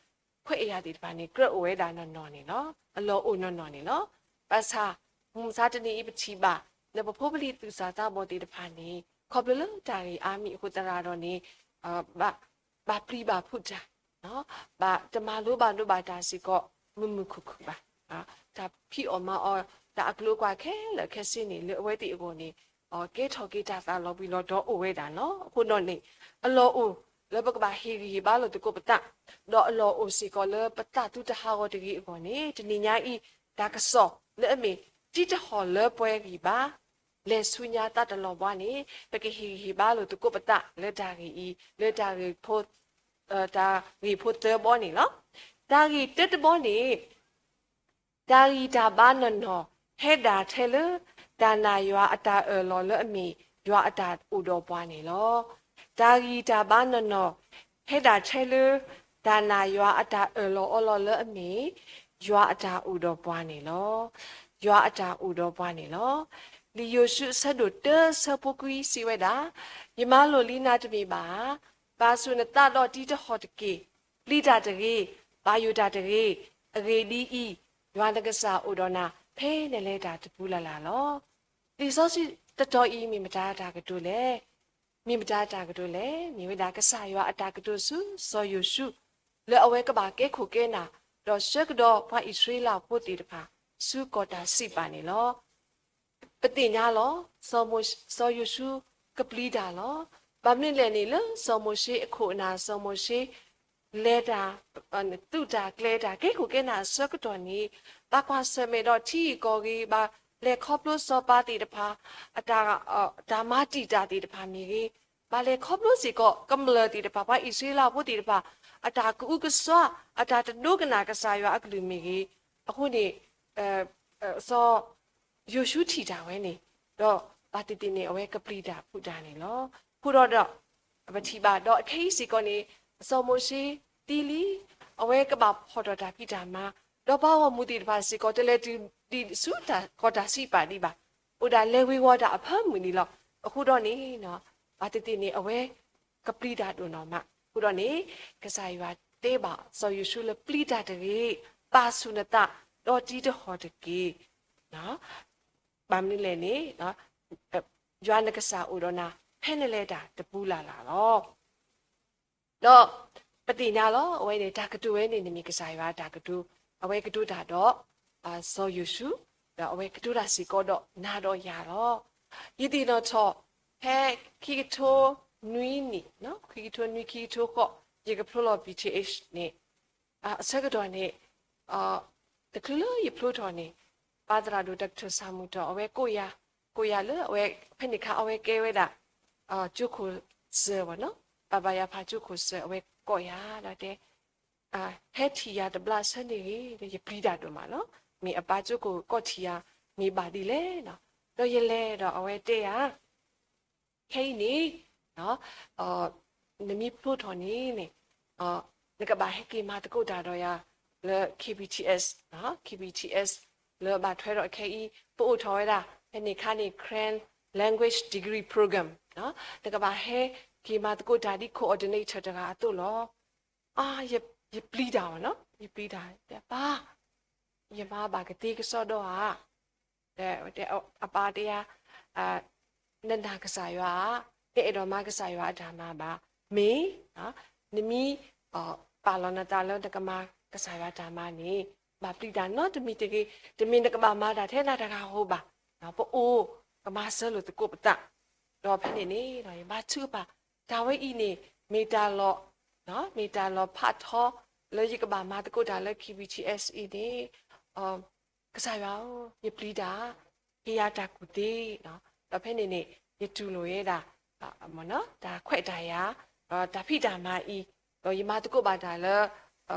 ခွဲးအယာ်သ့ၣ်တဖၣ်န့ၣ် ကြၢးအိၣ်ဝဲဒၣ်နီၢ်နီၢ်န့ၣ်လီၤ. အလီၢ်အိၣ်နီၢ်နီၢ်န့ၣ်လီၤ. ဘၣ်ဆၣ် မုၢ်မဆါတနံၤအံၤပထံၣ်ဘၣ် လၢပဖိပလံၤသူၣ်စၢ်သးဘီၣ်သ့ၣ်တဖၣ်န့ၣ် ခီဖျိလၢတၢ်ဂ့ၢ်အါမံၤအဃိသတးဒီးန့ၣ် ဘၣ် ဘၣ်ပျံၤဘၣ်ဖုးတၢ်, ဘၣ်တမၤလိဘၣ်ဒိဘၣ်တၢ်စ့ၢ်ကီး မုာ်မုာ်ခုၣ်ခုၣ်ဘၣ်. တၢ်ဖံးအီၣ်မၤအီၣ် တၢ်အကျိၤအကွာ်ခဲလၢာ်ခဲဆ့န့ၣ် လၢအဝဲသ့ၣ်အဂီၢ်န့ၣ် ကဲထီၣ်က့ၤတၢ်သးလီၤဘှံးလီၤတီၤအိၣ်ဝဲဒၣ်လီၤ. အဃိဒီးန့ၣ် အလီၢ်အိၣ်လၢပကဘၣ်ဟ့ၣ်ဂံၢ်ဟ့ၣ်ဘါလိာ်သကိးပသး, ဒီးအလီၢ်အိၣ်စ့ၢ်ကီးလၢပသးသူတဟးဂီၤတဂ့ၤအဂီၢ်န့ၣ် တနံၤညါအံၤ တၢ်ကစီၣ်လၢအမ့ၢ် တံၤတဟီၣ်လၢပှဲၤဂံၢ်ဘါ လဲၤဆူညါသးတလီၤဘှါန့ၣ် ပကဟ့ၣ်ဂံၢ်ဟ့ၣ်ဘါလိာ်သကိးပသးလၢတၢ်ဂ့ၢ်အံၤ လၢတၢ်ဂ့ၢ်ဖိ တၢ်ဂ့ၢ်ဖိသၢဘီန့ၣ်လီၤ. တၢ်ဂ့ၢ်တၢတဘီန့ၣ် တၢ်ဂံၢ်တၢ်ဘါနီၢ်နီၢ် ဟဲဒၣ်ထဲလၢ တၢ်နာ်ယွၤအတၢ်အၢၣ်လီၤလၢအမ့ၢ် ယွၤအတၢ်အိၣ်ဒီးပှၤန့ၣ်လီၤ. တၢ်ဂံၢ်တၢ်ဘါနီၢ်နီၢ် ဟဲဒၣ်ထဲလၢ တၢ်နာ်ယွၤအတၢ်အၢၣ်လီၤအီလီၤလၢအမ့ၢ် ယွၤအတၢ်အိၣ်ဒီးပှၤန့ၣ်လီၤ. ယွၤအတၢ်အိၣ်ဒီးပှၤန့ၣ်လီၤ. လံာ်ယိၤၡူအဆၢဒိၣ်တၢဆၢဖိခွံစံးဝဲဒၣ်, ယမၤလိာ်လံနၤတမ့ၢ်ဘၣ်ဧါ. ပာ်ဆူၣ်နသးဒီးတံၤတဟီၣ်တက့ၢ်. ပျံၤတၢ်တဂ့ၤ, ဘၣ်ယိၣ်တၢ်တဂ့ၤ. အဂ့ၢ်ဒ်အံၤ, ယွၤနကစၢ်အိၣ်ဒီးနၤ ဖဲနလဲၤတၢ်တပူၤလၢ်လၢ်လီၤ. လံာ်စီဆှံတတီၤအံၤ မ့ၢ်မတၤတၢ်ကတိၤလဲၣ်. မ့ၢ်မတၤတၢ်ကတိၤလဲၣ်. မ့ၢ်ဝဲဒၣ်ကစၢ်ယွၤအတၢ်ကတိၤဆူစီၤယိၤၡူ လၢအဝဲကဘၣ်ကဲခိၣ်ကဲနၢ် ဒီးဆှၢကဒီးပှၤအံၣ်စရ့လးဖိသ့ၣ်တဖၣ် ဆူကီၢ်တၢ်စံးပာ်န့ၣ်လီၤ. ပသ့ၣ်ညါလီၤ. စီၤမိၤ, စီၤယိၤၡူကပျံၤတၢ်လီၤ. ဘၣ်မနုၤလဲၣ်န့ၣ် လၢစီၤမိၤၡ့အခိၣ်အနၢ် စီၤမိၤၡ့ လဲၤတၢ်, သူၣ်တၢ်ကျဲၤတၢ် ကဲခိၣ်ကဲနၢ်အဆၢကတီၢ်န့ၣ် ဘၣ်ကွၢ်ဆၢၣ်မဲာ်ဒီးထံဂုၤကီၢ်ဂၤ, ဘၣ်လဲၤခီဖျိစီၤပၤသ့ၣ်တဖၣ် အတၢ်, တၢ်မၤတံာ်တာ်သ့ၣ်တဖၣ်မ့ၢ်ဂ့ၤ, ဘၣ်လဲၤခီဖျိစ့ၢ်ကီးကမျၢၢ်သ့ၣ်တဖၣ် ပှၤအံၣ်စရ့လးဖိသ့ၣ်တဖၣ် အတၢ်ကအုကစွါ, အတၢ်တဒိကနၣ်ကစၢ်ယွၤအကလုၢ်မ့ၢ်ဂ့ၤ, အဃိန့ၣ် စီၤယိၤၡူထံၣ်တၢ်ဝဲန့ၣ်, ဒီးဘၣ်သ့ၣ်သ့ၣ်န့ၣ် အဝဲကပျံၤတၢ်ဖုးတၢ်န့ၣ်လီၤ. အဃိဒီး ဒီး ပထံၣ်ဘၣ်ဒီးအခဲအံၤစ့ၢ်ကီးန့ၣ် စီၤမိၤၡ့သံလံ, အဝဲကဘၣ်ဖီၣ်ထီၣ်တၢ်ဖံးတၢ်မၤ, ဒီးပှၤဂီၢ်မုၢ်သ့ၣ်တဖၣ်စ့ၢ်ကီး တလဲၤတုၤဒံးဆူတၢ်ကီၢ်တၢ်စံးပာ်ဒံးဘၣ်, အိၣ်ဒၣ်လဲၤဝ့ၤဝီၤတၢ်အဖၢမုၢ်န့ၣ်လီၤ. အဃိဒီးန့ၣ် ဘၣ်သ့ၣ်သ့ၣ်န့ၣ် အဝဲကပျံၤတၢ်ဒိၣ်နီၢ်မး. အဃိဒီးန့ၣ် ကစၢ်ယွၤတဲဘၣ်စီၤယိၤၡူလၢပျံၤတၢ်တဂ့ၤ, ပာ်ဆူၣ်နသး, ဒီးတံၤတဟီၣ်တက့ၢ်. ဘၣ်မနုၤလဲၣ်န့ၣ် ယွၤနကစၢ်အိၣ်ဒီးနၤ ဖဲနလဲၤတၢ်တပူၤလၢ်လၢ်လီၤ. ဒီးပသ့ၣ်ညါလီၤ အဝဲန့ၣ် တၢ်ကတိၤဝဲန့ၣ်န့ၣ်မ့ၢ်ကစၢ်ယွၤအတၢ်ကတိၤ, အဝဲကတိၤတၢ်ဒီး စီၤယိၤၡူ, ဒီးအဝဲကတိၤတၢ်စ့ၢ်ကီးဒီးနၤဒီးယၤလီၤ. ယသ့ၣ်နီၣ်ထီၣ် ဖဲခံကထိနွံနံၣ်, ခံကထိနွံ ခံကထိဃိး ယကဖျိလီၤ ပီၣ်ထံၣ်အ့ၣ်န့ၣ် အဆၢကတီၢ်န့ၣ် တချုးလၢယဖျိထီၣ်န့ၣ် ပၢ်သရၣ်ဒိၣ်တၢ်ကထၢၣ်ဆၣ်မုၢ်ထီၣ် အဝဲကိးယၤ, ကိးယၤလၢအဝဲ ဖဲန့ၣ်ခါအဝဲကဲဝဲဒၣ် ကၠိခိၣ်စၢၤဘၣ်နီၤ, ပၢ်ဘါယၤဖးကၠိခိၣ်စၢၤ အဝဲကိးယၤဒီးတဲ ဟဲထံၣ်ယၤတဘျီဆၢန့ၣ်ဂ့ၤ ဒီးယပျံၤတၢ်ဒိၣ်မးနီၤ, မ့ၢ်အပၢ်ကၠိခိၣ်ကိးထံၣ်ယၤ မ့ၢ်ဘၣ်ဒ်လဲၣ်နီၤ, ဒီးယလဲၤဒီးအဝဲတဲယၤ ခဲအံၤန့ၣ် နမ့ၢ်ဖျိထီၣ်န့ၣ်န့ၣ် နကဘၣ်ဟဲက့ၤမၤသကိးတၢ်ဒီးယၤလၢ KBTS, KBTS လၢဘၣ်ထွဲဒီးခဲအံၤ ပအိၣ်ထီၣ်ဝဲဒၣ် ဖဲန့ၣ်ခါန့ၣ် Karen Language Degree Program, နကဘၣ်ဟဲက့ၤမၤသကိးတၢ်ဒ် coordinator တဂၤအသိးလီၤ. ယပျံၤတၢ်မးနီၤ, ယပျံၤတၢ်, ပၢ်, ယမၤဘၣ်ကသ့ကစီဒီဧါ တဲ, အပၢ်တဲယၤ, နနာ်ကစၢ်ယွၤဧါ, နအဲၣ်ဒိးမၤကစၢ်ယွၤအတၢ်မၤဘၣ်, မ့ၢ် နမ့ၢ်ပာ်လီၤနသးလၢနကမၤကစၢ်ယွၤတၢ်မၤန့ၣ် ဘၣ်ပျံၤတၢ်နီတမံၤတဂ့ၤ, တမ့ၢ်နကဘၣ်မၤတၢ်ထဲနၤတဂၤဧိၤဘၣ်, ပအိၣ်ကမၤစၢၤလိာ်သကိးပသး, ဒီးဖဲန့ၣ်န့ၣ် ယဘါထုကဖၣ်, တၢ်ဝဲအံၤန့ၣ် မ့ၢ်တၢ်လီၤ, မ့ၢ်တၢ်လီၤဖးထီလၢယကဘၣ်မၤသကိးတၢ်လၢ KBTS အံၤန့ၣ် ကစၢ်ယွၤဧၢ, ယပျံၤတၢ်, ဟ့ၣ်ယၤတၢ်ကူၣ်သ့, ဒီးဖဲန့ၣ်န့ၣ် ယတူၢ်လိာ်ဝဲဒၣ် တၢ်ခွဲးတၢ်ယာ်, တၢ်ဖံးတၢ်မၤအံၤ, ဒီးယမၤသကိးဘၣ်တၢ်လၢ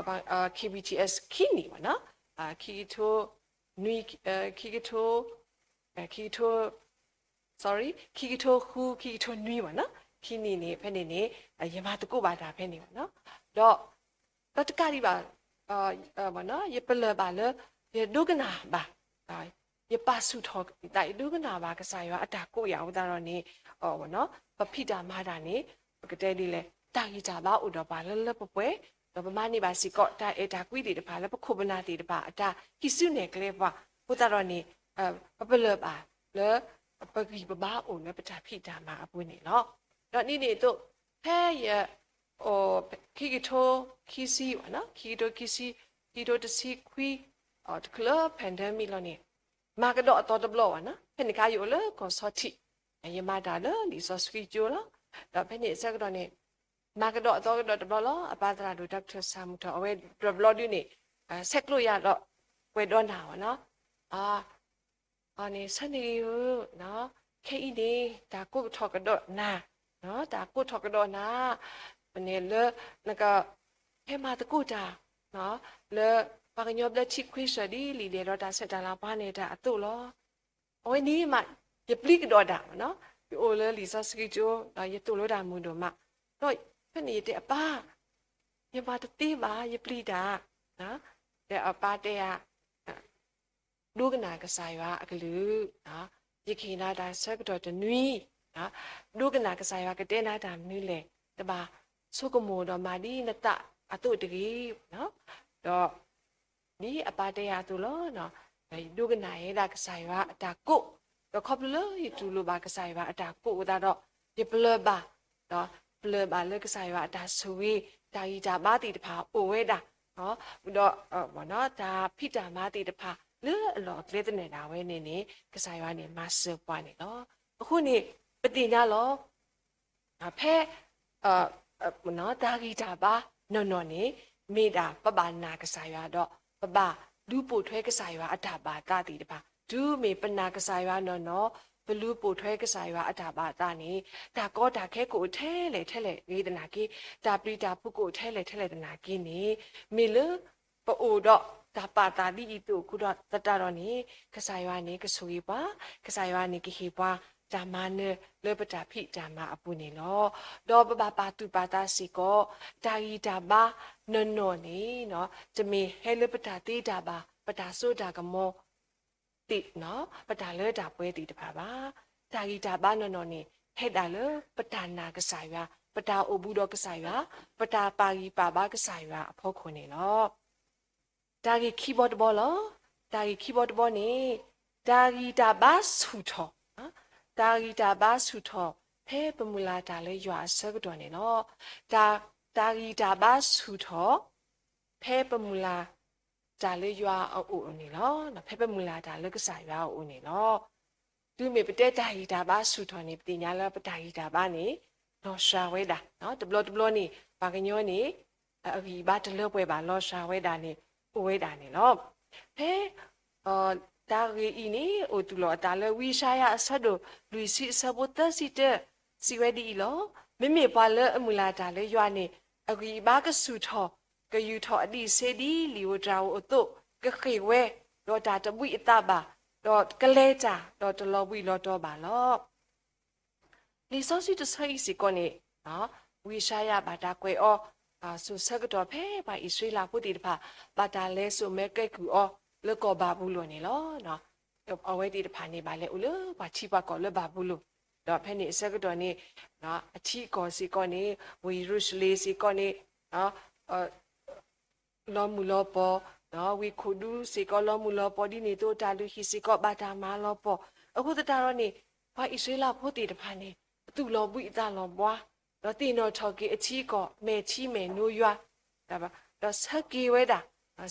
KBTS ခံနံၣ်မးနီၤ, ခံကထိနွံ, ခံကထိ, ခံကထိ sorry, ခံကထိဃု ခံကထိနွံမးနီၤ, ခံနံၣ်န့ၣ် ဖဲန့ၣ်န့ၣ် ယမၤသကိးဘၣ်တၢ်ဖဲန့ၣ်မးနီၤ, ဒီး ဒီးတကးဒံးဘၣ် ယပလၢၢ်ဘၣ်လၢ ယဒိကနၣ်ဘၣ်, ယပာ်ဆူၣ်ထီၣ်သး ယဒိကနၣ်ဘၣ် ကစၢ်ယွၤအတၢ်ကိးယၤအဃိသတးဒီးန့ၣ် ပဖံးတၢ်မၤတၢ်န့ၣ် ပကတဲဒ်လဲၣ် တၢ်ဂံၢ်တၢ်ဘါအိၣ်ဒီးပှၤလၢလၢပှဲၤပှဲၤ, ဒီးပမၤန့ၢ်ဘၣ်စ့ၢ်ကီး တၢ်အဲၣ်တၢ်ကွံသ့ၣ်တဖၣ် လၢပခိၣ်ပနၢ်သ့ၣ်တဖၣ် အတၢ်ဟံးစုနဲၣ်ကျဲပှၤအဃိသတးဒီးန့ၣ် ပပလၢၢ်ဘၣ်လၢ ပဂံၢ်ပဘါအိၣ်လၢပတၢ်ဖံးတၢ်မၤအပူၤန့ၣ်လီၤ. ဒီးဒ်န့ၣ်အသိး ဖဲယ အိၣ် ခံကထိခံဆံ, ခံကထိခံဆံ, ခံကထိတဆံခွံ, တချုးလၢ pandemic လီၤန့ၣ်, မၤကဒီးအသီတဘျီဘၣ်နီၤ. ဖဲန့ၣ်အခါ ယအိၣ်လၢကီၢ်ဆီထံး, ယမၤတၢ်လၢလံာ်စီဆှံကၠိလီၤ. ဒီးဖဲန့ၣ်အဆၢကတီၢ်န့ၣ် မၤကဒီးအသီကဒီးတဘျီလီၤ. အပၢ်သရၣ်ဒိၣ် Doctor ဆၣ်မုၢ်ထီၣ် အဝဲတဘျီဒုန့ၣ် ဆဲးကျိးယၤဒီး ကွဲးဒီးနၤဘၣ်နီၤ. အန့ၣ် ဆၢန့ၣ်ဧၢ, ခဲအံၤန့ၣ် တၢ်ကိးထီၣ်ကဒီးနၤ, တၢ်ကိးထီၣ်ကဒီးနၤ, ပန့ၣ်လၢ နက ဟဲမၤသကိးတၢ် လၢပှၤကညီဘျၢထံခွ့စၢၣ်ဒ်လံာ်လဲၢ်ဒီးတၢ်ဆဲးတၢ်လၤပှၤန့ၣ်တၢ်အသိးလီၤ. အဝဲန့ၣ်မး ယပျံၤကဒီးဒၣ်, ယအိၣ်လၢလံာ်စီဆှံကၠိ ဒီးယသိၣ်လိတၢ်မုာ်ဒိၣ်မး, ဒီးဖဲန့ၣ်ယတဲအပၢ်, ယမၤတသ့ဘၣ် ယပျံၤတၢ်, ဒီးအပၢ်တဲယၤ ဒိကနၣ်ကစၢ်ယွၤအကလုၢ်, ယကဟ့ၣ်နၤတၢ်ဆၢကတီၢ်တနွံ, ဒိကနၣ်ကစၢ်ယွၤကတဲနၤတၢ်မနုၤလဲၣ်, တဘၣ်ဆိကမိၣ်ဒီးမၤဒ်နသးအသိးတဂ့ၤ. ဒီး ဒ်အပၢ်တဲယၤအသိးလီၤ. ဒီးယဒိကနၣ်ဝဲဒၣ်ကစၢ်ယွၤအတၢ်ကိး, ဒီးခီဖျိလၢယတူၢ်လိာ်ဘၣ်ကစၢ်ယွၤအတၢ်ကိးအဃိသတးဒီး ယပလၢၢ်ဘၣ်, ဒီးပလၢၢ်ဘၣ်လၢကစၢ်ယွၤအတၢ်ဆိၣ်ဂ့ၤ တၢ်ဂံၢ်တၢ်ဘါသ့ၣ်တဖၣ်အိၣ်ဝဲဒၣ်, ဒီး တၢ်ဖံးတၢ်မၤသ့ၣ်တဖၣ်လၢအလီၢ်အကျဲသနၢၣ်ဒၣ်ဝဲန့ၣ်န့ၣ် ကစၢ်ယွၤန့ၣ်မၤစၢၤပှၤန့ၣ်လီၤ. အဃိန့ၣ် ပသ့ၣ်ညါလီၤ. ဖဲ တၢ်ဂံၢ်တၢ်ဘါနီၢ်နီၢ်န့ၣ် မ့ၢ်ဒၣ်ပဘၣ်နာ်ကစၢ်ယွၤဒီး ပဘၣ်လူၤပိာ်ထွဲကစၢ်ယွၤအတၢ်ဘၣ်သးသ့ၣ်တဖၣ်, တုၤမ့ၢ်ပနာ်ကစၢ်ယွၤနီၢ်နီၢ်, ပလူၤပိာ်ထွဲကစၢ်ယွၤအတၢ်ဘၣ်သးန့ၣ် တၢ်ကီတၢ်ခဲကအိၣ်ထဲလဲၣ်ထဲလဲၣ်ဂ့ၤသနာ်က့, တၢ်ပျံၤတၢ်ဖုးကအိၣ်ထဲလဲၣ်ထဲလဲၣ်သနာ်က့န့ၣ်, မ့ၢ်လၢ ပအိၣ်ဒီးတၢ်ပာ်သးဒ်အံၤအသိးအဃိသတးဒီးန့ၣ် ကစၢ်ယွၤန့ၣ်ကဆိၣ်ဂ့ၤပှၤ, ကစၢ်ယွၤန့ၣ်ကဟ့ၣ်ပှၤတၢ်မၤနၢၤလၢပတၢ်ဖံးတၢ်မၤအပူၤန့ၣ်လီၤ. ဒီးပဘၣ်ပာ်သူၣ်ပာ်သးစ့ၢ်ကီး, တၢ်ဂံၢ်တၢ်ဘါနီၢ်နီၢ်န့ၣ် တမ့ၢ်ဟဲလၢပတၢ်သ့တၢ်ဘၣ်, ပတၢ်စိတၢ်ကမီၤ သ့ၣ်, ပတၢ်လၢတၢ်ပှဲၤသ့ၣ်တဖၣ်ဘၣ်. တၢ်ဂံၢ်တၢ်ဘါနီၢ်နီၢ်န့ၣ် ဟဲဒၣ်လၢပတၢ်နာ်ကစၢ်ယွၤ, ပတၢ်အိၣ်ဘူးဒီးကစၢ်ယွၤ, ပတၢ်ပာ်ဂံၢ်ပာ်ဘါကစၢ်ယွၤအဖီခိၣ်န့ၣ်လီၤ. တၢ်ဂ့ၢ်ခံဘီတဘီလီၤ. တၢ်ဂ့ၢ်ခံဘီတဘီန့ၣ် တၢ်ဂံၢ်တၢ်ဘါဆူၣ်ထီၣ်, တၢ်ဂံၢ်တၢ်ဘါဆူၣ်ထီၣ် ဖဲပမုၢ်လၢ်တၢ်လၢယွၤအဆၢကတီၢ်န့ၣ်လီၤ. တၢ်, တၢ်ဂံၢ်တၢ်ဘါဆူၣ်ထီၣ် ဖဲပမုၢ်လၢ်တၢ်လၢယွၤအအိၣ်န့ၣ်လီၤ. ဖဲပမုၢ်လၢ်တၢ်လၢကစၢ်ယွၤအအိၣ်န့ၣ်လီၤ. တုၤမ့ၢ်ပတဲတၢ်ဂံၢ်တၢ်ဘါဆူၣ်ထီၣ်န့ၣ် ပသ့ၣ်ညါလၢပတၢ်ဂံၢ်တၢ်ဘါန့ၣ် လီၤစှၤဝဲဒၣ်. တဘျီတဘျီန့ၣ် ပှၤကညီန့ၣ် အဂံၢ်အဘါတလၢပှဲၤဘၣ် လီၤစှၤဝဲဒၣ်န့ၣ် အိၣ်ဝဲဒၣ်န့ၣ်လီၤ. ဖဲ တၢ်ဂ့ၢ်အံၤန့ၣ် အိၣ်သူၣ်လီၤအသးလၢဝံယၡါယၤအဆၢဒိၣ်လွံၢ်ဆံအဆၢဖိသၢဆံတၢ စံးဝဲဒ်အံၤလီၤ. မ့မ့ၢ်ပှၤလၢအမုၢ်လၢ်တၢ်လၢယွၤန့ၣ် အဂံၢ်အဘါကဆူၣ်ထီၣ်, ကယူာ်ထီၣ်အဒံးအဆှံဒ်လံာ်ဧိၤတြၤဧိၤအသိး, ကဃ့ၢ်ဝဲ, ဒီးတၢ်တဘှံးအသးဘၣ်, ဒီးကလဲၤတၢ်, ဒီးတလီၤဘှံးလီၤတီၤဘၣ်လီၤ. လံာ်စီဆှံတဆၢအံၤစ့ၢ်ကီးန့ၣ် ဝံယၡါယၤဘၣ်တၢ်ကွဲးအီၤ စိၤဆၢကတီၢ်ဖဲပှၤအံၣ်စရ့လးဖိသ့ၣ်တဖၣ် ဘၣ်တၢ်လဲၤစိာ်မဲာ်ကဲကုၢ်အီၤလၢကီၢ်ဘၤဘူလိၣ်န့ၣ်လီၤ. အဝဲသ့ၣ်တဖၣ်န့ၣ် ဘၣ်လဲၤအိၣ်လၢပှၤထံပှၤကီၢ်လၢဘၤဘူလိၣ်, ဒီးဖဲန့ၣ်အဆၢကတီၢ်န့ၣ် အထံအကီၢ်စ့ၢ်ကီးန့ၣ် ဝ့ၢ်ယရူၤၡလ့ၣ်စ့ၢ်ကီးန့ၣ် လီၤမုၢ်လီၤပီၢ်, ဝ့ၢ်ခိၣ်ဒူစ့ၢ်ကီးလီၤမုၢ်လီၤပီၢ်ဒ်န့ၣ်အသိး တၢ်လုၢ်ဟံၣ်စ့ၢ်ကီးဘၣ်တၢ်မၤလီၤပီၢ်, အဃိသတးဒီးန့ၣ် ပှၤအံၣ်စရ့လးဖိသ့ၣ်တဖၣ်န့ၣ် အသူၣ်လီၤဘှံးအသးလီၤဘှါ, ဒီးသ့ၣ်နီၣ်ထီၣ်က့ၤအထံအကီၢ် မဲာ်ထံမဲာ်နိယွၤ, ဒီးဆၢက့ၤဝဲဒၣ်,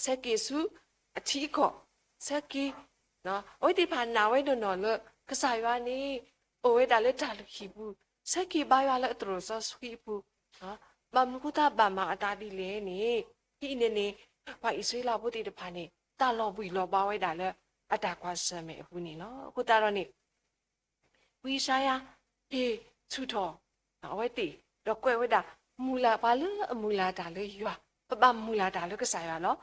ဆၢက့ၤဆူအထံအကီၢ်, ဆၢက့ၤ, အဝဲသ့ၣ်တဖၣ်နာ်ဝဲနီၢ်နီၢ်လၢ ကစၢ်ယွၤန့ၣ် အိၣ်ဝဲဒၣ်လၢတၢ်လုၢ်ဟံၣ်ပူၤ, ဆၢက့ၤဘါယွၤလၢအသရိာ်စီဆှံအပူၤ, ဘၣ်မနုၤအဃိသတးဘၣ်မၤအသးဒ်လဲၣ်န့ၣ်, ဟံးန့ၢ်န့ၣ် ပှၤအံၣ်စရ့လးဖိသ့ၣ်တဖၣ်န့ၣ် သးလီၤဘှံးလီၤဘှါဝဲဒၣ်လၢအတၢ်ကွၢ်ဆၢၣ်မဲာ်အပူၤန့ၣ်လီၤ. အဃိသတးဒီးန့ၣ် ဝံယၡါယၤ ဟ့ၣ်ဆူၣ်ထီၣ်အဝဲသ့ၣ်, ဒီးကွဲးဝဲဒၣ် မုၢ်လၢ်ပှၤလၢအမုၢ်လၢ်တၢ်လၢယွၤ, ပဘၣ်မုၢ်လၢ်တၢ်လၢကစၢ်ယွၤလီၤ.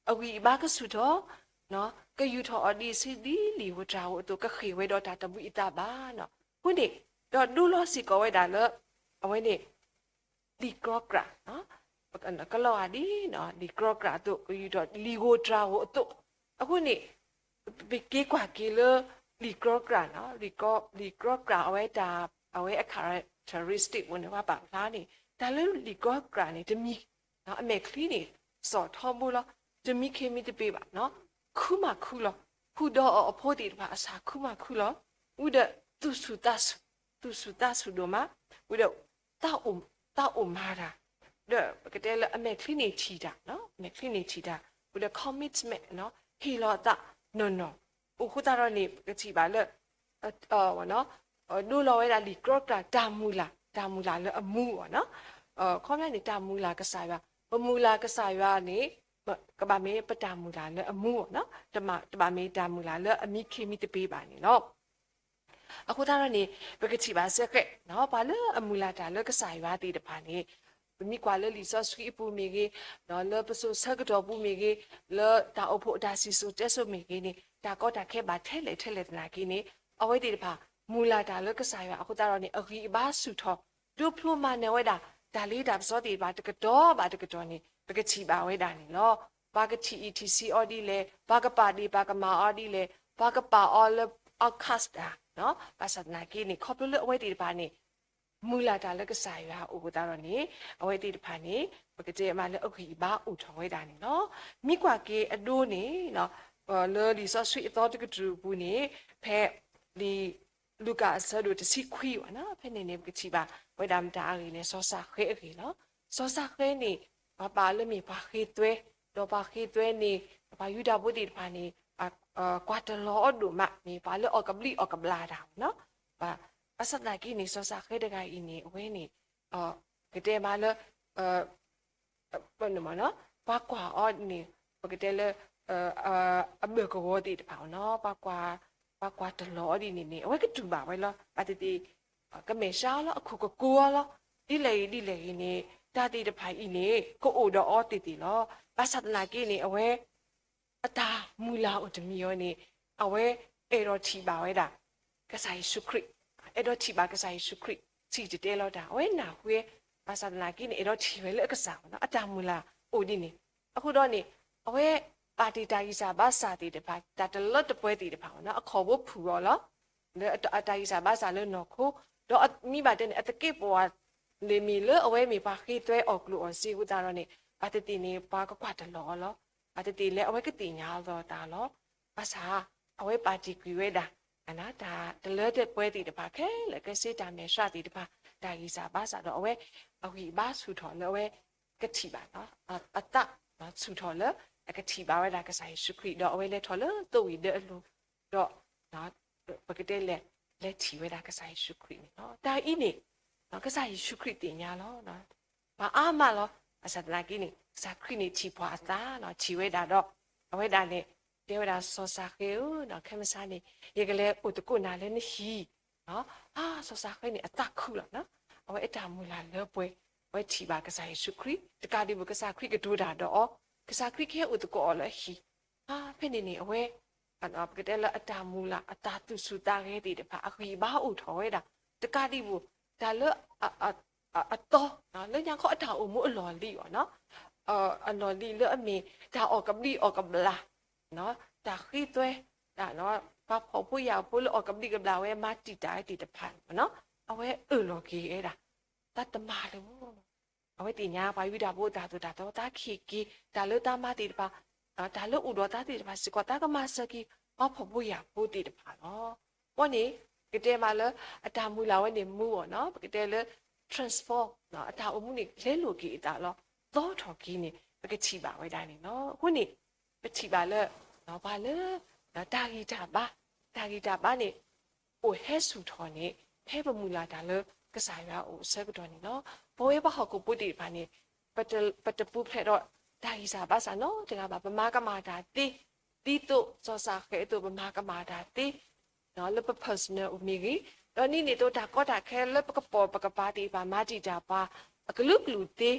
အဂံၢ်အဘါကဆူၣ်ထီၣ်, ကယူာ်ထီၣ်အီၤဒံးဆှံဒ်လံာ်ဧိၤတြၤဧိၤအသိး ကဃ့ၢ်ဝဲဒီးတၢ်တဘှံးအသးဘၣ်, အဃိန့ၣ် ဒီးဒိလီၤစ့ၢ်ကီးဝဲဒၣ်လၢ အဝဲန့ၣ် လံာ်ကြီကြၢ်, ကလီၤဂာ်ဒ် လံာ်ကြီကြၢ်အသိး ကယူာ်ထီၣ်လံာ်ဧိၤတြၤဧိၤအသိး, အဃိန့ၣ် ပက့ၤကွၢ်က့ၤလၢ လံာ်ကြီကြၢ်, လံာ်ကြီကြၢ်အဝဲတၢ် အဝဲအ characteristic ပူၤန့ၣ် ပှၤပာ်ဖျါန့ၣ် တၢ်လၢလံာ်ကြီကြၢ်န့ၣ် တမံၤ အမဲာ်ချံန့ၣ် စီၣ်ထီဘိလီၤ, တမံၤခ့မံၤတပ့ၤဘၣ်, ခုမးခုလီၤ, ဃုာ်ဒီးအီၤအဖိသ့ၣ်တဖၣ်အဆၣ်ခုမးခုလီၤ, ဝံၤဒီး သူၣ်ဆူၣ်သးဆူၣ်, သူၣ်ဆူၣ်သးဆူၣ်ဒိၣ်မး, ဝံၤဒီး သးအိၣ်မၤတၢ်, ဒီးပကတဲလၢအမဲာ်ချံန့ၣ်ထံၣ်တၢ်, အမဲာ်ချံန့ၣ်ထံၣ်တၢ်, အိၣ်ဒီး commitment ဟ့ၣ်လီၤအသးနီၢ်နီၢ်, အဃိသတးဒီးန့ၣ် ပကထံၣ်ဘၣ်လၢ ဒိလီၤဝဲဒၣ်လံာ်ကြီကြာ် တၢ်မုၢ်လၢ်, တၢ်မုၢ်လၢ်လၢအမူအီၤနီၤ. ခီပညီန့ၣ် တၢ်မုၢ်လၢ်ကစၢ်ယွၤ, ပမုၢ်လၢ်ကစၢ်ယွၤန့ၣ် ကဘၣ်မ့ၢ်ပတၢ်မုၢ်လၢ်လၢအမူအီၤနီၤ, တဘၣ်မ့ၢ်တၢ်မုၢ်လၢ်လၢအမံခ့မံသပ့ၤဘၣ်န့ၣ်လီၤ. အဃိသတးဒီးန့ၣ် ပကထံၣ်ဘၣ်စ့ၢ်ကီး ပှၤလၢအမုၢ်လၢ်တၢ်လၢကစၢ်ယွၤသ့ၣ်တဖၣ်န့ၣ် ပမ့ၢ်ကွၢ်လၢလံာ်စီဆှံအပူၤမ့ၢ်ဂ့ၤ, လၢပစိၤဆၢကတီၢ်ပူၤမ့ၢ်ဂ့ၤ, လၢတၢ်အိၣ်ဖှိၣ်အတၢ်စံၣ်စိၤတဲစိၤမ့ၢ်ဂ့ၤန့ၣ် တၢ်ကီတၢ်ခဲဘၣ်ထဲလဲၣ်ထဲလဲၣ်သနာ်က့န့ၣ် အဝဲသ့ၣ်တဖၣ် မုၢ်လၢ်တၢ်လၢကစၢ်ယွၤအဃိသတးဒီးန့ၣ် အဂံၢ်အဘါဆူၣ်ထီၣ် ဒိဖျိမၤနၢၤဝဲဒၣ် တၢ်လ့တၢ်ပစီသ့ၣ်တဖၣ် တကတီၢ်ဘၣ်တကတီၢ်န့ၣ် ပကထံၣ်ဘၣ်ဝဲဒၣ်န့ၣ်လီၤ. ပှၤကထံၣ်အံၤထံၣ်ဆံးအီၤဒ်လဲၣ်, ပှၤကပာ်ဒ့ၣ်ပှၤကမၤအီၤဒ်လဲၣ်, ပှၤကပာ်အီၤလၢ outcast တၢ်, ဘၣ်ဆၣ်သနာ်က့န့ၣ် ခီဖျိလၢအဝဲသ့ၣ်တဖၣ်န့ၣ် မုၢ်လၢ်တၢ်လၢကစၢ်ယွၤအအိၣ်အဃိသတးဒီးန့ၣ် အဝဲသ့ၣ်တဖၣ်န့ၣ် ပကတဲမးလၢအဂံၢ်အဘါအိၣ်ထီၣ်ဝဲဒၣ်န့ၣ်လီၤ. မ့ၢ်ကွၢ်က့ၤအဒိန့ၣ် လၢလံာ်စီဆှံအသီတကတြူၢ်အပူၤန့ၣ် ဖဲလံာ်လူၤကၣ်အဆၢဒိၣ်တဆံခွံဘၣ်နီၤ, ဖဲန့ၣ်န့ၣ် ပကထံၣ်ဘၣ်ဝဲဒၣ်မတၤအဂ့ၢ်လဲၣ်, စီၤၡၤဃဲအဂ့ၢ်လီၤ. စီၤၡၤဃဲန့ၣ် ပှၤပာ်လၢမ့ၢ်ပှၤဃ့သွဲ, ဒီးပှၤဃ့သွဲန့ၣ် ပှၤယူဒၤဖိသ့ၣ်တဖၣ်န့ၣ် ကွၢ်တလီၤအီၤဒိၣ်မး မ့ၢ်ပှၤလၢအီၣ်ကဘျံးအီၣ်ကဘျၣ်တၢ်နီၤ. ဘၣ်ဆၣ်သနာ်က့န့ၣ် စီၤၡၤဃဲတဂၤအံၤန့ၣ် အဝဲန့ၣ် ကတဲမးလၢ ပှၤကွၢ်အီၤန့ၣ် ပကတဲလၢ အဘၢၣ်ကဝီၤသ့ၣ်တဖၣ်နီၤ, ပှၤကွၢ်တလီၤအီၤဒ်န့ၣ်န့ၣ် အဝဲကတူၢ်ဘၣ်ဝဲလီၤ. ဘၣ်သ့ၣ်သ့ၣ် ကမဲာ်ဆှးအီၤလီၤ, အခိၣ်ကကိအီၤလီၤ. ဒ်လဲၣ်ဂ့ၤဒ်လဲၣ်ဂ့ၤန့ၣ် တၢ်သ့ၣ်တဖၣ်အံၤန့ၣ် ကအိၣ်ဒီးအီၤသ့ၣ်သ့ၣ်လီၤ. ဘၣ်ဆၣ်သနာ်က့န့ၣ် အဝဲ အတၢ်မုၢ်လၢ်အိၣ်တမံၤအီၤန့ၣ် အဝဲအဲၣ်ဒိးထံၣ်ဘၣ်ဝဲဒၣ် ကစၢ်ယ့ၣ်ၡူးခရံာ်, အဲၣ်ဒိးထံၣ်ဘၣ်ကစၢ်ယ့ၣ်ၡူးခရံာ် ထံၣ်တတဲလီၤတၢ်, အဝဲနၢ်ဟူဝဲ, ဘၣ်ဆၣ်သနာ်က့န့ၣ် အဲၣ်ဒိးထံၣ်ဝဲလၢအကစၢ်မနီၤ, အတၢ်မုၢ်လၢ်အိၣ်ဒ်န့ၣ်. အဃိဒီးန့ၣ် အဝဲပာ်တ့ၢ်တၢ်ဂံၢ်စၢ်ဘါစၢ်သ့ၣ်တဖၣ် တၢ်တလၢတပှဲၤသ့ၣ်တဖၣ်မနီၤ, အခီၣ်ဖိဖုၣ်အီၤလီၤ. လၢအတၢ်ဂံၢ်စၢ်ဘါစၢ်လၢနီၢ်ခိ, ဒီးမ့ၢ်ဘၣ်တဲန့ၣ် အသက့ပဝး လၢမ့ၢ်လၢအဝဲမ့ၢ်ပှၤဃ့သွဲအီၣ်ကျိၣ်အီၣ်စ့အဃိသတးဒီးန့ၣ် ဘၣ်သ့ၣ်သ့ၣ်န့ၣ် ပှၤကကွၢ်တလီၤအီၤလီၤ. ဘၣ်သ့ၣ်သ့ၣ်လၢအဝဲကသ့ၣ်ညါအသီအသးလီၤ. ဘၣ်ဆၣ် အဝဲပာ်တ့ၢ်ကွံာ်ဝဲဒၣ် တၢ်တလၢတပှဲၤသ့ၣ်တဖၣ်ခဲလၢာ်ခဲဆ့ တၢ်မဲာ်ဆှးသ့ၣ်တဖၣ် တၢ်ဂံၢ်စၢ်ဘါစၢ်ဒီး အဝဲအဂံၢ်အဘါဆူၣ်ထီၣ်လၢအဝဲကထံၣ်ဘၣ် အသးဆူၣ်ထီၣ်လၢအကထံၣ်ဘၣ်ဝဲဒၣ်ကစၢ်ယ့ၣ်ၡူးခရံာ် ဒီးအဝဲလဲၤထီၣ်လၢသိဝ့ၢ်ဒၢအလိၤ ဒီး ပကတဲလဲၣ် လဲၤထံၣ်ဝဲဒၣ်ကစၢ်ယ့ၣ်ၡူးခရံာ်န့ၣ်လီၤ. တၢ်အံၤန့ၣ် ကစၢ်ယ့ၣ်ၡူးခရံာ်သ့ၣ်ညါလီၤ. ပှၤအါမးလီၤ. ဘၣ်ဆၣ်သနာ်က့န့ၣ် ကစၢ်ခရံာ်န့ၣ်ထံၣ်ပှၤအသးလီၤ, ထံၣ်ဝဲဒၣ်ဒီး အဝဲဒၣ်န့ၣ် တဲဝဲဒၣ်စီၤၡၤဃဲဧၢ, ခဲမုၢ်ဆါန့ၣ် ယကလဲၤအိၣ်သကိးနၤလၢနဟံၣ် အါ စီၤၡၤဃဲန့ၣ် အသးခုလီၤ. အဝဲအတၢ်မုၢ်လၢ်လၢပှဲၤ, အဝဲထံၣ်ဘၣ်ကစၢ်ယ့ၣ်ၡူးခရံာ် တကးဒံးဘၣ် ကစၢ်ခရံာ်ကတိၤတၢ်ဒီးအီၤ, ကစၢ်ခရံာ်ကဟဲအိၣ်သကိးအီၤလၢအဟံၣ်. ဖဲန့ၣ်န့ၣ် အဝဲ ပကတဲလၢအတၢ်မုၢ်လၢ် အတၢ်သူၣ်ဆူၣ်သးဂဲၤသ့ၣ်တဖၣ် အဂံၢ်အဘါအိၣ်ထီၣ်ဝဲဒၣ် တကးဒံးဘၣ် တၢ်လၢ အသီ လၢညါခီအတၢ်အိၣ်မူအလီၢ်လံၤအီၤ, အလီၢ်လံၤလၢအမ့ၢ် တၢ်အီၣ်ကဘျံးအီၣ်ကဘျၣ်, တၢ်ဃ့သွဲ ပှၤဖှီၣ်ဖိယာ်ဖိလၢအီၣ်ကဘျံးကဘျၣ်ဝဲ မၤတံာ်တာ်ဝဲသ့ၣ်တဖၣ် အဝဲအၢၣ်လီၤက့ၤဝဲဒၣ် တၢ်တမၤလၢၤ အဝဲသ့ၣ်ညါပှၤယူဒၤဖိအတၢ်သိၣ်တၢ်သီ တၢ်ခံးက့ၤ တၢ်လၢတၢ်မၤသ့ၣ်တဖၣ်, တၢ်လၢအိၣ်ဒီးတၢ်သ့ၣ်တဖၣ်စ့ၢ်ကီး တၢ်ကမၤစၢၤက့ၤ ပှၤဖှီၣ်ဖိယာ်ဖိသ့ၣ်တဖၣ်လီၤ. အဃိန့ၣ် ပကတဲမးလၢ အတၢ်မုၢ်လၢ်ဝဲန့ၣ်မူအီၤနီၤ, ပကတဲလၢ transform အတၢ်အိၣ်မူန့ၣ် လဲလိာ်က့ၤအသးလီၤ. သီထီၣ်က့ၤန့ၣ် ပကထံၣ်ဘၣ်ဝဲဒၣ်န့ၣ်လီၤ. အဃိန့ၣ် ပထံၣ်ဘၣ်လၢ ပှၤလၢ တၢ်ဂံၢ်တၢ်ဘါ, တၢ်ဂံၢ်တၢ်ဘါန့ၣ် အိၣ်ဟဲဆူၣ်ထီၣ်န့ၣ် ဖဲပမုၢ်လၢ်တၢ်လၢကစၢ်ယွၤအအိၣ်အဆၢကတီၢ်န့ၣ်လီၤ. ပဝဲပှၤဟီၣ်ခိၣ်ဖိသ့ၣ်တဖၣ်န့ၣ် ပတပူၤဖျဲးဒီးတၢ်ဂံၢ်စၢ်ဘါစၢ်နီတဂၤဘၣ်. ပမၤကမၣ်တၢ်သ့, ဒ်သိးစီၤၡၤဃဲအသိး ပမၤကမၣ်တၢ်သ့ လၢပ personal မ့ၢ်ဂ့ၤ, ဒီးဒ်န့ၣ်အသိးတၢ်ကီတၢ်ခဲလၢပကပိာ်ပကပၤသ့ၣ်တဖၣ် မၤတံာ်တာ်ပှၤအကလုာ်ကလုာ်သ့,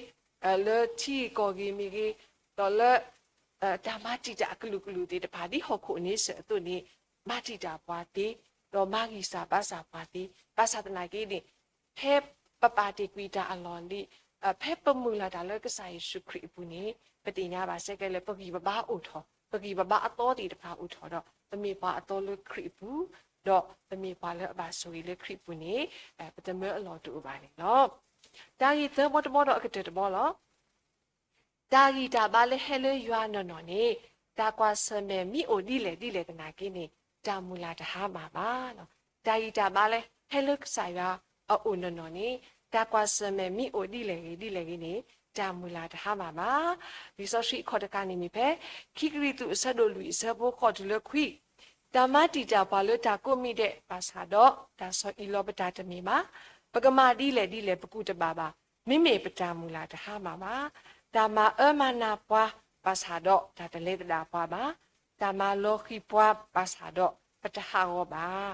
လၢထံဂ့ၢ်ကီၢ်ဂ့ၢ်မ့ၢ်ဂ့ၤ, ဒီးလၢ တၢ်မၤတံာ်တာ်အကလုာ်ကလုာ်သ့ၣ်တဖၣ် ဒ်ဟီၣ်ခိၣ်န့ဆၢၣ်အသိးန့ၣ် မၤတံာ်တာ်ပှၤသ့, ဒီးမၤဂံၢ်စၢ်ဘါစၢ်ပှၤသ့, ဘၣ်ဆၣ်သနာ်က့န့ၣ် ဖဲပပာ်တ့ၢ်ကွံာ်တၢ်အလီၢ်လံၤ, ဖဲပမုၢ်လၢ်တၢ်လၢကစၢ်ယ့ၣ်ၡူးခရံာ်အပူၤန့ၣ် ပသ့ၣ်ညါဘၣ်စ့ၢ်ကီးလၢပဂံၢ်ပဘါအိၣ်ထီၣ်, ပဂံၢ်ပဘါအသီသ့ၣ်တဖၣ်အိၣ်ထီၣ်ဒီး ပမ့ၢ်ပှၤအသီလၢခရံာ်အပူၤ, ဒီးပမ့ၢ်ပှၤလၢအဘၣ်ဆိၣ်ဂ့ၤလၢခရံာ်အပူၤန့ၣ် ပတမၢအလီၢ်တအိၣ်ဘၣ်န့ၣ်လီၤ. တၢ်ဂ့ၢ်သၢဘီတဘီဒီးအကတၢၢ်တဘီလီၤ. တၢ်ဂံၢ်တၢ်ဘါလၢဟဲလၢယွၤနီၢ်နီၢ်န့ၣ် တၢ်ကွၢ်ဆၢၣ်မဲာ်မ့ၢ်အိၣ်ဒ်လဲၣ်ဒ်လဲၣ်သနာ်က့န့ၣ် တၢ်မုၢ်လၢ်တဟါမၢ်ဘၣ်. တၢ်ဂံၢ်တၢ်ဘါလၢဟဲလၢကစၢ်ယွၤအအိၣ်နီၢ်နီၢ်န့ၣ် တၢ်ကွၢ်ဆၢၣ်မဲာ်မ့ၢ်အိၣ်ဒ်လဲၣ်ဂ့ၤဒ်လဲၣ်ဂ့ၤန့ၣ် တၢ်မုၢ်လၢ်တဟါမၢ်ဘၣ်. လံာ်စီဆှံအခီၣ်တကးန့ၣ်မ့ၢ်ဖဲ ခံကရံၣ်သူးအဆၢဒိၣ်လွံၢ်အဆၢဖိဃိးတုၤလၢခွံ, တၢ်မၤတံာ်တာ်ပှၤလၢတၢ်ကိးမံၤဒဲး ဘၣ်ဆၣ်ဒီးတၢ်ဆီၣ်အံၣ်လီၤပတၢ်တမ့ၢ်ဘၣ်. ပကမၤဒ်လဲၣ်ဒ်လဲၣ်ပကူၣ်တဘၣ်ဘၣ်. မ့မ့ၢ်ပတၢ်မုၢ်လၢ်တဟါမၢ်ဘၣ်. တၢ်မၤအၢမၤနးပှၤ ဘၣ်ဆၣ်ဒီးတၢ်တလဲၤသဒၣ်ပှၤဘၣ်. တၢ်မၤလီၤဃံၤပှၤ ဘၣ်ဆၣ်ဒီးပတဟးဂီၤဘၣ်.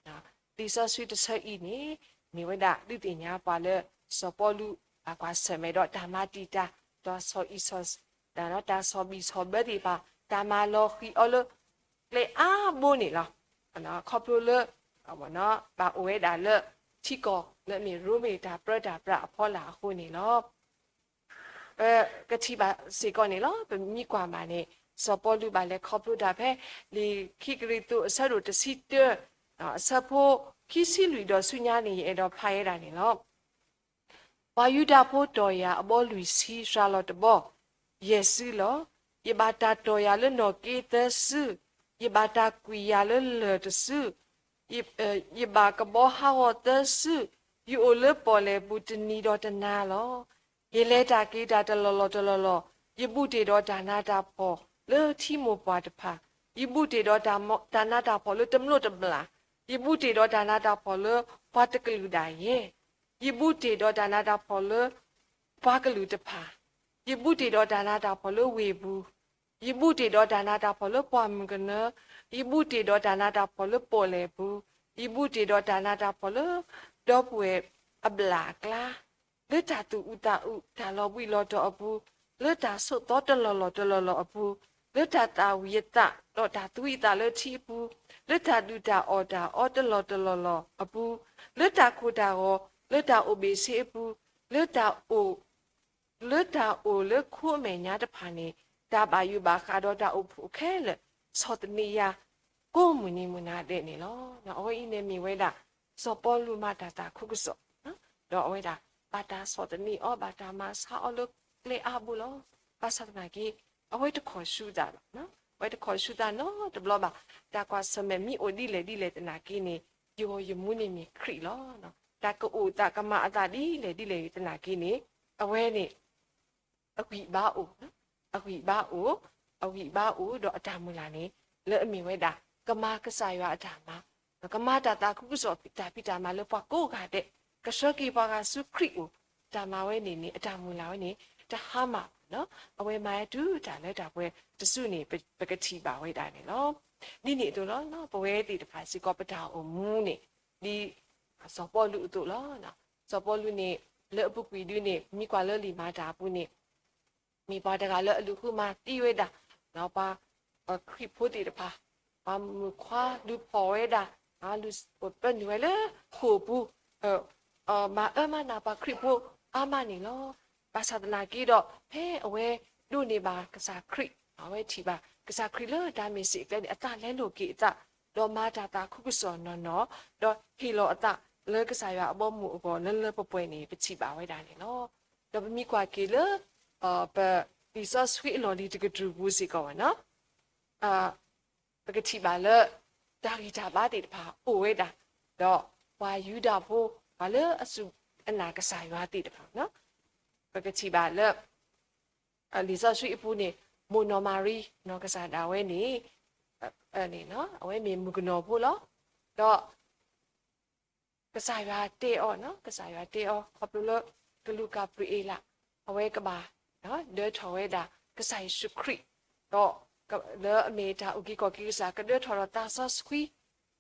လံာ်စီဆှံတဆၢအံၤန့ၣ် မ့ၢ်ဝဲဒၣ်ဒုးသ့ၣ်ညါပှၤလၢ စီၤပီလူး ဘၣ်ကွၢ်ဆၢၣ်မဲာ်ဒီးတၢ်မၤတံာ်တာ်, တၢ်ဆီၣ်အံၣ်ဆီၣ်, တၢ်ဆီၣ်ဘံၣ်ဆီၣ်ဘၢသ့ၣ်တဖၣ်, တၢ်မၤလီၤဃံၤအီၤလၢ ကျဲအါဘိန့ၣ်လီၤ. ခီဖျိလၢ ဘၣ်အိၣ်ဝဲဒၣ်လၢ ထံကီၢ်လၢအမ့ၢ်ရိမ့ၤတၢ်ပြၢတၢ်ပြးအဖီလာ်အဃိန့ၣ်လီၤ. ပကထံၣ်ဘၣ်စ့ၢ်ကီးန့ၣ်လီၤ. ပမ့ၢ်ကွၢ်မးန့ၣ် စီၤပီလူးဘၣ်လဲၤခီဖျိတၢ်ဖဲ လံာ်ခံကရံၣ်သူးအဆၢဒိၣ်တဆံတၢ အဆၢဖိခံဆံလွံၢ်ဒီးဆူညါန့ၣ် ယအဲၣ်ဒိးဖးဝဲဒၣ်န့ၣ်လီၤ. ပှၤယူဒၤဖိတီၢ်ယၤအဘီလွံၢ်ဆံ စှၤလီၤတဘီ, ယဲၢ်စုလီၤ. ယဘၣ်တၢ်တီၢ်ယၤလၢနီၣ်က့သၢစု, ယဘၣ်တၢ်ကွံာ်ယၤလၢလၢၢ်တစု, ယ, ယဘၣ်ကဘီဟးဂီၤသၢစု, ယအိၣ်လၢပီၣ်လဲၣ်ပူၤတနံၤဒီးတနၤလီၤ. ယလဲၤတၢ်က့ၤတၢ်တလီၢ်လီၢ်တလီၢ်လီၢ်, ယဘူးတ့ၢ်ဒီးတၢ်နးတၢ်ဖှီၣ်လၢထံမိၢ်ပှၢ်တဖၣ်, ယဘူးတ့ၢ်ဒီးတၢ်မ, တၢ်နးတၢ်ဖှီၣ်လၢတမျိးတဘျၣ်, ယဘူးတ့ၢ်ဒီးတၢ်နးတၢ်ဖှီၣ်လၢပှၤတကလုာ်ဒၣ်ယဲ, ယဘူးတ့ၢ်ဒီးတၢ်နးတၢ်ဖှီၣ်လၢ ပှၤကလုာ်တဖၣ်, ယဘူးတ့ၢ်ဒီးတၢ်နးတၢ်ဖှီၣ်လၢဝ့ၢ်ပူၤ, ယဘူးတ့ၢ်ဒီးတၢ်နးတၢ်ဖှီၣ်လၢပှၢ်မုၢ်ကနၢ, ယဘူးတ့ၢ်ဒီးတၢ်နးတၢ်ဖှီၣ်လၢပီၣ်လဲၣ်ပူၤ, ယဘူးတ့ၢ်ဒီးတၢ်နးတၢ်ဖှီၣ်လၢဒီပုၢ်ဝဲၢ်အဘျၣ်အကျါ, လၢတၢ်သူၣ်အုးသးအုး တၢ်လီၤဘှံးလီၤတီၤအပူၤ, လၢတၢ်ဆိးသီတလီၢ်လီၢ်တလီၢ်လီၢ်အပူၤ, လၢတၢ်သၣ်ဝံၤအသး ဒီးတၢ်သူအသးလၢထံအပူၤ, လၢတၢ်ဒုၣ်တၢ်အီၣ်တၢ်အီတလီၢ်တလီၢ်လီၢ်အပူၤ, လၢတၢ်ကိၢ်တၢ်ဂီၤ, လၢတၢ်အိၣ်ဘ့ၣ်ဆ့အပူၤ, လၢတၢ်အိၣ် လၢတၢ်အိၣ်လၢခိအမဲာ်ညါတဖၣ်န့ၣ်, တၢ်ဘၣ်ယိၣ်ဘၣ်ဃးဒီးတၢ်အိၣ်ဖှိၣ်ခဲလၢာ် ဆီၣ်သနံးယၤ ကိးမုၢ်နံၤမုၢ်နၤဒဲးန့ၣ်လီၤ. အဝဲအံၤန့ၣ်မ့ၢ်ဝဲဒၣ် စီၤပီလူးမၤတၢ်သးခုကစီၣ်, ဒီးအဝဲဒၣ် ဘၣ်တၢ်ဆီၣ်သနံးအီၤ ဘၣ်တၢ်မၤဆါအီၤလၢကျဲအါဘိလီၤ. ဘၣ်ဆၣ်သနာ်က့ အဝဲတခီၣ်ဆူသးဘၣ်, အဝဲတခီၣ်ဆူသးနီတဘျီဘၣ်. တၢ်ကွၢ်ဆၢၣ်မဲာ်မ့ၢ်အိၣ်ဒ်လဲၣ်ဒ်လဲၣ်သနာ်က့န့ၣ်, ယဂီၢ်ယမူန့ၣ်မ့ၢ်ခရံာ်လီၤ. တၢ်ကအိၣ်သးကမၤအသးဒ်လဲၣ်ဒ်လဲၣ်သနာ်က့န့ၣ်, အဝဲန့ၣ် အဂံၢ်ဘါအိၣ်, အဂံၢ်ဘါအိၣ်, အဂံၢ်ဘါအိၣ်ဒီးအတၢ်မုၢ်လၢ်န့ၣ် လၢအမ့ၢ်ဝဲဒၣ် ကမၤကစၢ်ယွၤအတၢ်မၤ, ကမၤတၢ်သးခုကစီၣ်တၢ်ဖံးတၢ်မၤလၢပှၤကိးဂၤဒဲး, ကဆှၢက့ၤပှၤဂၤဆူခရံာ်အအိၣ်, တၢ်မၤဝဲန့ၣ်န့ၣ် အတၢ်မုၢ်လၢ်ဝဲန့ၣ် တဟါမၢ်ဘၣ်, အဝဲမၤဝဲတုၤတၢ်လၢတၢ်ပှဲၤတစုန့ၣ် ပကထံၣ်ဘၣ်ဝဲဒၣ်န့ၣ်လီၤ. ဒ်န့ၣ်အသိးလီၤ, ပဝဲသ့ၣ်တဖၣ်စ့ၢ်ကီးပတၢ်အိၣ်မူန့ၣ် ဒ်စီၤပီလူးအသိးလီၤ. စီၤပီလူးန့ၣ် လၢအပူၤကွံာ်ဒုန့ၣ် မ့ၢ်ကွၢ်လၢလံာ်မၤတၢ်အပူၤန့ၣ် မ့ၢ်ပှၤတဂၤလၢအလုၢ်ဃုမၤသံဝဲဒၣ် ပှၤခရံာ်ဖိသ့ၣ်တဖၣ်, ပှၤမုၣ်ခွါလုၢ်ဖီၣ်ဝဲဒၣ်, လုၢ်ပၢနုာ်ဝဲလၢဃိာ်ပူၤ, မၤအၢမၤနးပှၤခရံာ်ဖိအါမးန့ၣ်လီၤ. ဘၣ်ဆၣ်သနာ်က့ဒီး ဖဲအဝဲဒိးန့ၢ်ဘၣ်ကစၢ်ခရံာ်, အဝဲထံၣ်ဘၣ်ကစၢ်ခရံာ်လၢတၢ်မ့ၢ်စ့ၢ်ကီးန့ၣ် အသးလဲလိာ်က့ၤအသး, ဒီးမၤတၢ်သးခုကစီၣ်နီၢ်နီၢ်, ဒီးဟ့ၣ်လီၤအသးလၢကစၢ်ယွၤအဘီအမုၢ်အဂီၢ် လၢလၢပှဲၤပှဲၤန့ၣ် ပထံၣ်ဘၣ်ဝဲဒၣ်န့ၣ်လီၤ. ဒီးပမ့ၢ်ကွၢ်က့ၤလၢ ပလံာ်စီဆှံအလီၢ်လံၤတကတြူၢ်ပူၤစ့ၢ်ကီးဝဲနီၤ, ပကထံၣ်ဘၣ်လၢ တၢ်ဂံၢ်တၢ်ဘါသ့ၣ်တဖၣ်အိၣ်ဝဲဒၣ်, ဒီးပှၤယူဒၤဖိ ပှၤလၢအစူၢ်အနာ်ကစၢ်ယွၤသ့ၣ်တဖၣ်, ပကထံၣ်ဘၣ်လၢ လံာ်စီဆှံအပူၤန့ၣ် မိၢ်နီၢ်မၤရံ နီၢ်ကစၢ်ဒၣ်ဝဲန့ၣ် အဝဲမ့ၢ်မုၣ်ကနီၤဖိလီၤ. ဒီး ကစၢ်ယွၤတဲအီၤ, ကစၢ်ယွၤတဲအီၤ ခီဖျိလၢ ကလူးကၤဘြံၤအ့လး အဝဲကဘၣ် ဒၢထီၣ်ဝဲဒၣ် ကစၢ်ယ့ၣ်ၡူးခရံာ်, ဒီးလၢအမ့ၢ်တၢ်အုၣ်က့ၤခီၣ်က့ၤကစၢ် ကဒၢထီၣ်ဒီးသးစီဆှံ,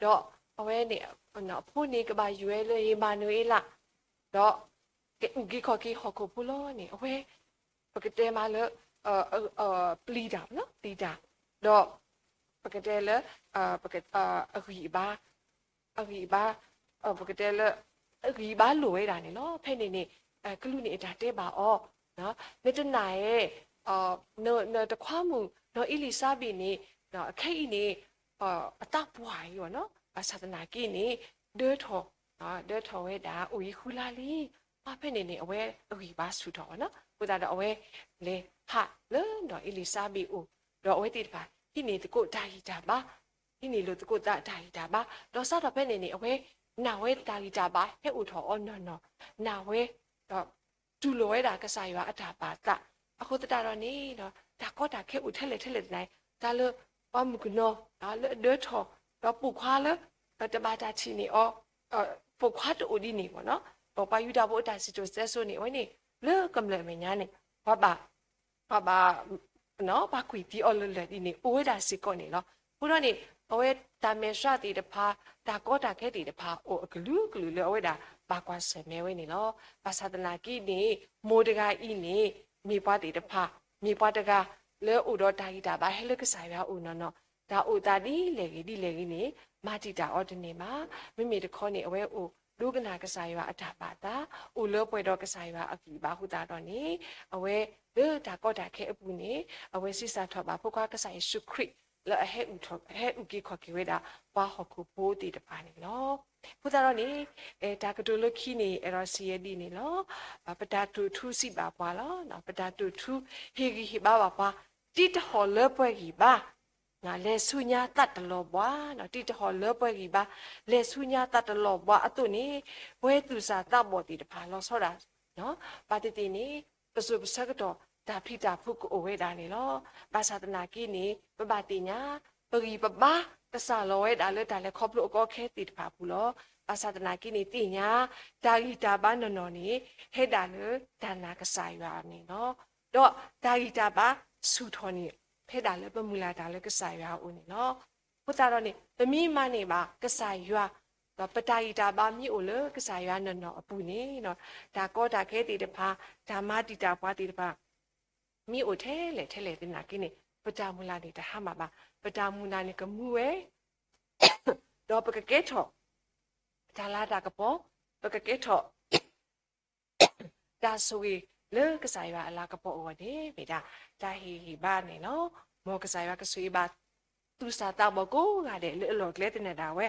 ဒီးအဝဲန့ၣ် အဖိန့ၣ်ကဘၣ်ယွဲလၢအမၤနူၤအ့လး, ဒီးကအုၣ်က့ၤခီၣ်က့ၤဟီၣ်ခိၣ်ဖိလီၤန့ၣ် အဝဲ ပကတဲမးလၢ ပျံၤတၢ်, ပျံၤတၢ်, ဒီး ပကတဲလၢ အဂံၢ်အဘါ, အဂံၢ်အဘါ, ပကတဲလၢ အဂံၢ်အဘါလိၣ်ဝဲဒၣ်န့ၣ်လီၤ. ဖဲန့ၣ်န့ၣ် ကလူးန့ၣ်အတၢ်တဲဘၣ်အီၤ, နတနာ်ဧဲ, နတခွါမုၣ် နီၢ်အ့လံၤစါဘ့းန့ၣ် အခဲအံၤန့ၣ် အသးပှၢ်အံၤအီၤနီၤ, ဘၣ်ဆၣ်သနာ်က့န့ၣ် ဒၢထီၣ်, ဒၢထီၣ်ဝဲဒၣ် အိၣ်ယံၤဃုလါလံ. ဖဲန့ၣ်န့ၣ် အဝဲအဂံၢ်အဘါဆူၣ်ထီၣ်အီၤနီၤ, အဃိသတးဒီးအဝဲလဲၤဟးလၢနီၢ်အ့လံၤစါဘ့းအအိၣ်, ဒီးအဝဲသ့ၣ်တဖၣ် ဟံးန့ၢ်သကိးတၢ်ဂံၢ်တၢ်ဘါ, ဟံးန့ၢ်လိာ်သကိးသးတၢ်ဂံၢ်တၢ်ဘါ, ဒီးစးထီၣ်ဖဲန့ၣ်န့ၣ် အဝဲနာ်ဝဲတၢ်ဂံၢ်တၢ်ဘါဟဲအိၣ်ထီၣ်အီၤနီၢ်နီၢ်, နာ်ဝဲ, ဒီး တူၢ်လိာ်ဝဲဒၣ်ကစၢ်ယွၤအတၢ်ဘၣ်သး, အဃိသတးဒီးန့ၣ် တၢ်ကီတၢ်ခဲအိၣ်ထဲလဲၣ်ထဲလဲၣ်သနာ်က့ တၢ်လၢပှၤမုၣ်ကနီၤ လၢအဒၢထီၣ် ဒီးပိာ်ခွါလၢ တဘၣ်တၢ်ထံၣ်န့ၢ်အီၤ, ပိာ်ခွါတအိၣ်ဒ်န့ၣ်ဘၣ်နီၤ, ဒီးပှၤယူဒၤဖိအတၢ်စံၣ်စိၤတဲစိၤန့ၣ် အဝဲန့ၣ် လၢကမျၢၢ်အမဲာ်ညါန့ၣ် ပှၤဘၣ် ပှၤဘၣ် ပှၤကွံာ်သံအီၤလၢလၢာ်ဒ်န့ၣ် အိၣ်ဝဲဒၣ်စ့ၢ်ကီးန့ၣ်လီၤ. အဃိဒီးန့ၣ် အဝဲတၢ်မဲာ်ဆှးသ့ၣ်တဖၣ် တၢ်ကီတၢ်ခဲသ့ၣ်တဖၣ် အိၣ်အကလုာ်ကလုာ်လၢအဝဲဒၣ်ဘၣ်ကွၢ်ဆၢၣ်မဲာ်ဝဲန့ၣ်လီၤ. ဘၣ်ဆၣ်သနာ်က့န့ၣ် မိၢ်တဂၤအံၤန့ၣ် မ့ၢ်ပှၤသ့ၣ်တဖၣ် မ့ၢ်ပှၤတဂၤ လၢအိၣ်ဒီးတၢ်ဂံၢ်တၢ်ဘါဟဲလၢကစၢ်ယွၤအအိၣ်နီၢ်နီၢ်, တၢ်အိၣ်သးဒ်လဲၣ်ဂ့ၤဒ်လဲၣ်ဂ့ၤန့ၣ် မၤတံာ်တာ်အီၤတန့ၢ်ဘၣ်. မ့မ့ၢ်တခီန့ၣ် အဝဲအိၣ်ဒိကနၣ်ကစၢ်ယွၤအတၢ်ဘၣ်သး, အိၣ်လၢပှဲၤဒီးကစၢ်ယွၤအဂံၢ်ဘါအဃိသတးဒီးန့ၣ် အဝဲလၢတၢ်ကီတၢ်ခဲအပူၤန့ၣ် အဝဲဆံးစၢ်ထီၣ်ဘၣ်ဖိခွါကစၢ်ယ့ၣ်ၡူးခရံာ် လၢအဟဲအုၣ်က့ၤခီၣ်က့ၤဝဲဒၣ် ပှၤဟီၣ်ခိၣ်ဖိသ့ၣ်တဖၣ်န့ၣ်လီၤ. အဃိသတးဒီးန့ၣ် တၢ်ကတိၤလၢခံန့ၣ် အဲၣ်ဒိးစံးဝဲဒ်န့ၣ်လီၤ. ပတၢ်တိာ်ထူစံးဘၣ်ပှၤလီၤ. ပတၢ်တိာ်ထူဟ့ၣ်ဂံၢ်ဟ့ၣ်ဘါဘၣ်ပှၤ, တံးတဟီၣ်လၢပှဲၤဂံၢ်ဘါ လဲၤဆူညါသးတလီၤဘှါ, တံးတဟီၣ်လၢပှဲၤဂံၢ်ဘါ လဲၤဆူညါသးတလီၤဘှါအသိးန့ၣ် ပှၤသူၣ်စၢ်သးဘီၣ်သ့ၣ်တဖၣ်လီၤဆီဒၣ် ဘၣ်သ့ၣ်သ့ၣ်န့ၣ် ပစိၤပဆၢကတီၢ်တၢ်ပျံၤတၢ်ဖုးကအိၣ်ဝဲဒၣ်န့ၣ်လီၤ. ဘၣ်ဆၣ်သနာ်က့န့ၣ် ပဘၣ်သ့ၣ်ညါ ပဂံၢ်ပဘါ ကစၢ်လီၤဝဲဒၣ်လၢတၢ်လဲၤခီဖျိအကီအခဲသ့ၣ်တဖၣ်အပူၤလီၤ. ဘၣ်ဆၣ်သနာ်က့န့ၣ် သ့ၣ်ညါ တၢ်ဂံၢ်တၢ်ဘါနီၢ်နီၢ်န့ၣ် ဟဲဒၣ်လၢတၢ်နာ်ကစၢ်ယွၤန့ၣ်လီၤ. ဒီးတၢ်ဂံၢ်တၢ်ဘါဆူၣ်ထီၣ်န့ၣ် ဟဲဒၣ်လၢပမုၢ်လၢ်တၢ်လၢကစၢ်ယွၤအအိၣ်န့ၣ်လီၤ. အဃိသတးဒီးန့ၣ် ပမ့ၢ်မၤန့ၢ်ဘၣ်ကစၢ်ယွၤ ဒီးပတၢ်ဂံၢ်တၢ်ဘါမ့ၢ်အိၣ်လၢကစၢ်ယွၤနီၢ်နီၢ်အပူၤန့ၣ် တၢ်ကီတၢ်ခဲသ့ၣ်တဖၣ် တၢ်မၤတံာ်တာ်ပှၤသ့ၣ်တဖၣ် မ့ၢ်အိၣ်ထဲလဲၣ်ထဲလဲၣ်သနာ်က့န့ၣ် ပတၢ်မုၢ်လၢ်န့ၣ်တဟါမၢ်ဘၣ်. ပတၢ်မုၢ်လၢ်န့ၣ်ကမူဝဲ ဒီးပကကဲထီၣ် တၢ်လၤတၢ်ကပီၤ, ပကကဲထီၣ် တၢ်ဆိၣ်ဂ့ၤလၢကစၢ်ယွၤအလၤကပီၤအဂီၢ်န့ၣ် မ့ၢ်ဒၣ်တၢ်ဟ့ၣ်ဂံၢ်ဘါန့ၣ်လီၤ. မ်ကစၢ်ယွၤကဆိၣ်ဂ့ၤဘၣ် သူၣ်စၢ်သးဘီၣ်ကိးဂၤဒဲးလၢအလီၢ်ကျဲသနၢၣ်ဒၣ်ဝဲ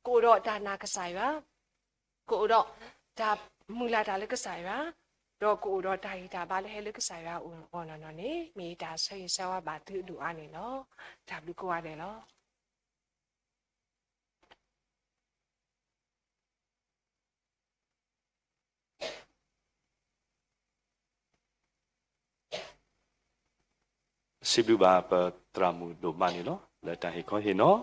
ကအိၣ်ဒီးတၢ်နာ်ကစၢ်ယွၤ, ကအိၣ်ဒီးတၢ်မုၢ်လၢ်တၢ်လၢကစၢ်ယွၤ, ဒီးကအိၣ်ဒီးတၢ်ဂံၢ်တၢ်ဘါလၢဟဲလၢကစၢ်ယွၤအအိၣ်အဂီၢ်နီၢ်နီၢ်န့ၣ် မ့ၢ်တၢ်ဆၢဂ့ၤဆၢဝါဘၣ်သုဒိၣ်အါန့ၣ်လီၤ. တၢ်ဘျုးကိးဂၤဒဲးလီၤ. စံးဘျုးဘၣ်ပသရၣ်မုၣ်ဒိၣ်မးန့ၣ်လီၤ. လၢတၢ်ဟ့ၣ်ခီဟ့ၣ်နီၤ,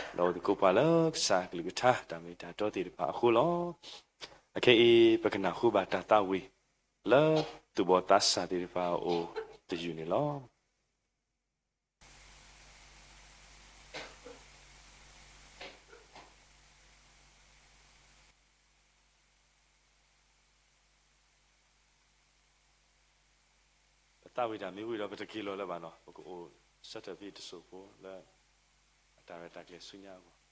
ဒီးအိၣ်သကိးပှၤလၢကစၢ်အကလုၢ်ကထါ တၢ်မ့ၢ်တၢ်တီသ့ၣ်တဖၣ်အဃိလီၤ. အခဲအံၤ ပကနၢ်ဟူဘၣ်တၢ်သးဝံၣ် လၢသူၣ်ဘီၣ်သးစၢ်သ့ၣ်တဖၣ်အအိၣ်တယုၢ်န့ၣ်လီၤ. ပသးဝံၣ်တၢ်မ့ၢ်ဝံၤဒီး ပတက့ၤလီၤလၢၤဘၣ်နီၤ, ပကအိၣ်ဆၢထၢၣ်ဖဲတစိၢ်ဖိလၢ အတၢ်ရဲၣ်တၢ်ကျဲၤဆူညါအဂီၢ်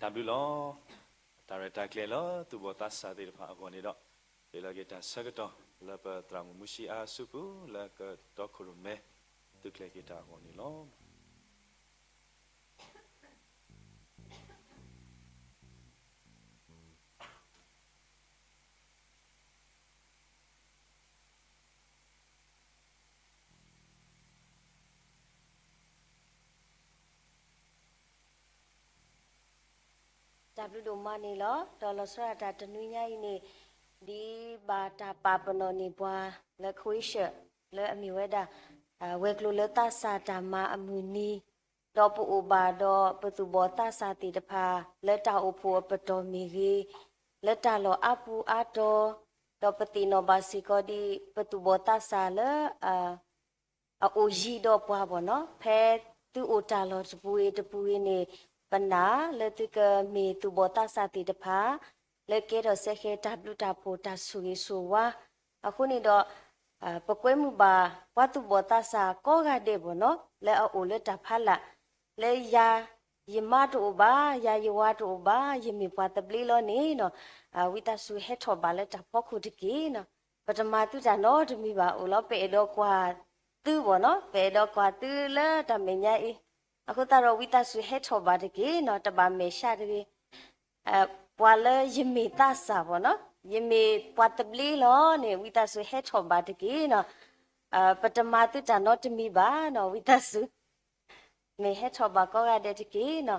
တၢ်ဘျုးလီၤ. တၢ်ရဲၣ်တၢ်ကျဲၤလၢသူၣ်ဘီၣ်သးစၢ်သ့ၣ်တဖၣ်အဂီၢ်န့ၣ်ဒီး, ဟ့ၣ်လီၤက့ၤတၢ်ဆၢကတီၢ်လၢပသရၣ်မုၣ်မူၡံအါအစုပူၤ လၢကတီခိၣ်ရိၣ်မဲ သုးကျဲၤက့ၤတၢ်အဂီၢ်န့ၣ်လီၤ. တၢ်ဘျုးဒိၣ်မးန့ၣ်လီၤ. ဒီးလီၤဆီဒၣ်တၢ်တနွံညါအံၤန့ၣ်, ဒ်ဘၣ်တၢ်ပာ်ပနီၣ်န့ၢ်ပှၤလၢ ခွ့ရှၢၣ် လၢအမ့ၢ်ဝဲဒၣ် ဝဲၤကျိၤလၢသးစၢ်တၢ်မၤအမုၢ်နံၤ, ဒီးပအိၣ်ဘၣ်ဒီးပသူၣ်ဘီၣ်သးစၢ်သ့ၣ်တဖၣ် လၢတၢ်အိၣ်ဖှိၣ်အပတီၢ်မ့ၢ်ဂ့ၤ, လၢတၢ်လီၢ်အါပူၤအါတီၤ, ဒီးပသ့ၣ်နီၣ်ဘၣ်စ့ၢ်ကီးဒ်ပသူၣ်ဘီၣ်သးစၢ်လၢ အအိၣ်ယံၤဒီးပှၤဘၣ်နီၤ, ဖဲသုအိၣ်တၢ်လီၢ်တပူၤဂ့ၤတပူၤဂ့ၤန့ၣ်, ပနာ်လၢသုကမ့ၢ်သူၣ်ဘီၣ်သးစၢ်သ့ၣ်တဖၣ် လၢကဲထီၣ်စဲဃဲၤတၢ်ဘျုးတၢ်ဖှိၣ်တၢ်ဆိၣ်ဂ့ၤဆိၣ်ဝါ, အဃိန့ၣ်ဒီး ပကွဲမုာ်ဘၣ်ပှၤသူၣ်ဘီၣ်သးစၢ်ကိးဂၤဒဲးဘၣ်နီၤ, လၢအအိၣ်လၢတၢ်ဖးလၢ်, လၢယၤ ယမါတအိၣ်ဘၣ်, ယၤယဝၤတအိၣ်ဘၣ်, ယမ့ၢ်ပှၤသဘျ့လီၤန့ၣ်နီၤ, ဝံသးစူၤဟဲထီၣ်ဘၣ်လၢတၢ်ဖီခိၣ်တက့ၢ်နီၤ. ပတမၤသုတၢ်နီတမံၤဘၣ်, အိၣ်လီၤပအဲၣ်ဒိးကွၢ်သုဘၣ်နီၤ, ပအဲၣ်ဒိးကွၢ်သုလၢတၢ်မဲာ်ညါအံၤ, အဃိသတးဒီးဝံသးစူၤဟဲထီၣ်ဘၣ်တက့ၢ်နီၤ, တဘၣ်မဲာ်ဆှးတဂ့ၤ, ပှၤလၢယမ့ၢ်သးစၢ်ဘၣ်နီၤ, ယမ့ၢ်ပှၤသဘျ့လီၤန့ၣ် ဝံသးစူၤဟဲထီၣ်ဘၣ်တက့ၢ်နီၤ, ပတမၤသုတၢ်နီတမံၤဘၣ်နီၤ, ဝံသးစူၤ မ့ၢ်ဟဲထီၣ်ဘၣ်ကိးဂၤဒဲးတက့ၢ်နီၤ,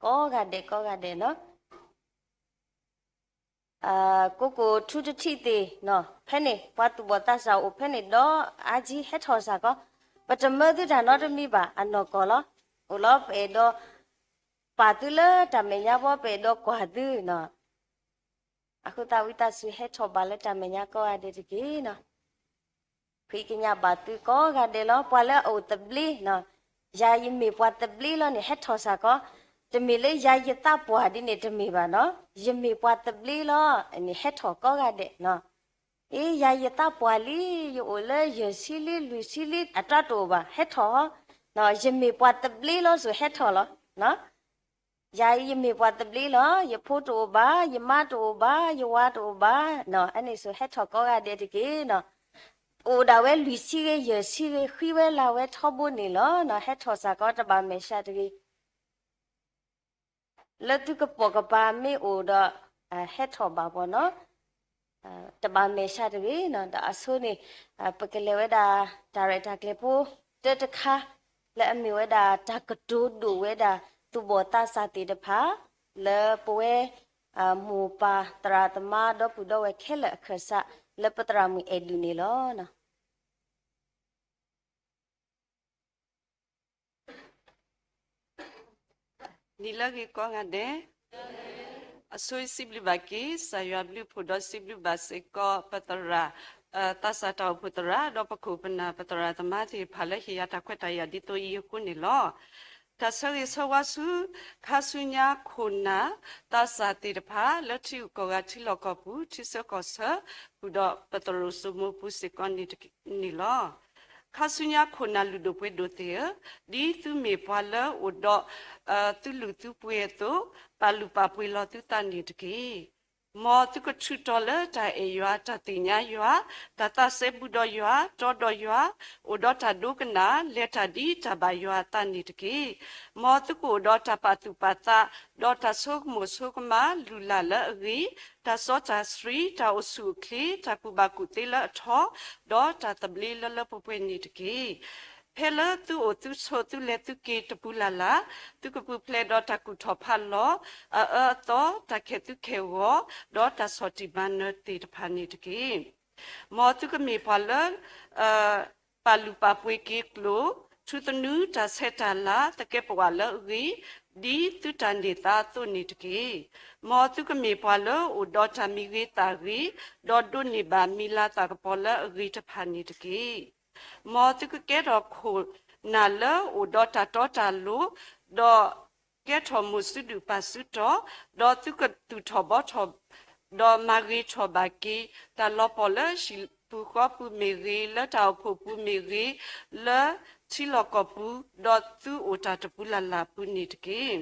ကိးဂၤဒဲးကိးဂၤဒဲးနီၤ. ကိၢ်ကိၢ်ထူတထံၣ်သ့ၣ်နီၤ, ဖဲန့ၣ် ပှၤသူၣ်ဘီၣ်သးစၢ်အိၣ်ဖဲန့ၣ်ဒီး အါကံဟဲထီၣ်စ့ၢ်ကီး, ပတမၤသုတၢ်နီတမံၤဘၣ်, အနီၢ်ကီၢ်လီၤ, အိၣ်လီၤပအဲၣ်ဒိး ပာ်သုလၢတၢ်မဲာ်ညါဘီ ပအဲၣ်ဒိးကွၢ်သုနီၤ. အဃိသတးဝံသးစူၤဟဲထီၣ်ဘၣ်လၢတၢ်မဲာ်ညါကိးဂၤဒဲးတက့ၢ်နီၤ. ဃ့ကညးဘၣ်သုကိးဂၤဒဲးလီၤ, ပှၤလၢအအိၣ်သဘျ့နီၤ, ယၤယမ့ၢ်ပှၤသဘျ့လီၤန့ၣ် ဟဲထီၣ်စ့ၢ်ကီး, တမ့ၢ်လၢယၤယသးပှၢ်ဒ်န့ၣ်တမ့ၢ်ဘၣ်နီၤ, ယမ့ၢ်ပှၤသဘျ့လီၤန့ၣ် ဟဲထီၣ်ကိးဂၤဒဲးနီၤ. အ့ ယၤယသးပှၢ်လံ, ယအိၣ်လၢယဲၢ်ဆံလံ လွံၢ်ဆံလံ အတၢ်တအိၣ်ဘၣ်, ဟဲထီၣ်, ယမ့ၢ်ပှၤသဘျ့လီၤဆိးဟဲထီၣ်လီၤ. ယၤယမ့ၢ်ပှၤသဘျ့လီၤ, ယဖိတအိၣ်ဘၣ်, ယမါတအိၣ်ဘၣ်, ယဝၤတအိၣ်ဘၣ်, အန့ၣ်ဆိးဟဲထီၣ်ကိးဂၤဒဲးတက့ၢ်နီၤ. အိၣ်ဒၣ်ဝဲလွံၢ်ဆံဂ့ၤ ယဲၢ်ဆံဂ့ၤ ဃံဝဲလၤဝဲထီဘိန့ၣ်လီၤနီၤ, ဟဲထီၣ်စ့ၢ်ကီး တဘၣ်မဲာ်ဆှးတဂ့ၤ လၢသုကပိာ်ကပၤမ့ၢ်အိၣ်ဒီး ဟဲထီၣ်ဘၣ်ပှၤနီၤ, တဘၣ်မဲာ်ဆှးတဂ့ၤနီၤ. ဒီးအဆိန့ၣ် ပကလဲၤဝဲဒၣ် တၢ်ရဲၣ်တၢ်ကျဲၤဖိ တၢတခါ လၢအမ့ၢ်ဝဲဒၣ်တၢ်ကတိၤဒိၣ်ဝဲဒၣ် သူၣ်ဘီၣ်သးစၢ်သ့ၣ်တဖၣ် လၢပဝဲ မိၢ်ပၢ်သရၣ်သမါဒီပုၢ်ဒီဝဲၢ်ခဲလၢာ်အခၢၣ်စး လၢပသရၣ်မုၣ်အဲၣ်ဒုးန့ၣ်လီၤ. နံၤလၢအဂ့ၤကိးဂၤဒဲး, အဆိစံးဘျုးဘၣ်က့ၤ ကစၢ်ယွၤဘျုးဖှိၣ်ဒီးစံးဘျုးဘၣ်စ့ၢ်ကီး ပသရၣ် သးစၢ်တၢ်အိၣ်ဖှိၣ်သရၣ် ဒီးပခိၣ်ပနၢ်ပသရၣ်သမါသ့ၣ်တဖၣ်လၢဟ့ၣ်ယၤတၢ်ခွဲးတၢ်ယာ်ဒ်သိးအံၤအဃိန့ၣ်လီၤ. တၢ်ဆၢဂ့ၤဆၢဝါဆူ ခါဆူညါခိၣ်နၢ် သးစၢ်သ့ၣ်တဖၣ် လၢထံဂုၤကီၢ်ဂၤထံလီၢ်ကီၢ်ပူၤ ထံဆၢကီၢ်ဆၢ ဃုာ်ဒီးပသရိာ်စိမိပူၤစ့ၢ်ကီးန့ၣ်လီၤ. ခါဆူညါခိၣ်နၢ်လုၢ်ဒိၣ်ပှ့ၤဒိၣ်သ့ၣ်ဧၢ, ဒ်သုမ့ၢ်ပှၤလၢအိၣ်ဒီး သုလုၢ်သုပှ့ၤအသိး ပာ်လုၢ်ပာ်ပှ့ၤလီၤသုသးန့ၣ်တက့ၢ်. မ်သုကထုးထီၣ်လၢတၢ်အဲၣ်ယွၤ, တၢ်သ့ၣ်ညါယွၤ, တၢ်သးစဲဘူးဒီးယွၤ, တီဒီးယွၤ, အိၣ်ဒီးတၢ်ဒိကနၣ်, လဲၤတၢ်ဒ်တၢ်ဘၣ်ယွၤအသးန့ၣ်တက့ၢ်. မ်သုကအိၣ်ဒီးတၢ်ပာ်သူၣ်ပာ်သး, ဒီးတၢ်ဆိကမိၣ်ဆိကမးလုၢ်လၢ်လၢအဂ့ၤ, တၢ်စီတၢ်ဆှံ, တၢ်အိၣ်ဆူၣ်အိၣ်ချ့, တၢ်ကူၣ်ဘၣ်ကူၣ်သ့လၢအထီ, ဒီးတၢ်သဘျ့လၢလၢပှဲၤပှဲၤန့ၣ်တက့ၢ်. ဖဲလၢသုအိၣ်သုဆိးသုလဲၤသုက့ၤတပူၤလၢ်လၢ်, သုကပူၤဖျဲးဒီးတၢ်ကူၣ်ထီၣ်ဖးလီၤ, အအၢအသီ, တၢ်ခဲးသုခဲးဂီၤ, ဒီးတၢ်ဆီၣ်တံၢ်မၤနၢၤသ့ၣ်တဖၣ်န့ၣ်တက့ၢ်. မ်သုကမ့ၢ်ပှၤလၢ ပာ်လုၢ်ပာ်ပှ့ၤက့ၤကျိာ်, ထူသနူတၢ်ဆဲးတၢ်လၤ, သကဲးပဝးလၢအဂ့ၤ, ဒ်သုတၢ်န့ၢ်သါအသိးန့ၣ်တက့ၢ်. မ်သုကမ့ၢ်ပှၤလၢအိၣ်ဒီးတၢ်မံၤဂ့ၤသးဂ့ၤ, ဒီးဒိးန့ၢ်ဘၣ်မံၤလၤသၣ်ကပီၤလၢအဂ့ၤတဖၣ်န့ၣ်တက့ၢ်. မ်သုကကဲထီၣ်ခိၣ်နၢ်လၢအိၣ်ဒီးတၢ်တီတၢ်လိၤ, ဒီးကဲထီၣ်မိၢ်စုဒုၣ်ပၢ်စုတီၤ, ဒီးသုကသူၣ်ထီၣ်ဘီထီၣ်, ဒီးမၤဂ့ၤထီၣ်ဘၣ်က့ၤ တၢ်လီၤပှီၢ်လၢဟံၣ်ပူၤဃီပူၤမ့ၢ်ဂ့ၤ, လၢတၢ်အိၣ်ဖှိၣ်ပူၤမ့ၢ်ဂ့ၤ, လၢ ထံလီၢ်ကီၢ်ပူၤ, ဒီးသုအိၣ်တၢ်တပူၤလၢ်လၢ်အပူၤန့ၣ်တက့ၢ်.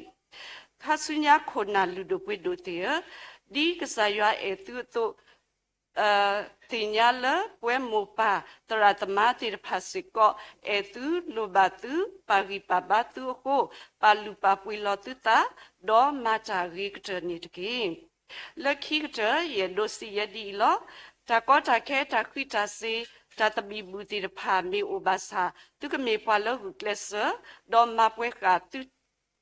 ခါဆူညါခိၣ်နၢ်လုၢ်ဒိၣ်ပှ့ၤဒိၣ်သ့ၣ်ဧၢ, ဒ်ကစၢ်ယွၤအဲၣ်သုအသိး သ့ၣ်ညါလၢပဝဲမိၢ်ပၢ်သရၣ်သမါသ့ၣ်တဖၣ်စ့ၢ်ကီး အဲၣ်သုလိၣ်ဘၣ်သု ပာ်ဂံၢ်ပာ်ဘါသုအဃိ, ပာ်လုၢ်ပာ်ပှ့ၤလီၤသုသး, ဒီးမၤတၢ်အဂ့ၤကတၢၢ်န့ၣ်တက့ၢ်. လၢခံကတၢၢ် ယအဲၣ်ဒိးစံးယဲဒ်အံၤလီၤ. တၢ်ကီတၢ်ခဲ တၢ်ဃံးတၢ်စ့ၤ တၢ်သဘံၣ်ဘုၣ်သ့ၣ်တဖၣ်မ့ၢ်အိၣ်ဘၣ်ဆၣ် သုကမ့ၢ်ပှၤလၢဂုာ်ကျဲးစၢး, ဒီးမၤပှဲၤဃာ်သု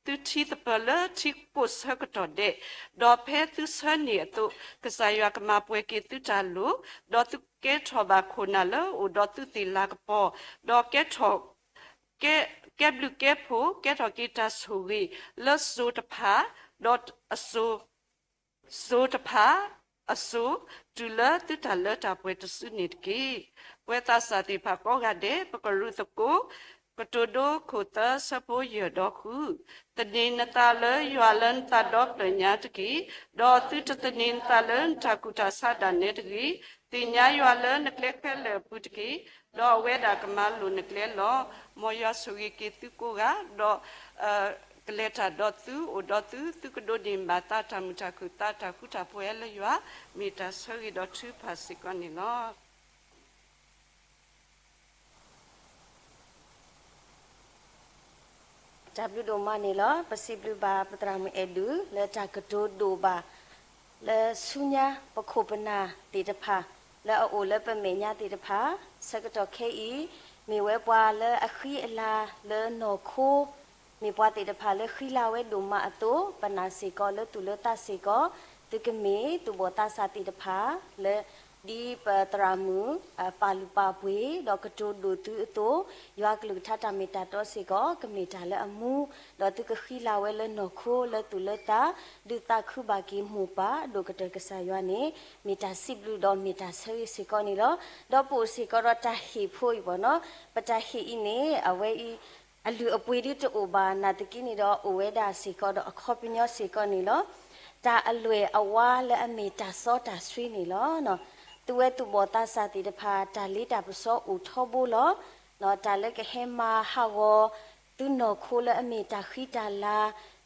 သုထံသပၢၤလၢထံကိးဆၢကတီၢ်ဒဲး, ဒီးဖဲသုဆၢန့ၢ်အသိး ကစၢ်ယွၤကမၤပှဲၤက့ၤသုတၢ်လိၣ်, ဒီးသုကဲထီၣ်ဘၣ်ခိၣ်နၢ်လၢအိၣ်ဒီးသုသ့ၣ်လၤကပီၤ, ဒီးကဲထီၣ် ကဲ ကဲဘျုးကဲဖှိၣ် ကဲထီၣ်က့ၤတၢ်ဆိၣ်ဂ့ၤလၢစိၤတဖၣ်, ဒီးအစိၤ စိၤတဖၣ်အစိၤ တုၤလၢသုတၢ်လၢတၢ်ပှဲၤတစုန့ၣ်တက့ၢ်. ပဝဲသးစၢ်သ့ၣ်တဖၣ်ကိးဂၤဒဲး ပကရူၢ်သကိး ကတိၤဒိခိၣ်သၢ ဆၢဖိယဲၢ်ဒီးဃု, သန့ၤနသးလၢယွၤလၢနသးဒီဖျၢၣ်ညါတက့ၢ်, ဒီးသုတသန့ၤနသးလၢနတၢ်ကူၣ်တၢ်ဆးဒၣ်နဲတဂ့ၤ, သ့ၣ်ညါယွၤလၢနကျဲခဲလၢာ်အပူၤတက့ၢ်, ဒီးအဝဲဒၣ်ကမၤလိာ်နကျဲလီၤ. မ်ယွၤဆိၣ်ဂ့ၤက့ၤသုကိးဂၤ, ဒီး ကလဲၤတၢ်ဒီးသု အိၣ်ဒီးသု သုကဒိးန့ၢ်ဘၣ်သးတၢ်မုာ်တၢ်ခုၣ်သး တၢ်ဃူတၢ်ဖိးလၢယွၤ မ့ၢ်တၢ်ဆၢဂ့ၤဒီးထုကဖၣ်စ့ၢ်ကီးန့ၣ်လီၤ. တၢ်ဘျုးဒိၣ်မးန့ၣ်လီၤ. ပစံးဘျုးဘၣ်ပသရၣ်မုၣ်အဲၣ်ဒူး လၢတၢ်ကတိၤဒိၣ်ဘၣ် လၢဆူညါပခိၣ်ပနၢ်သ့ၣ်တဖၣ် လၢအအိၣ်လၢပမဲာ်ညါသ့ၣ်တဖၣ်, ဆၢကတီၢ်ခဲအံၤ မ့ၢ်ဝဲပှၤလၢအဃံအလၤလၢနီၢ်ခိ, မ့ၢ်ပှၤသ့ၣ်တဖၣ်လၢဃံလၤဝဲဒိၣ်မးအသိး, ပနာ်စ့ၢ်ကီးလၢသူၣ်လၢသးစ့ၢ်ကီး, သုကမ့ၢ်သူၣ်ဘီၣ်သးစၢ်သ့ၣ်တဖၣ်လၢ ဒ်ပသရၣ်မုၣ် ပာ်လုၢ်ပာ်ပှ့ၤ ဒီးကတိၤဒိၣ်သုအသိး, ယွၤကလုၢ်ကထါတၢ်မ့ၢ်တၢ်တီစ့ၢ်ကီး ကမ့ၢ်တၢ်လၢအမူ, ဒီးသုကဃံလၤဝဲလၢနီၢ်ခိလၢသူၣ်လၢသး, ဒုးသးခုဘၣ်က့ၤမိၢ်ပၢ်ဒိၣ်ကတၢၢ်ကစၢ်ယွၤန့ၣ် မ့ၢ်တၢ်စံးဘျုးဒီးမ့ၢ်တၢ်ဆၢဂ့ၤစ့ၢ်ကီးန့ၣ်လီၤ. ဒီးပအိၣ်စ့ၢ်ကီးဒီးတၢ်ဟ့ၣ်ဖိအံၤဘၣ်နီၤ, ပတၢ်ဟ့ၣ်အံၤန့ၣ် အဝဲအံၤ အလုၢ်အပှ့ၤဒ်တအိၣ်ဘၣ် နာ်သက့န့ၣ်ဒီး အိၣ်ဝဲဒၣ်စ့ၢ်ကီးဒီးအခီပညီစ့ၢ်ကီးန့ၣ်လီၤ. တၢ်အလွဲၢ်အဝါလၢအမ့ၢ်တၢ်စီတၢ်ဆှံန့ၣ်လီၤ. သုဝဲသူၣ်ဘီၣ်သးစၢ်သ့ၣ်တဖၣ် တၢ်လ့တၢ်ပစီအိၣ်ထီဘိလီၤ. တၢ်လၢကဟဲမၤဟးဂီၤ သုနီၢ်ခိလၢအမ့ၢ်တၢ်ဃံတၢ်လၤ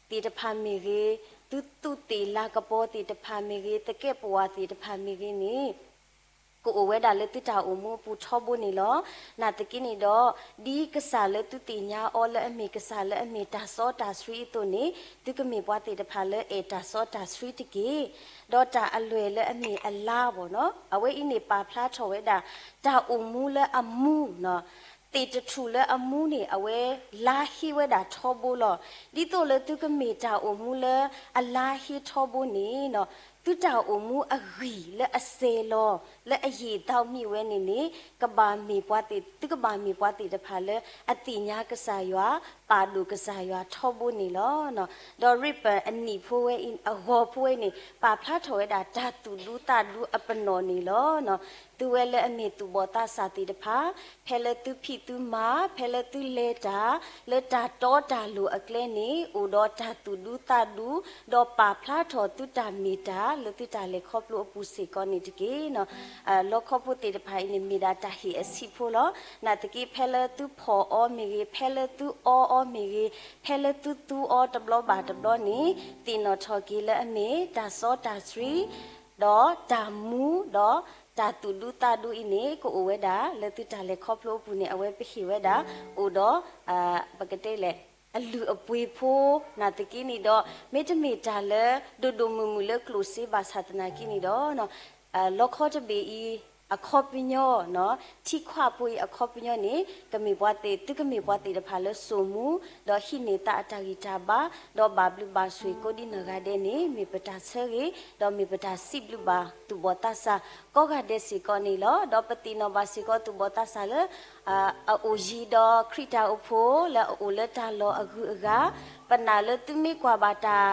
သ့ၣ်တဖၣ်မ့ၢ်ဂ့ၤ, သုသူးသ့ၣ်လၤကပီၤသ့ၣ်တဖၣ်မ့ၢ်ဂ့ၤ, သကဲးပဝးသ့ၣ်တဖၣ်မ့ၢ်ဂ့ၤန့ၣ် ကအိၣ်ဝဲဒၣ်လၢသုတၢ်အိၣ်မူအပူၤထီဘိန့ၣ်လီၤ. နာ်သက့န့ၣ်ဒီး ဒ်ကစၢ်လၢသုသ့ၣ်ညါအီၤလၢအမ့ၢ်ကစၢ်လၢအမ့ၢ်တၢ်စီတၢ်ဆှံအသိးန့ၣ် သုကမ့ၢ်ပှၤသ့ၣ်တဖၣ်လၢအဲၣ်တၢ်စီတၢ်ဆှံတက့ၢ်. ဒီးတၢ်အလွဲၢ်လၢအမ့ၢ်အလါဘၣ်နီၤ, အဝဲအံၤန့ၣ်ပာ်ဖျါထီၣ်ဝဲဒၣ် တၢ်အိၣ်မူလၢအမူနီၤ, သ့ၣ်တထူၣ်လၢအမူန့ၣ် အဝဲလါဟ့ဝဲဒၣ်ထီဘိလီၤ. ဒ်သိးလၢသုကမ့ၢ်တၢ်အိၣ်မူလၢအလါဟ့ထီဘိန့ၣ်နီၤ, သုတၢ်အိၣ်မူအဂံၢ်လၢအစဲၤလီၤ လၢအယံာ်သီမံၤဝဲန့ၣ်န့ၣ် ကဘၣ်မ့ၢ်ပှၤသ့ၣ်, သုကဘၣ်မ့ၢ်ပှၤသ့ၣ်တဖၣ်လၢအသ့ၣ်ညါကစၢ်ယွၤ, ပာ်ဒိၣ်ကစၢ်ယွၤထီဘိန့ၣ်လီၤ. ဒီးရ့ၣ်ပၢၢ်အနံၣ်ဖိဝဲအံၤ, အဂီၤဖိဝဲန့ၣ် ပာ်ဖျါထီၣ်ဝဲဒၣ်တၢ်သူၣ်ဒူသးဒူအပနီၣ်န့ၣ်လီၤ. သုဝဲလၢအမ့ၢ်သူၣ်ဘီၣ်သးစၢ်သ့ၣ်တဖၣ်, ဖဲလၢသုဖံးသုမၤ, ဖဲလၢသုလဲၤတၢ်, လၢတၢ်တီတၢ်လိၤအကျဲန့ၣ် အိၣ်ဒီးတၢ်သူၣ်ဒူသးဒူ, ဒီးပာ်ဖျါထီၣ်သုတၢ်မ့ၢ်တၢ်လၢသုတၢ်လဲၤခီဖျိအပူၤစ့ၢ်ကီးန့ၣ်တက့ၢ်. လီခီဖိသ့ၣ်တဖၣ်အံၤန့ၣ် မ့ၢ်ဒၣ်တၢ်ဟ့ၣ်အဆံးဖိလီၤ. နာ်သက့ ဖဲလၢသုဖီၣ်အီၤမ့ၢ်ဂ့ၤ, ဖဲလၢသုအီအီၤမ့ၢ်ဂ့ၤ, ဖဲလၢသုသူအီၤတဘျီဘၣ်တဘျီန့ၣ် သ့ၣ်နီၣ်ထီၣ်က့ၤလၢအမ့ၢ်တၢ်စီတၢ်ဆှံ ဒီးတၢ်မူ, ဒီးတၢ်သူၣ်ဒူသးဒူအံၤန့ၣ် ကအိၣ်ဝဲဒၣ်လၢသုတၢ်လဲၤခီဖျိအပူၤန့ၣ် အဝဲပဟ့ၣ်ဝဲဒၣ် အိၣ်ဒီး ပကတဲလဲၣ် အလုၢ်အပှ့ၤဖိ, နာ်သက့န့ၣ်ဒီး မ့တမ့ၢ်တၢ်လၢ ဒိၣ်ဒိၣ်မုၢ်မုၢ်လၢကျိၣ်စ့ဘၣ်ဆၣ်သနာ်က့န့ၣ်ဒီး လီခီတဘ့ၣ်အံၤ အခီပညီ, ထံခွးဖိအံၤအခီပညီန့ၣ် ကမ့ၢ်ပှၤသ့ၣ်, သုကမ့ၢ်ပှၤသ့ၣ်တဖၣ်လၢစိာ်မူ, ဒီးဟံးန့ၢ်သးအတၢ်ဂံၢ်တၢ်ဘါ, ဒီးဘၣ်ဘျုးဘၣ်ဆိၣ်ကိးဒ်နီၢ်ဂၤဒဲးန့ၣ် မ့ၢ်ပတၢ်ဆၢဂ့ၤ, ဒီးမ့ၢ်ပတၢ်စံးဘျုးဘၣ်သူၣ်ဘီၣ်သးစၢ် ကိးဂၤဒဲးစ့ၢ်ကီးန့ၣ်လီၤ. ဒီးပသ့ၣ်နီၣ်ဘၣ်စ့ၢ်ကီးသူၣ်ဘီၣ်သးစၢ်လၢ အအိၣ်ယံၤဒီးခရံာ်တၢ်အိၣ်ဖှိၣ် လၢအအိၣ်လၢတၢ်လီၢ်အဂုၤအဂၤ, ပနာ်လၢသုမ့ၢ်ကွၢ်ဘၣ်တၢ်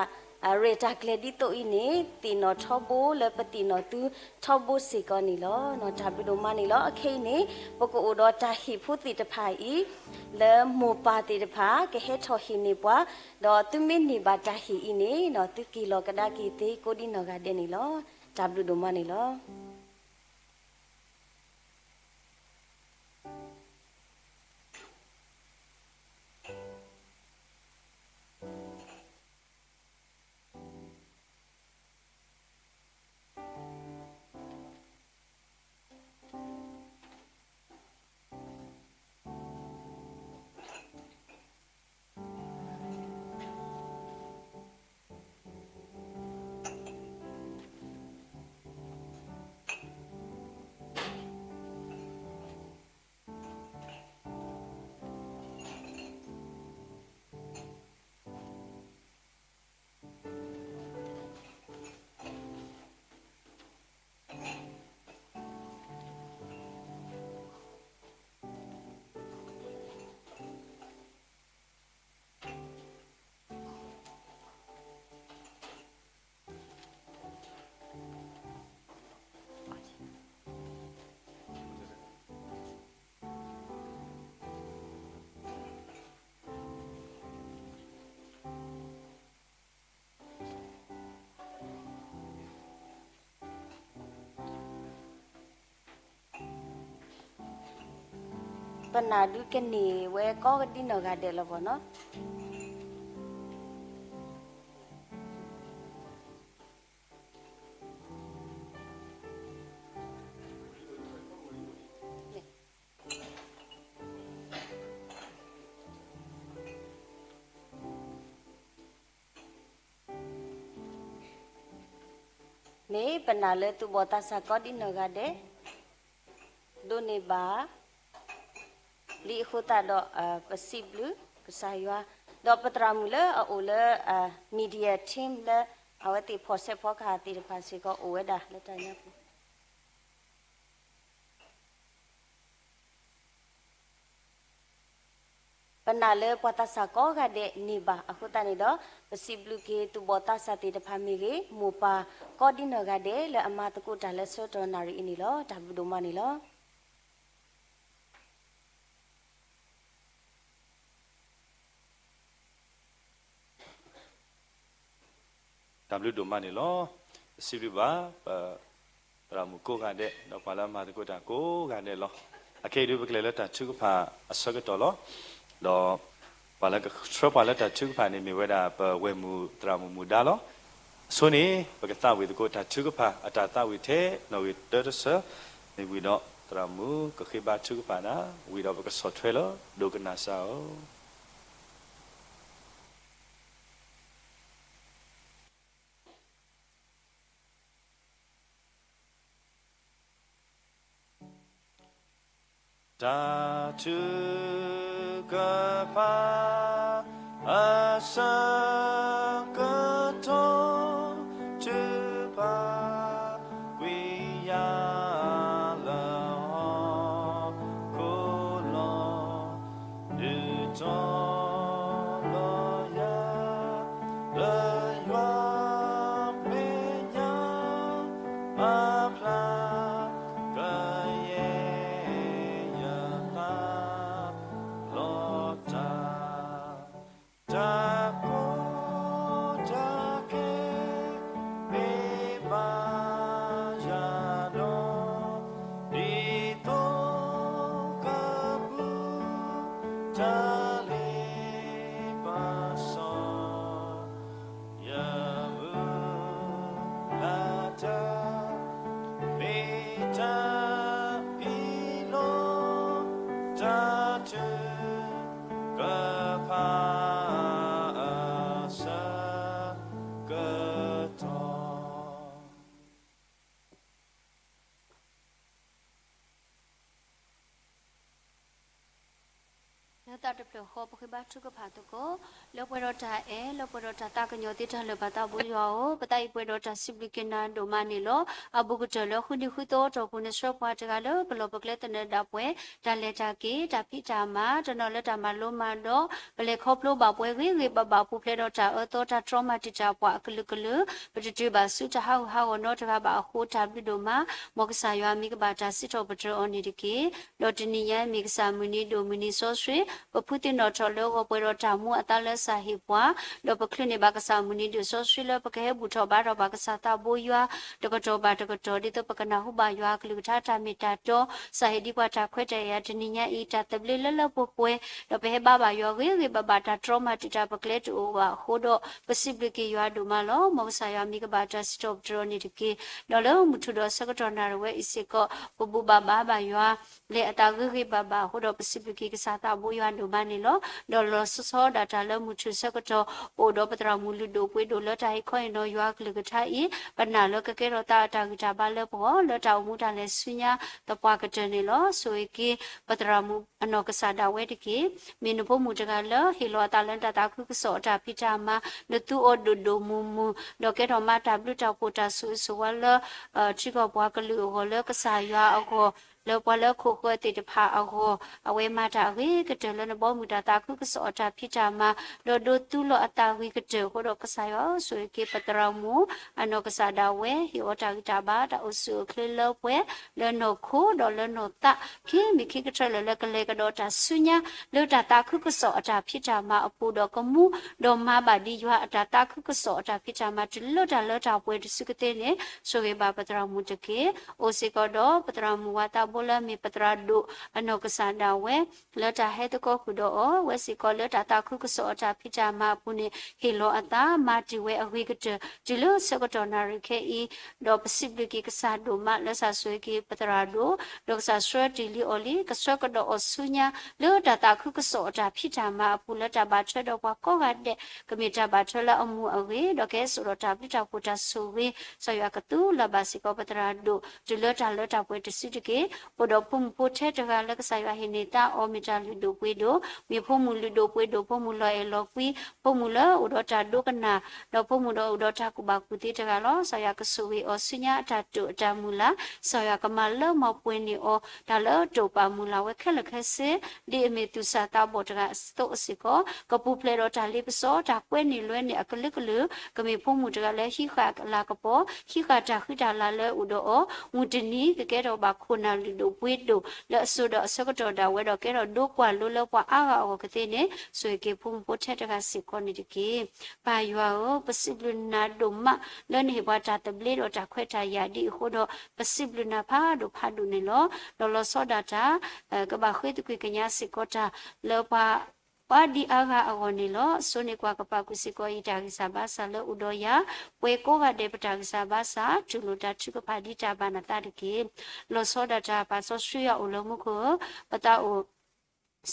ရဲၣ်တၢ်ကျဲၤဒ်သိးအံၤန့ၣ် သ့ၣ်နီၣ်ထီဘိလၢပသ့ၣ်နီၣ်သုထီဘိစ့ၢ်ကီးန့ၣ်လီၤ. တၢ်ဘျုးဒိၣ်မးန့ၣ်လီၤ. အခဲအံၤန့ၣ် ပကအိၣ်ဒီးတၢ်ဟ့ၣ်ဖိသ့ၣ်တဖၣ်အံၤ လၢမိၢ်ပၢ်သ့ၣ်တဖၣ် ကဟဲထီၣ်ဟ့ၣ်န့ၢ်ပှၤ, ဒီးသုမ့ၢ်န့ၢ်ဘၣ်တၢ်ဟ့ၣ်အံၤန့ၣ် သုက့ၤလီၤကဒါက့ၤသ့ကိးဒ်နီၢ်ဂၤဒဲးန့ၣ်လီၤ. တၢ်ဘျုးဒိၣ်မးန့ၣ်လီၤ. ပနၢ်ဒုးကန့ၢ်ဝဲကိးဒံနီၢ်ဂၤဒဲးလီၤဘၣ်နီၤ. မ့ၢ်ပနာ်လၢသူၣ်ဘီၣ်သးစၢ်ကိးဒံနီၢ်ဂၤဒဲး ဒိးန့ၢ်ဘၣ် လံအဃိသတးဒီး ပစံးဘျုးကစၢ်ယွၤ, ဒီးပသရၣ်မုၣ်လၢအအိၣ်လၢ media team လၢ အဝဲသ့ၣ်ဖီၣ်ဆဲးဖီကဟၣ်သ့ၣ်တဖၣ်စ့ၢ်ကီး အိၣ်ဝဲဒၣ်လၢတၢ်ညါပူၤ ပနာ်လၢပှၤသးစၢ်ကိးဂၤဒဲးန့ၣ်ဘၣ်. အဃိသတးန့ၣ်ဒီး ပစံးဘျုးက့ၤသူၣ်ဘီၣ်သးစၢ်သ့ၣ်တဖၣ်မ့ၢ်ဂ့ၤ, မိၢ်ပၢ်ကိးဒံနီၢ်ဂၤဒဲးလၢအမၤသကိးတၢ်လၢဆၢကတီၢ်နၣ်ရံၣ်အံၤန့ၣ်လီၤ. တၢ်ဘျုးဒိၣ်မးန့ၣ်လီၤ. တၢ်ဘျုးဒိၣ်မးန့ၣ်လီၤ. ပစံးဘျုးဘၣ် ပသရၣ်မုၣ်ကိးဂၤဒဲး ဒီးပှၤလၢအမၤသကိးတၢ်ကိးဂၤဒဲးလီၤ. အခဲအံၤဒုးပကလဲၤလၢတၢ်ထုကဖၣ်အဆၢကတီၢ်လီၤ. ဒီးပှၤလၢကဆှၢပှၤလၢတၢ်ထုကဖၣ်န့ၣ် မ့ၢ်ဝဲဒၣ်ပဝဲၢ်မုၢ်သရၣ်မုၣ်မုၢ်ဒါလီၤ. အဆိန့ၣ် ပကသးဝံၣ်သကိးတၢ်ထုကဖၣ် အတၢ်သးဝံၣ်ထဲနီၣ်ဂံၢ်တၢတဆၢ မ့ၢ်ဝံၤဒီးသရၣ်မုၣ်ကဃ့ဘါထုကဖၣ်နၤ ဝံၤဒီးပကဆီၣ်ထွဲလီၤ. ဒိကနၣ်စၢ်ဧၢ. တၢ်ထုကဖၣ် အဆၢကတီၢ် ထုကဖၣ်ကွံာ်ယၤလၢ ဟီၣ်ခိၣ်လီၤ. ဒုးတီၤလီၤယၤ လၢယွၤမဲာ်ညါ အဖျါ ကယဲၢ်ယသးလီၤ. တၢ် တၢ်ကီတၢ်ခဲ မ့ၢ်ဘၣ်ယၤဒီး ဒ်သိးကပူၤ တၢ်လ့ပစီ ယမုၢ်လၢ်တၢ် မ့ၢ်တၢ်ဖံးလီၤ တၢ်ထုကဖၣ် အဆၢကတီၢ်. လၢသးတဖျၢၣ်ဃီ ပဃ့ဘါထုကဖၣ်သကိး, လၢပှဲၤဒီးတၢ်အဲၣ် လၢပှဲၤဒီးတၢ်သးကညီၤသ့တၢ်လၢာ်ဘၣ်သးဘိယွၤဧၢ, ပသးအံၤပှဲၤဒီးတၢ်စံးဘျုးက့ၤနၤဒိၣ်မးန့ၣ်လီၤ. အဘူးကတၢၢ်လၢဃုနံၤဃုသီအတီၢ်ပူၤ နဆှၢပှၤတဂၤလၢပလီၢ်ပကျဲသနၢၣ်ဒၣ်ပှဲၤ တၢ်လဲၤတၢ်က့ၤ တၢ်ဖံးတၢ်မၤ တနီၤလၢတၢ်မၤလိမၤဒိး ပလဲၤခီဖျိဘၣ်ပှဲၤဂ့ၤဂ့ၤဘၣ်ဘၣ် ပူၤဖျဲးဒီးတၢ်အၢသီ တၢ်တြီမၤတံာ်တာ်ပှၤအကလုာ်ကလုာ် ပတတုၤဘၣ်ဆူတၢ်ဟးဂူာ်ဟးဂီၤနီတဂၤဘၣ်အဃိ တၢ်ဘျုးဒိၣ်မး, မ်ကစၢ်ယွၤမံၤကဘၣ်တၢ်စံးထီၣ်ပတြၢၤအီၤန့ၣ်တက့ၢ်. ဒီးတနံၤညါအံၤမ့ၢ်ကစၢ်မုၢ်နံၤဒိၣ်မုၢ်နံၤစီဆှံ, ပဖုသ့ၣ်နီၣ်ထီၣ်လၢဂီၤပှဲၤဒီးတၢ်မူအသးလၢကစၢ်ဟ့ၣ်ပှၤ, ဒီးပချုးန့ၢ်ဘၣ်ကစၢ်မုၢ်နံၤဒိၣ်စီဆှံလၢပကဟဲဘူၣ်ထီၣ်ဘါထီၣ်ဘၣ်ကစၢ်သးဘိယွၤ တကတီၢ်ဘၣ်တကတီၢ် ဒ်သိးပကနၢ်ဟူဘၣ်ယွၤအကလုၢ်ကထါတၢ်မ့ၢ်တၢ်တီ, ကစၢ်ဟ့ၣ်ဒံးပှၤတၢ်ခွဲးတၢ်ယာ် တနံၤညါအံၤ တၢ်သဘျ့လၢလၢပှဲၤပှဲၤ, ဒီးပဟဲဘါဘၣ်ယွၤဂ့ၤဂ့ၤဘၣ်ဘၣ် တၢ်တြီမၤတံာ်တာ်ပကျဲတအိၣ်ဘၣ်အဃိဒီး ပစံးဘျုးက့ၤယွၤဒိၣ်မးလီၤ. မ်ကစၢ်ယွၤမံၤကဘၣ်တၢ်စံးထီၣ်ပတြၢၤအီၤန့ၣ်တက့ၢ်. ဒီးလၢမုၢ်ထူၣ်ဒီးဆၢကတီၢ်နၣ်ရံၣ်ဝဲအံၤစ့ၢ်ကီး ပဘူၣ်ဘၣ်ဘါဘၣ်ယွၤ လဲၤအသးဂ့ၤဂ့ၤဘၣ်ဘၣ်အဃိဒီး ပစံးဘျုးက့ၤကစၢ်သးဘိယွၤဒိၣ်မးန့ၣ်လီၤ. ဒီးလီၤဆီဆီဒၣ်တၢ်လၢမုၢ်ထူၣ်ဆၢကတီၢ် ပအိၣ်ဒီးပသရၣ်မုၣ်လုၢ်ဒိၣ်ပှ့ၤဒိၣ်လၢတၢ်ဟ့ၣ်ခီဟ့ၣ်နီၤယွၤအကလုၢ်ကထါအံၤ ပနာ်လၢကကဲထီၣ်သးအတၢ်ဂံၢ်တၢ်ဘါလၢပဂီၢ် လၢတၢ်အိၣ်မူတၢ်လဲၤဆူညါသပှၢ်ကတၢၢ်န့ၣ်လီၤ. ဆိၣ်ဂ့ၤက့ၤ ပသရၣ်မုၣ်အနီၢ်ကစၢ်ဒၣ်ဝဲတက့ၢ်. မ့ၢ်နဖိမုၣ်တဂၤလၢဟ့ၣ်လီၤအသးလၢနတၢ်သးခုကစီၣ်အတၢ်ဖံးတၢ်မၤ နသူအီၤဒိၣ်ဒိၣ်မုၢ်မုၢ် ဒီးကဲထီၣ်မၤတၢ်ဘျုးတၢ်ဖှိၣ်တၢ်ဆိၣ်ဂ့ၤဆိၣ်ဝါလၢ ထံကီၢ်ပှၤကလုာ်အဂီၢ် လၢကစၢ်ယွၤအဂီၢ် လၢပှၤလၢခိၣ်ဃၢၤသ့ၣ်တဖၣ်အဂီၢ် အဝဲမၤတၢ်အဂ့ၤကတၢၢ်လၢနဘီမုၢ်တၢ်သးခုကစီၣ်အတၢ်ဖံးတၢ်မၤ ဒီးဒိးသူလီၤအသးဂ့ၤကတၢၢ်အဃိဒီး ကစၢ်ယွၤဧၢ ဆိၣ်ဂ့ၤက့ၤပသရၣ်မုၣ် အနီၢ်ကစၢ်ဒၣ်ဝဲ ဟ့ၣ်အီၤတၢ်ဂံၢ်တၢ်ဘါ တၢ်အိၣ်ဆူၣ်အိၣ်ချ့လၢပှဲၤ လၢနီၢ်ခိဒီးလၢနီၢ်သး ခံမံၤခံကတၢၢ်လၢာ်လၢကလဲၤကဒီးတၢ်ဆူညါ လၢတၢ်သးခုကစီၣ်အတၢ်ဖံးတၢ်မၤအပူၤဒီးကမူ ဒီးမၤဘၣ်ဒ်ယွၤအတၢ်သးခုကစီၣ်အတၢ်ဖံးတၢ်မၤ တုၤလၢတၢ်လၢတၢ်ပှဲၤတစုကသ့န့ၣ် ဆိၣ်ဂ့ၤဘၣ်ပသရၣ်မုၣ်တက့ၢ်. အိၣ်စ့ၢ်ကီးဒီးပသရၣ်မုၣ်ဝၤသး ပသရၣ်ဒိၣ်အနီၢ်ကစၢ်ဒၣ်ဝဲ လၢတၢ်ဟဲသကိးဃုာ်ဒီးအီၤ ဝဲစ့ၢ်ကီးလၢတၢ်သးခုကစီၣ်အတၢ်ဖံးတၢ်မၤအပူၤန့ၣ် ဟ့ၣ်လီၤအသး မၤတ့ၢ်ဝဲအဂ့ၤကတၢၢ် တုၤလၢဆၢကတီၢ်နၣ်ရံၣ်ခဲအံၤ, ဒီးပစံးဘျုးက့ၤကစၢ်ဒိၣ်မး လၢကစၢ်ဆိၣ်ဂ့ၤက့ၤပသရၣ်ဒိၣ်, ဒီးကစၢ်ဆှၢတ့ၢ်လံအီၤလံ, ကဆှၢကဒီးအီၤဆူညါ လၢတၢ်သးခုကစီၣ်အတၢ်ဖံးတၢ်မၤအပူၤ လၢတၢ်ဘၣ်ထွဲဒီးပှၤကိးဂၤဒဲး, ကမ့ၢ်တၢ်ဘၣ်ထွဲလၢအမူအဂ့ၢ်, ဒီးကဟဲစိာ်ဒီးတၢ်ဘျုးတၢ်ဖှိၣ်တၢ်ဆိၣ်ဂ့ၤ, ကစၢ်ယွၤကသူလၢၤဘၣ်စ့ၢ်ကီးပသရၣ်ဒိၣ် တုၤလၢတၢ်လၢတၢ်ပှဲၤတစုတက့ၢ်. အိၣ်ဒီးဖိမုၣ်ဖိထဲတဂၤလၢကစၢ်ယွၤဟ့ၣ်န့ၢ်သါအီၤ မ့ၢ်တၢ်လုၢ်ဒိၣ်ပှ့ၤဒိၣ်, မ့ၢ်ဖိမုၣ်လုၢ်ဒိၣ်ပှ့ၤဒိၣ်, ဖိမုၣ်လီၤအဲၣ်လီၤကွံ, ဖိမုၣ်လၢအိၣ်ဒီးတၢ်ဒိကနၣ်, ဒီးဖိမုၣ်ဒီးအိၣ်ဒီးတၢ်ကူၣ်ဘၣ်ကူၣ်သ့တဂၤလီၤ. ကစၢ်ယွၤကဆိၣ်ဂ့ၤအီၤဆူညါအတၢ်တိာ်အတၢ်မုၢ်လၢ်, ကစၢ်ယွၤကမၤလၢမၤပှဲၤန့ၢ်အီၤ တၢ်လၢအတိာ်ပာ်မုၢ်လၢ်ဝဲခဲလၢာ်ခဲဆ့, ဒ်အမ့ၢ်သူၣ်စၢ်သးဘီၣ်တဂၤအသိးစ့ၢ်ကီး, ကပူၤဖျဲးဒီးတၢ်လ့ပစီ တၢ်ကွဲန့ၢ်လွဲန့ၢ်အကလုာ်ကလုာ်, ကမ့ၢ်ဖိမုၣ်တဂၤလၢဟံးဃာ်လၤကပီၤ, ဟံးဃာ်တၢ်ဃံတၢ်လၤလၢအအိၣ်ဒီးအီၤ, မုၢ်တနံၤကကဲထီၣ်ဘၣ်ခိၣ်နၢ်လုၢ်ဒိၣ်ပှ့ၤဒိၣ် လၢအစိၤဒီးအဆၢကတီၢ်ဒၣ်ဝဲဒီး ကဲထီၣ်ဒိကွၢ်လိလၢပှၤအါဂၤအဂီၢ်ကသ့န့ၣ်, ဆိၣ်ဂ့ၤက့ၤဖိမုၣ်ဖိထဲတဂၤစ့ၢ်ကီးန့ၣ်တက့ၢ်. ပၢ်ယွၤဧၢ, ပစံးဘျုးနၤဒိၣ်မး လၢနဟ့ၣ်ပှၤတၢ်သဘျ့ဒီးတၢ်ခွဲးတၢ်ယာ်ဒ်အဃိဒီး ပစံးဘျုးနၤဖးဒိၣ်ဖးဒိၣ်န့ၣ်လီၤ. ဒီးလီၤဆီဒၣ်တၢ် ကဘၣ်ဃ့သကွံၢ်ကညးစ့ၢ်ကီးတၢ် လၢပှၤ ပှၤဒ်အါဂၤအဂီၢ်န့ၣ်လီၤ. အဆိန့ၣ်ကွၢ်ကပာ်ကွံာ်စ့ၢ်ကီးယတၢ်ဂံၢ်စၢ်ဘါစၢ်လၢအိၣ်ဒီးယၤ, ပှဲၤကိးဂၤဒဲးပတၢ်ဂံၢ်စၢ်ဘါစၢ်, တူၢ်လိာ်တၢ်ထုကဖၣ်ဒ်တၢ်ဘၣ်နသးတက့ၢ်. လီၤဆီဒၣ်တၢ်ပၢ်စီဆှံယွၤအိၣ်လၢမူခိၣ်ဧၢ, ပသးအိၣ်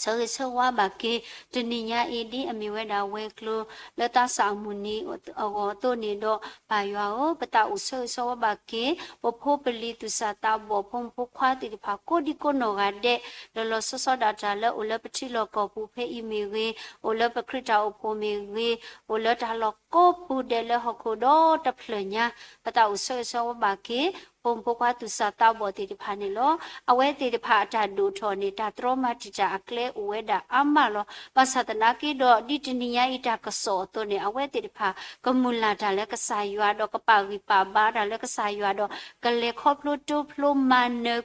ဆၢဂ့ၤဆၢဝါဘၣ်က့ၤ တနံၤညါအံၤ ဒ်အမ့ၢ်ဝဲဒၣ်ဝဲၤကျိၤလၢသးစၢ်အမုၢ်နံၤအဂီၢ်အသိးန့ၣ်ဒီး ပၢ်ယွၤဧၢ, ပသးအိၣ်ဆၢဂ့ၤဆၢဝါဘၣ်က့ၤ ပဖိပလံၤသူၣ်စၢ်သးဘီၣ် ဖိမုၣ်ဖိခွါသ့ၣ်တဖၣ် ကိးဒံကိးနီၢ်ဂၤဒဲး, ဒီးလီၤဆီဆီဒၣ်တၢ်လၢအိၣ်လၢပထံလီၢ်ကီၢ်ပူၤဖဲအံၤမ့ၢ်ဂ့ၤ, အိၣ်လၢပခရံာ်တၢ်အိၣ်ဖှိၣ်မ့ၢ်ဂ့ၤ, အိၣ်လၢတၢ်လီၢ်ကိးပူၤဒဲးလၢဟီၣ်ခိၣ်ဒီတဖျၢၣ်ညါ, ပသးအိၣ်ဆၢဂ့ၤဆၢဝါဘၣ်က့ၤ ဖိမုၣ်ဖိခွါသူၣ်စၢ်သးဘီၣ်သ့ၣ်တဖၣ်န့ၣ်လီၤ. အဝဲသ့ၣ်တဖၣ်အတၢ်ဒိၣ်ထီၣ်န့ၣ် တၢ်တြီမၤတံာ်တာ်အကျဲအိၣ်ဝဲဒၣ်အါမးလီၤ. ဘၣ်ဆၣ်သနာ်က့ဒီး ဒ်တနံၤညါအံၤတၢ်ကစီၣ်အသိးန့ၣ် အဝဲသ့ၣ်တဖၣ် ကမုၢ်လၢ်တၢ်လၢကစၢ်ယွၤဒီး ကပာ်ဂံၢ်ပာ်ဘါတၢ်လၢကစၢ်ယွၤဒီး ကလဲၤခီဖျိတိဖျိမၤနၢ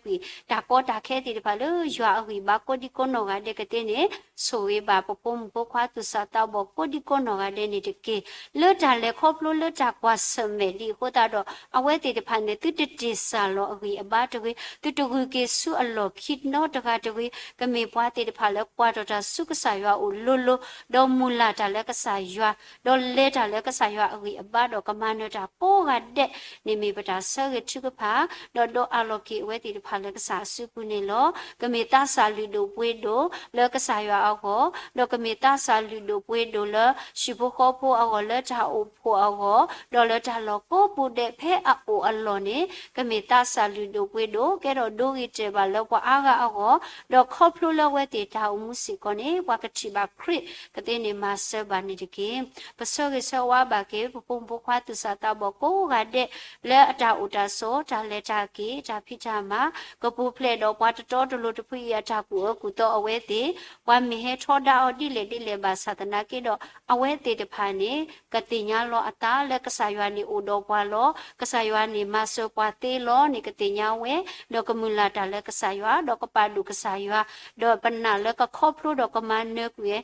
ၤကွံာ် တၢ်ကီတၢ်ခဲသ့ၣ်တဖၣ်လၢယွၤအဂံၢ်ဘါကိးဒံကိးနီၢ်ဂၤဒဲးကသ့န့ၣ်, ဆိၣ်ဂ့ၤဘၣ်ပဖိမုၣ်ဖိခွါသူၣ်စၢ်သးဘီၣ်ကိးဒံကိးနီၢ်ဂၤဒဲးန့ၣ်တက့ၢ်. လၢတၢ်လဲၤခီဖျိလၢတၢ်ကွၢ်ဆၢၣ်မဲာ်ဒ်အဃိသတးဒီး အဝဲသ့ၣ်တဖၣ်န့ၣ် သုတတ့ၢ်စၢ်လီၤအဂံၢ်အဘါတဂ့ၤ, သုတဂုၤက့ၤဆူအလီၢ်ခံနီတဂၤတဂ့ၤ, ကမ့ၢ်ပှၤသ့ၣ်တဖၣ်လၢကွၢ်ထီၣ်တၢ်ဆူကစၢ်ယွၤအအိၣ်လိၤလိၤ, ဒီးမုၢ်လၢ်တၢ်လၢကစၢ်ယွၤ, ဒီးလဲၤတၢ်လၢကစၢ်ယွၤအဂံၢ်အဘါဒီးကမၤနၢၤတၢ်ကိးဂၤဒဲးန့ၣ် မ့ၢ်ပတၢ်ဆၢဂ့ၤထုကဖၣ်, ဒီးဒိးအးလီၤက့ၤအဝဲသ့ၣ်တဖၣ်လၢကစၢ်အစုပူၤန့ၣ်လီၤ. ကမ့ၢ်သးစၢ်လုၢ်ဒိၣ်ပှ့ၤဒိၣ်လၢကစၢ်ယွၤအဂီၢ်, ဒီးကမ့ၢ်သးစၢ်လုၢ်ဒိၣ်ပှ့ၤဒိၣ်လၢ ဟံၣ်ဖိဃီဖိအဂီၢ်, လၢတၢ်အိၣ်ဖှိၣ်အဂီၢ်, ဒီးလၢတၢ်လီၢ်ကိးပူၤဒဲးဖဲအအိၣ်အလီၢ်န့ၣ် ကမ့ၢ်သးစၢ်လုၢ်ဒိၣ်ပှ့ၤဒိၣ် ကဲထီၣ်ဒိဂ့ၤတဲာ်ဘၣ်လၢပှၤအါဂၤအဂီၢ်, ဒီးခီဖျိလၢအဝဲသ့ၣ်တၢ်အိၣ်မူစ့ၢ်ကီးန့ၣ် ပှၤကထံၣ်ဘၣ်ခရံာ်ကသ့န့ၣ် မၤစၢၤဘၣ်န့ၣ်တက့ၢ်. ပဆၢဂ့ၤဆၢဝါဘၣ်က့ၤ ပဖိမုၣ်ဖိခွါသူၣ်စၢ်သးဘီၣ်ကိးဂၤဒဲး လၢအတၢ်အိၣ်တၢ်ဆိး တၢ်လဲၤတၢ်က့ၤ တၢ်ဖံးတၢ်မၤ ကပူၤဖျဲးဒီးပှၤတတီတလိၤတဖုအံၤအတၢ်ကူၣ်အၢကူၣ်သီအဝဲသ့ၣ်, ပှၤမ့ၢ်ဟဲထီဒါအီၤဒ်လဲၣ်ဒ်လဲၣ်ဘၣ်ဆၣ်သနာ်က့ဒီး အဝဲသ့ၣ်တဖၣ်န့ၣ် ကသ့ၣ်ညါလီၤအသးလၢကစၢ်ယွၤန့ၣ်အိၣ်ဒီးပှၤလီၤ. ကစၢ်ယွၤန့ၣ်မၤစၢၤပှၤသ့လီၤန့ၣ် ကသ့ၣ်ညါဝဲ, ဒီးကမုၢ်လၢ်တၢ်လၢကစၢ်ယွၤ, ဒီးကပာ်ဒိၣ်ကစၢ်ယွၤ, ဒီးပနာ်လၢကခီဖျိဒီးကမၤနၢၤကွံာ်ဝဲ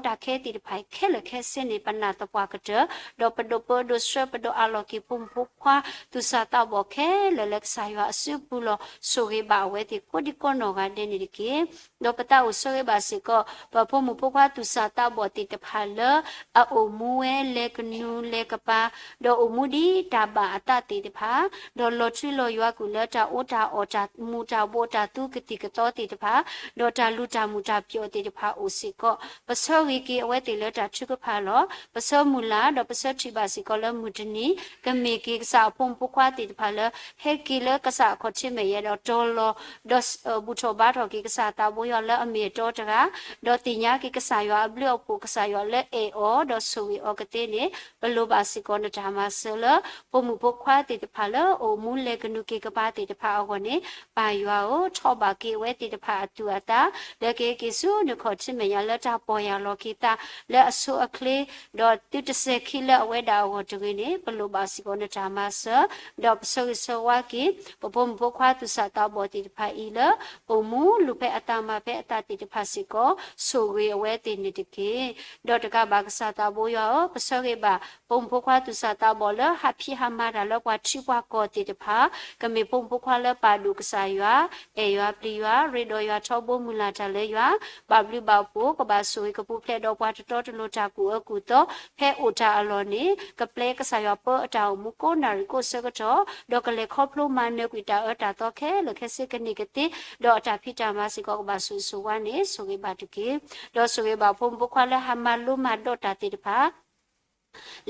တၢ်ကီတၢ်ခဲသ့ၣ်တဖၣ်ခဲလၢာ်ခဲဆ့န့ၣ် ပနာ်သပှၢ်ကတၢၢ်, ဒီးပဒိးပၢဒိးဆှၢ ပဒိးအးလီၤက့ၤဖိမုၣ်ဖိခွါ သူၣ်စၢ်သးဘီၣ်ခဲလၢာ်လၢကစၢ်ယွၤအစုပူၤလီၤ. ဆိၣ်ဂ့ၤဘၣ်အဝဲသ့ၣ်ကိးဒံကိးနီၢ်ဂၤဒဲးန့ၣ်တက့ၢ်. ဒီးပသးအိၣ်ဆၢဂ့ၤဘၣ်စ့ၢ်ကီး ပဖိမုၣ်ဖိခွါသူၣ်စၢ်သးဘီၣ်သ့ၣ်တဖၣ်လၢ အအိၣ်မူဝဲလဲၤကနူၤလဲၤကပၤ, ဒီးအိၣ်မူဒ်တၢ်ဘၣ်အသးသ့ၣ်တဖၣ်, ဒီးလီၤထူလီၤယွၤကွံာ်လၢတၢ်အီၣ်တၢ်အီ တၢ်မူၤတၢ်ဘှီးတၢ်သူကသံၣ်ကသီသ့ၣ်တဖၣ်, ဒီးတၢ်လူၤတၢ်မုာ်တၢ်ပျီၣ်သ့ၣ်တဖၣ်အိၣ်စ့ၢ်ကီး, ပဆၢဂ့ၤက့ၤအဝဲသ့ၣ်လၢတၢ်ထုကဖၣ်လီၤ. ပဆၢမုၢ်လၢ် ဒီးပဆၢထံၣ်ဘၣ်စ့ၢ်ကီးလၢမုၢ်တနံၤ ကမ့ၢ်က့ၤကစၢ်အဖိမုၣ်ဖိခွါသ့ၣ်တဖၣ်လၢ ဟဲက့ၤလၢကစၢ်အခီၣ်ထံးမဲာ်ညါဒီးတီၤလီၤ ဒီးဘူၣ်ထီၣ်ဘါထီၣ်က့ၤကစၢ်သးဘိယွၤလၢအမ့ၢ်အတီတဂၤ, ဒီးသ့ၣ်ညါက့ၤကစၢ်ယွၤအဘျုးအဖှိၣ် ကစၢ်ယွၤလၢအဲၣ်အီၤ ဒီးဆိၣ်ဂ့ၤအီၤကသ့န့ၣ် ပလိၣ်ဘၣ်စ့ၢ်ကီးနတၢ်မၤစၢၤလၢ ဖိမုၣ်ဖိခွါသ့ၣ်တဖၣ်လၢအအိၣ်မူလဲၤကနူၤက့ၤကပၤသ့ၣ်တဖၣ်အဂီၢ်န့ၣ် ပၢ်ယွၤဧၢ, ထီၣ်ဘၣ်က့ၤအဝဲသ့ၣ်တဖၣ်အသူၣ်အသး လၢကဟဲက့ၤဆူနခီၣ်ထံးမဲာ်ညါလၢတၢ်ပီၢ်ယၢ်လီၤက့ၤသး လၢအဆိအချ့ ဒီးသုတစဲၤခံလၢအဝဲဒၣ်အဂီၢ်တဂ့ၤန့ၣ် ပလိၣ်ဘၣ်စ့ၢ်ကီးနတၢ်မၤစၢၤ, ဒီးပဆၢဂ့ၤဆၢဝါက့ၤ ပဖိမုၣ်ဖိခွါသူၣ်စၢ်သးဘီၣ်သ့ၣ်တဖၣ်အံၤလၢ အိၣ်မူလူၤဖဲအသးမၤဖဲအသးသ့ၣ်တဖၣ်စ့ၢ်ကီး ဆိၣ်ဂ့ၤအဝဲသ့ၣ်န့ၣ်တက့ၢ်. ဒီးတကးဘၣ်ကစၢ်သးဘိယွၤဧၢ, ပဆၢ ဂ့ၤဘၣ် ဖိမုၣ်ဖိခွါသူၣ်စၢ်သးဘီၣ်လၢဟးဖံးဟးမၤတၢ်လၢပှၤထံပှၤကီၢ်သ့ၣ်တဖၣ်, ကမ့ၢ်ဖိမုၣ်ဖိခွါလၢပာ်ဒိၣ်ကစၢ်ယွၤ, အဲၣ်ယွၤပျံၤယွၤ, ရ့ဒီးယွၤထီဘိမုၢ်လၢ်တၢ်လၢယွၤ, ဘၣ်ဘျုးဘၣ်ဖှိၣ် ကဘၣ်ဆိၣ်ဂ့ၤကပူၤဖျဲးဒီးပှၤတတီတလိၤတၢ်ကူၣ်အၢကူၣ်သီ, ဖဲအိၣ်တၢ်အလီၢ်န့ၣ် ကပျဲကစၢ်ယွၤပၢအတၢ်အိၣ်မူကိးနၣ်ရံၣ်ကိးဆၢကတီၢ်, ဒီးကလဲၤခီဖျိမၤနၢၤကွံာ်တၢ်အၢတၢ်သီခဲလၢာ်ခဲဆ့ကန့ၢ်ကသ့, ဒီးအတၢ်ဖံးတၢ်မၤစ့ၢ်ကီးကဘၣ်ဆိၣ်ဂ့ၤဆိၣ်ဝါန့ၣ် ဆိၣ်ဂ့ၤဘၣ်တက့ၢ်. ဒီးဆိၣ်ဂ့ၤဘၣ်ဖိမုၣ်ဖိခွါလၢဟးမၤလိမၤဒိးတၢ်သ့ၣ်တဖၣ်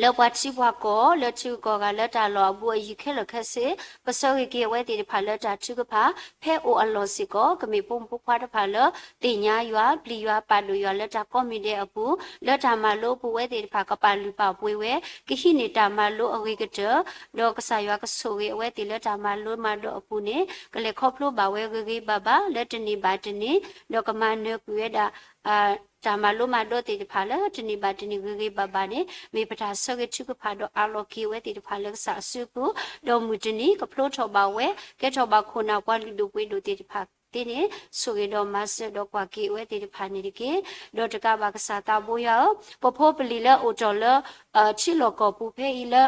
လၢပှၤထံပှၤကီၢ် လၢထံဂုၤကီၢ်ဂၤလၢတၢ်လီၢ်အဘူးအယံၤခဲလၢာ်ခဲဆ့, ပဆၢဂ့ၤက့ၤအဝဲသ့ၣ်တဖၣ်လၢတၢ်ထုကဖၣ်, ဖဲအိၣ်အလီၢ်စ့ၢ်ကီး ကမ့ၢ်ဖိမုၣ်ဖိခွါတဖၣ်လၢ သ့ၣ်ညါယွၤ ပျံၤယွၤ ပာ်ဒိၣ်ယွၤလၢတၢ်ကိးမံၤဒဲးအပူၤ, လၢတၢ်မၤလိအပူၤ အဝဲသ့ၣ်တဖၣ်ကပာ်လုၢ်ပာ်ပှ့ၤဝဲ, ကဟံးန့ၢ်တၢ်မၤလိအဂ့ၤကတၢၢ်, ဒီးကစၢ်ယွၤကဆိၣ်ဂ့ၤအဝဲသ့ၣ်လၢတၢ်မၤလိမၤဒိးအပူၤန့ၣ် ကလဲၤခီဖျိဘၣ်ဝဲဂ့ၤဂ့ၤဘၣ်ဘၣ် လၢတနံၤဘၣ်တနံၤ, ဒီးကမၤနၢၤကွံာ်ဝဲဒၣ် တၢ်မၤလိမၤဒိးသ့ၣ်တဖၣ်လၢတနံၤဘၣ်တနံၤဂ့ၤဂ့ၤဘၣ်ဘၣ်န့ၣ် မ့ၢ်ပတၢ်ဆၢဂ့ၤထုကဖၣ်ဒီးအးလီၤက့ၤဝဲသ့ၣ်တဖၣ်လၢကစၢ်အစုပူၤ, ဒီးမုၢ်တနံၤကဖျိထီၣ်ဘၣ်ဝဲ ကဲထီၣ်ဘၣ်ခိၣ်နၢ်ပှၤလုၢ်ဒိၣ်ပှ့ၤဒိၣ်သ့ၣ်တဖၣ်သ့န့ၣ် ဆိၣ်ဂ့ၤဒီးမၤစၢၤဒီးကွၢ်က့ၤဝဲသ့ၣ်တဖၣ်န့ၣ်တက့ၢ်. ဒီးတကးဘၣ်ကစၢ်သးဘိယွၤဧၢ, ပဖိပလံၤလၢအိၣ်တ့ၢ်လၢ ထံလီၢ်ကီၢ်ပူၤဖဲအံၤလၢ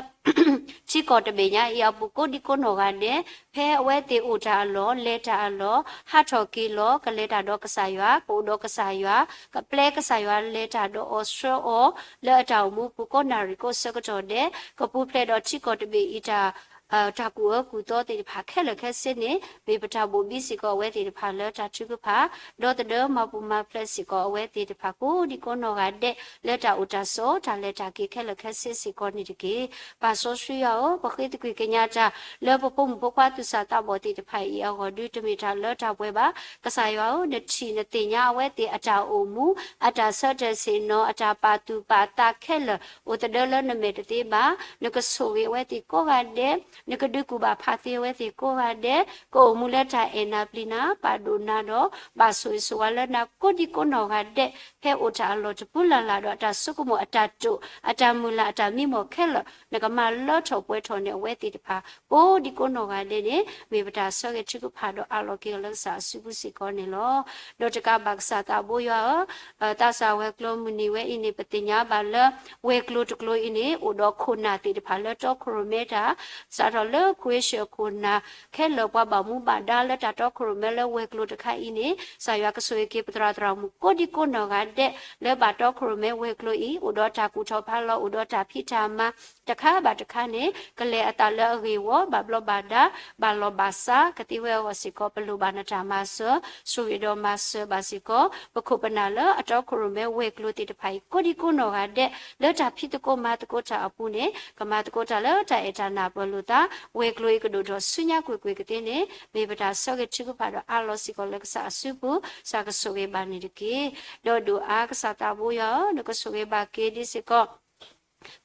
ထံကီၢ်တဘ့ၣ်ညါအံၤအပူၤကိးဒံကိးနီၢ်ဂၤဒဲး, ဖဲအဝဲသ့ၣ်အိၣ်တၢ်အလီၢ် လဲၤတၢ်အလီၢ် ဟးထီၣ်က့ၤလီၤ ကလဲၤတၢ်ဒီးကစၢ်ယွၤ ကအိၣ်ဒီးကစၢ်ယွၤ ကပျဲကစၢ်ယွၤလဲၤတၢ်ဒီးအီၤဆှၢအီၤ လၢအတၢ်အိၣ်မူပူၤကိးနၣ်ရံၣ်ကိးဆၢကတီၢ်ဒဲး ကပူၤဖျဲးဒီးထံကီၢ်တဘ့ၣ်အံၤတၢ် တၢ်ကူၣ်အၢကူၣ်သီသ့ၣ်တဖၣ်ခဲလၢာ်ခဲဆ့န့ၣ် မ့ၢ်ပတၢ်ဘိၣ်ဘံစ့ၢ်ကီးအဝဲသ့ၣ်တဖၣ်လၢတၢ်ထုကဖၣ်, ဒီသဒၢမၤပူၤမၤဖျဲးစ့ၢ်ကီးအဝဲသ့ၣ်တဖၣ်ကိးဒံကိးနီၢ်ဂၤဒဲး လၢတၢ်အိၣ်တၢ်ဆိး တၢ်လဲၤတၢ်က့ၤခဲလၢာ်ခဲဆ့စ့ၢ်ကီးန့ၣ်တက့ၢ်. ပၢ်စီဆှံယွၤဧၢ, ပဃ့သကွံၢ်ကညးတၢ်လၢပဖိမုၣ်ဖိခွါသူၣ်စၢ်သးဘီၣ်သ့ၣ်တဖၣ်အံၤအဂီၢ်ဒုး တမ့ၢ်တၢ်လၢတၢ်ပှဲၤဘၣ်. ကစၢ်ယွၤဧၢ, နထံၣ်နသ့ၣ်ညါအဝဲသ့ၣ်အတၢ်အိၣ်မူ, အတၢ်ဆၢတဲာ်ဆ့ၣ်နီၤ, အတၢ်ပာ်သူၣ်ပာ်သးခဲလၢာ် အိၣ်သဒၢလၢနမဲာ်တသ့ဘၣ်. နကဆိၣ်ဂ့ၤအဝဲသ့ၣ်ကိးဂၤဒဲး, နကဒုးကူၣ်ဘၣ်ဖးသ့အဝဲသ့ၣ်ကိးဂၤဒဲး, ကအိၣ်မူလၢတၢ်အဲၣ်နၤပျံၤနၤ ပာ်ဒိၣ်နၤဒီး ဘၣ်ဆိၣ်ဂ့ၤဆိၣ်ဝါလၢနၤကိးဒံကိးနီၢ်ဂၤဒဲး, ဖဲအိၣ်တၢ်အလီၢ်တပူၤလၢ်လၢ်ဒီး အတၢ်ဆိကမိၣ် အတၢ်တိာ် အတၢ်မုၢ်လၢ် အတၢ်မံမီၢ်ခဲလၢာ် နကမၤလၢထီၣ်ပှဲၤထီၣ်န့ၢ်အဝဲသ့ၣ်တဖၣ် ကိးဒံကိးနီၢ်ဂၤဒဲးန့ၣ် မ့ၢ်ပတၢ်ဆၢဂ့ၤထုကဖၣ်ဒီးအးလီၤက့ၤအီၤလၢကစၢ်အစုပူၤစ့ၢ်ကီးန့ၣ်လီၤ. ဒီးတကးဘၣ်ကစၢ်သးဘိယွၤဧၢ, သးစၢ်ဝဲၤကျိၤမုၢ်နံၤဝဲအံၤန့ၣ် ပသ့ၣ်ညါဘၣ်လၢ ဝဲၤကျိၤတကျိၤအံၤန့ၣ် အိၣ်ဒီးခိၣ်နၢ်သ့ၣ်တဖၣ်လၢတီခိၣ်ရိၣ်မဲတၢ် စးထီၣ်လၢ ခဝ့ၡၢၣ်ခိၣ်နၢ် ခဲလၢာ်ပှၤဘၣ်မူဘၣ်ဒါလၢတၢ်တီခိၣ်ရိၣ်မဲလၢဝဲၤကျိၤတခါအံၤန့ၣ် ကစၢ်ယွၤကဆိၣ်ဂ့ၤက့ၤပသရၣ်သရၣ်မုၣ်ကိးဒံကိးနီၢ်ဂၤဒဲး လၢဘၣ်တီခိၣ်ရိၣ်မဲဝဲၤကျိၤအံၤ အိၣ်ဒီးတၢ်ကူၣ်ထီၣ်ဖးလီၤ အိၣ်ဒီးတၢ်ဖံးတၢ်မၤ တခါဘၣ်တခါန့ၣ် ကလဲၤအသးလၢအဂ့ၢ်အဝီ ဘၣ်ဘျီးဘၣ်ဒါ ဘၣ်လီၢ်ဘၣ်စး ကသ့ဝဲအဂီၢ်စ့ၢ်ကီး ပလိၣ်ဘၣ်နတၢ်မၤစၢၤ ဆိၣ်ဂ့ၤဒီးမၤစၢၤဘၣ်စ့ၢ်ကီး ပခိၣ်ပနၢ်လၢအတီခိၣ်ရိၣ်မဲဝဲၤကျိၤသ့ၣ်တဖၣ်အံၤ ကိးဒံကိးနီၢ်ဂၤဒဲး လၢတၢ်ဖံးသကိးမၤသကိးတၢ်အပူၤန့ၣ် ကမၤသကိးတၢ်လၢတၢ်အဲၣ်တၢ်နၢ်ပၢၢ်လိာ်သး ဝဲၤကျိၤအံၤကဒိၣ်ထီၣ်ဆူညါကွ့ၢ်ကွ့ၢ်ကသ့န့ၣ် မ့ၢ်ပတၢ်ဆၢဂ့ၤထုကဖၣ်ဒီးအးလီၤစ့ၢ်ကီးလၢကစၢ်အစုပူၤ ကစၢ်ကဆိၣ်ဂ့ၤဘၣ်န့ၣ်တက့ၢ်. ဒီးဒိၣ်အါကစၢ်သးဘိယွၤဧၢ, နကဆိၣ်ဂ့ၤဘၣ်က့ၤဒ်စ့ၢ်ကီး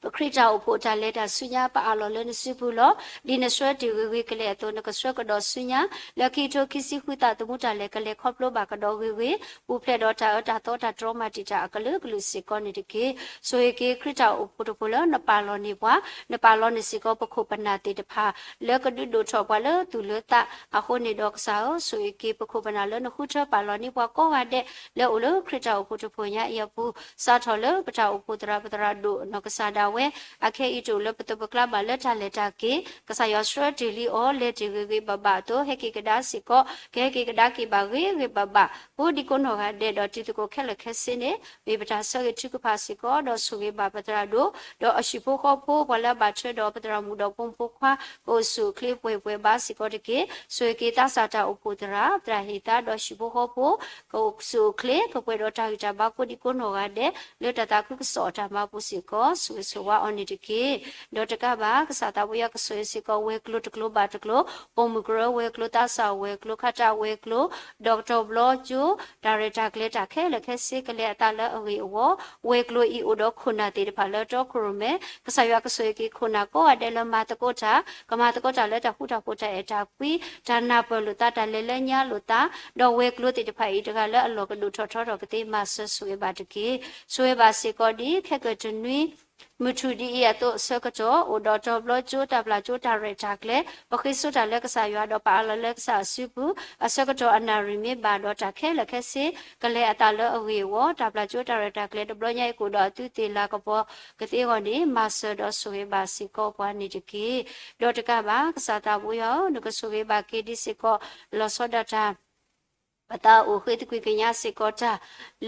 ပခရံာ်တၢ်အိၣ်ဖှိၣ်တၢ်လဲၤတၢ်ဆူညါ ပအးလီၤလၢနစုပူၤလီၤ. ဒ်နဆှၢတ့ၢ်ဂ့ၤဂ့ၤကလဲာ်အသိး နကဆှၢကဒီးဆူညါ လၢခံကထိခံဆံဃုသးသမူတၢ်လဲၤကလဲၤခီဖျိဘၣ်ကဒီးဂ့ၤဂ့ၤ ပူၤဖျဲးဒီးတၢ်အၢတၢ်သီတၢ်တြီမၤတံာ်တာ်အကလုာ်ကလုာ်စ့ၢ်ကီးန့ၣ်တက့ၢ်. ဆိၣ်ဂ့ၤက့ၤခရံာ်တၢ်အိၣ်ဖှိၣ်တဖှိၣ်လၢနပာ်လီၤန့ၢ်ပှၤ, နပာ်လီၤန့ၢ်စ့ၢ်ကီးပခိၣ်ပနၢ်သ့ၣ်တဖၣ် လၢကဒုးဒိၣ်ထီၣ်ပှၤလၢသူၣ်လၢသးအဃိန့ၣ်ဒီးကစၢ်ဧၢ, ဆိၣ်ဂ့ၤက့ၤပခိၣ်ပနၢ်လၢနဃုထၢပာ်လီၤန့ၢ်ပှၤကိးဂၤဒဲး လၢအိၣ်လၢခရံာ်တၢ်အိၣ်ဖှိၣ်တဖှိၣ်ညါအံၤအပူၤ စးထီၣ်လၢပတၢ်အိၣ်ဖှိၣ်သရၣ်ပသရၣ်ဒိၣ်နီၢ်ကစၢ်ဒၣ်ဝဲ အခဲအံၤတအိၣ်လၢပသိးပကျါဘၣ်လၢတၢ်လဲၤတၢ်က့ၤ ကစၢ်ယွၤဆှၢတ့ၢ်လံအီၤ လဲၤတ့ၢ်ဂ့ၤဂ့ၤဘၣ်ဘၣ်အသိး ဟဲက့ၤကဒါစ့ၢ်ကီး ကဟဲက့ၤကဒါက့ၤဘၣ်ဂ့ၤဂ့ၤဘၣ်ဘၣ် ကိးဒံကိးနီၢ်ဂၤဒဲးဒီးတံၤသကိးခဲလၢာ်ခဲဆ့န့ၣ် မ့ၢ်ပတၢ်ဆၢဂ့ၤထုကဖၣ်စ့ၢ်ကီး ဒီးဆိၣ်ဂ့ၤဘၣ်ပသရၣ်ဒိၣ် ဒီးအဟံၣ်ဖိဃီဖိ ပှၤလၢအဘၣ်ထွဲဒီးပသရၣ်မုၣ်ဒီးဖိမုၣ်ဖိခွါ ကအိၣ်ဆူၣ်အိၣ်ချ့ပှဲၤပှဲၤဘၣ်စ့ၢ်ကီးတက့ၢ်. ဆိၣ်ဂ့ၤက့ၤသးစၢ်တၢ်အိၣ်ဖှိၣ်သရၣ် သရၣ်ဟ့ၣ်သါဒီးဟံၣ်ဖိဃီဖိ ကအိၣ်ဆူၣ်အိၣ်ချ့ ကပှဲၤဒီးတၢ်ဂံၢ်တၢ်ဘါကိးဒံကိးနီၢ်ဂၤဒဲး လၢတၢ်သးခုကစီၣ်အတၢ်မၤပူၤစ့ၢ်ကီး ဆိၣ်ဂ့ၤဆိၣ်ဝါအီၤန့ၣ်တက့ၢ်. ဒီးတကးဘၣ် ကစၢ်သးဘိယွၤကဆိၣ်ဂ့ၤစ့ၢ်ကီး ဝဲၤကျိၤတကျိၤဘၣ်တကျိၤ ပိာ်မုၣ်ကရၢဝဲၤကျိၤ သးစၢ်ဝဲၤကျိၤ ခးတၢ်ဝဲၤကျိၤ ဒီးကတီၢ်ဘျီကၠိ တၢ်ရဲၣ်တၢ်ကျဲၤတၢ်ခဲလၢာ်ခဲဆ့ကလဲၤအသးလၢအဂ့ၢ်အဝီ ဝဲၤကျိၤအံၤအိၣ်ဒီးခိၣ်နၢ်သ့ၣ်တဖၣ်လၢတီခိၣ်ရိၣ်မဲ ကစၢ်ယွၤကဆိၣ်ဂ့ၤက့ၤခိၣ်နၢ်ကိးဂၤဒဲးလၢမၤသကိးတၢ် ကမၤသကိးတၢ်လၢတၢ်ဃူတၢ်ဖိးတၢ်အဲၣ်တၢ်ကွံ တၢ်နၢ်ပၢၢ်လိာ်သး တၢ်လဲၤလၢညါလိာ်သး ဒီးဝဲၤကျိၤသ့ၣ်တဖၣ်အံၤတဂၤလၢအလီၢ်ကဒိၣ်ထီၣ်ထီထီၣ်ကသ့ မၤစၢၤဆိၣ်ဂ့ၤဘၣ်တက့ၢ်. ဆိၣ်ဂ့ၤဘၣ်စ့ၢ်ကီးဒ်ခဲကိာ်တနွံ မုၢ်ထူၣ်ဒ်အံၤအသိးအဆၢကတီၢ် အိၣ်ဒီးတီၤဘျီကၠိ တၢ်ပျၢ်ကၠိ တၢ်ရဲၣ်တၢ်ကျဲၤ ပဃ့စိတၢ်လၢကစၢ်ယွၤ ဒီးပအးလီၤလၢကစၢ်အစုပူၤ အဆၢကတီၢ်အနၣ်ရံၣ်မ့ၢ်ဘၣ်ဒီးတၢ်ခဲလၢာ်ခဲဆ့ ကလဲၤအသးလၢအဂ့ၢ်အဝီ တၢ်ပျၢ်ကၠိတၢ်ရဲၣ်တၢ်ကျဲၤတဘျီညါအံၤ ကအိၣ်ဒီးအသုးသ့ၣ်လၤကပီၤကသ့အဂီၢ်န့ၣ် မၤစၢၤဒီးဆိၣ်ဂ့ၤဘၣ်စ့ၢ်ကီးပှၤန့ၣ်တက့ၢ်. ဒီးတကးဘၣ် ကစၢ်သးဘိယွၤဧၢ, နကဆိၣ်ဂ့ၤဘၣ်က့ၤဒ်စ့ၢ်ကီး လီၤဆီဒၣ်တၢ် ပသးအိၣ်ဃ့သကွံၢ်ကညးစ့ၢ်ကီးတၢ်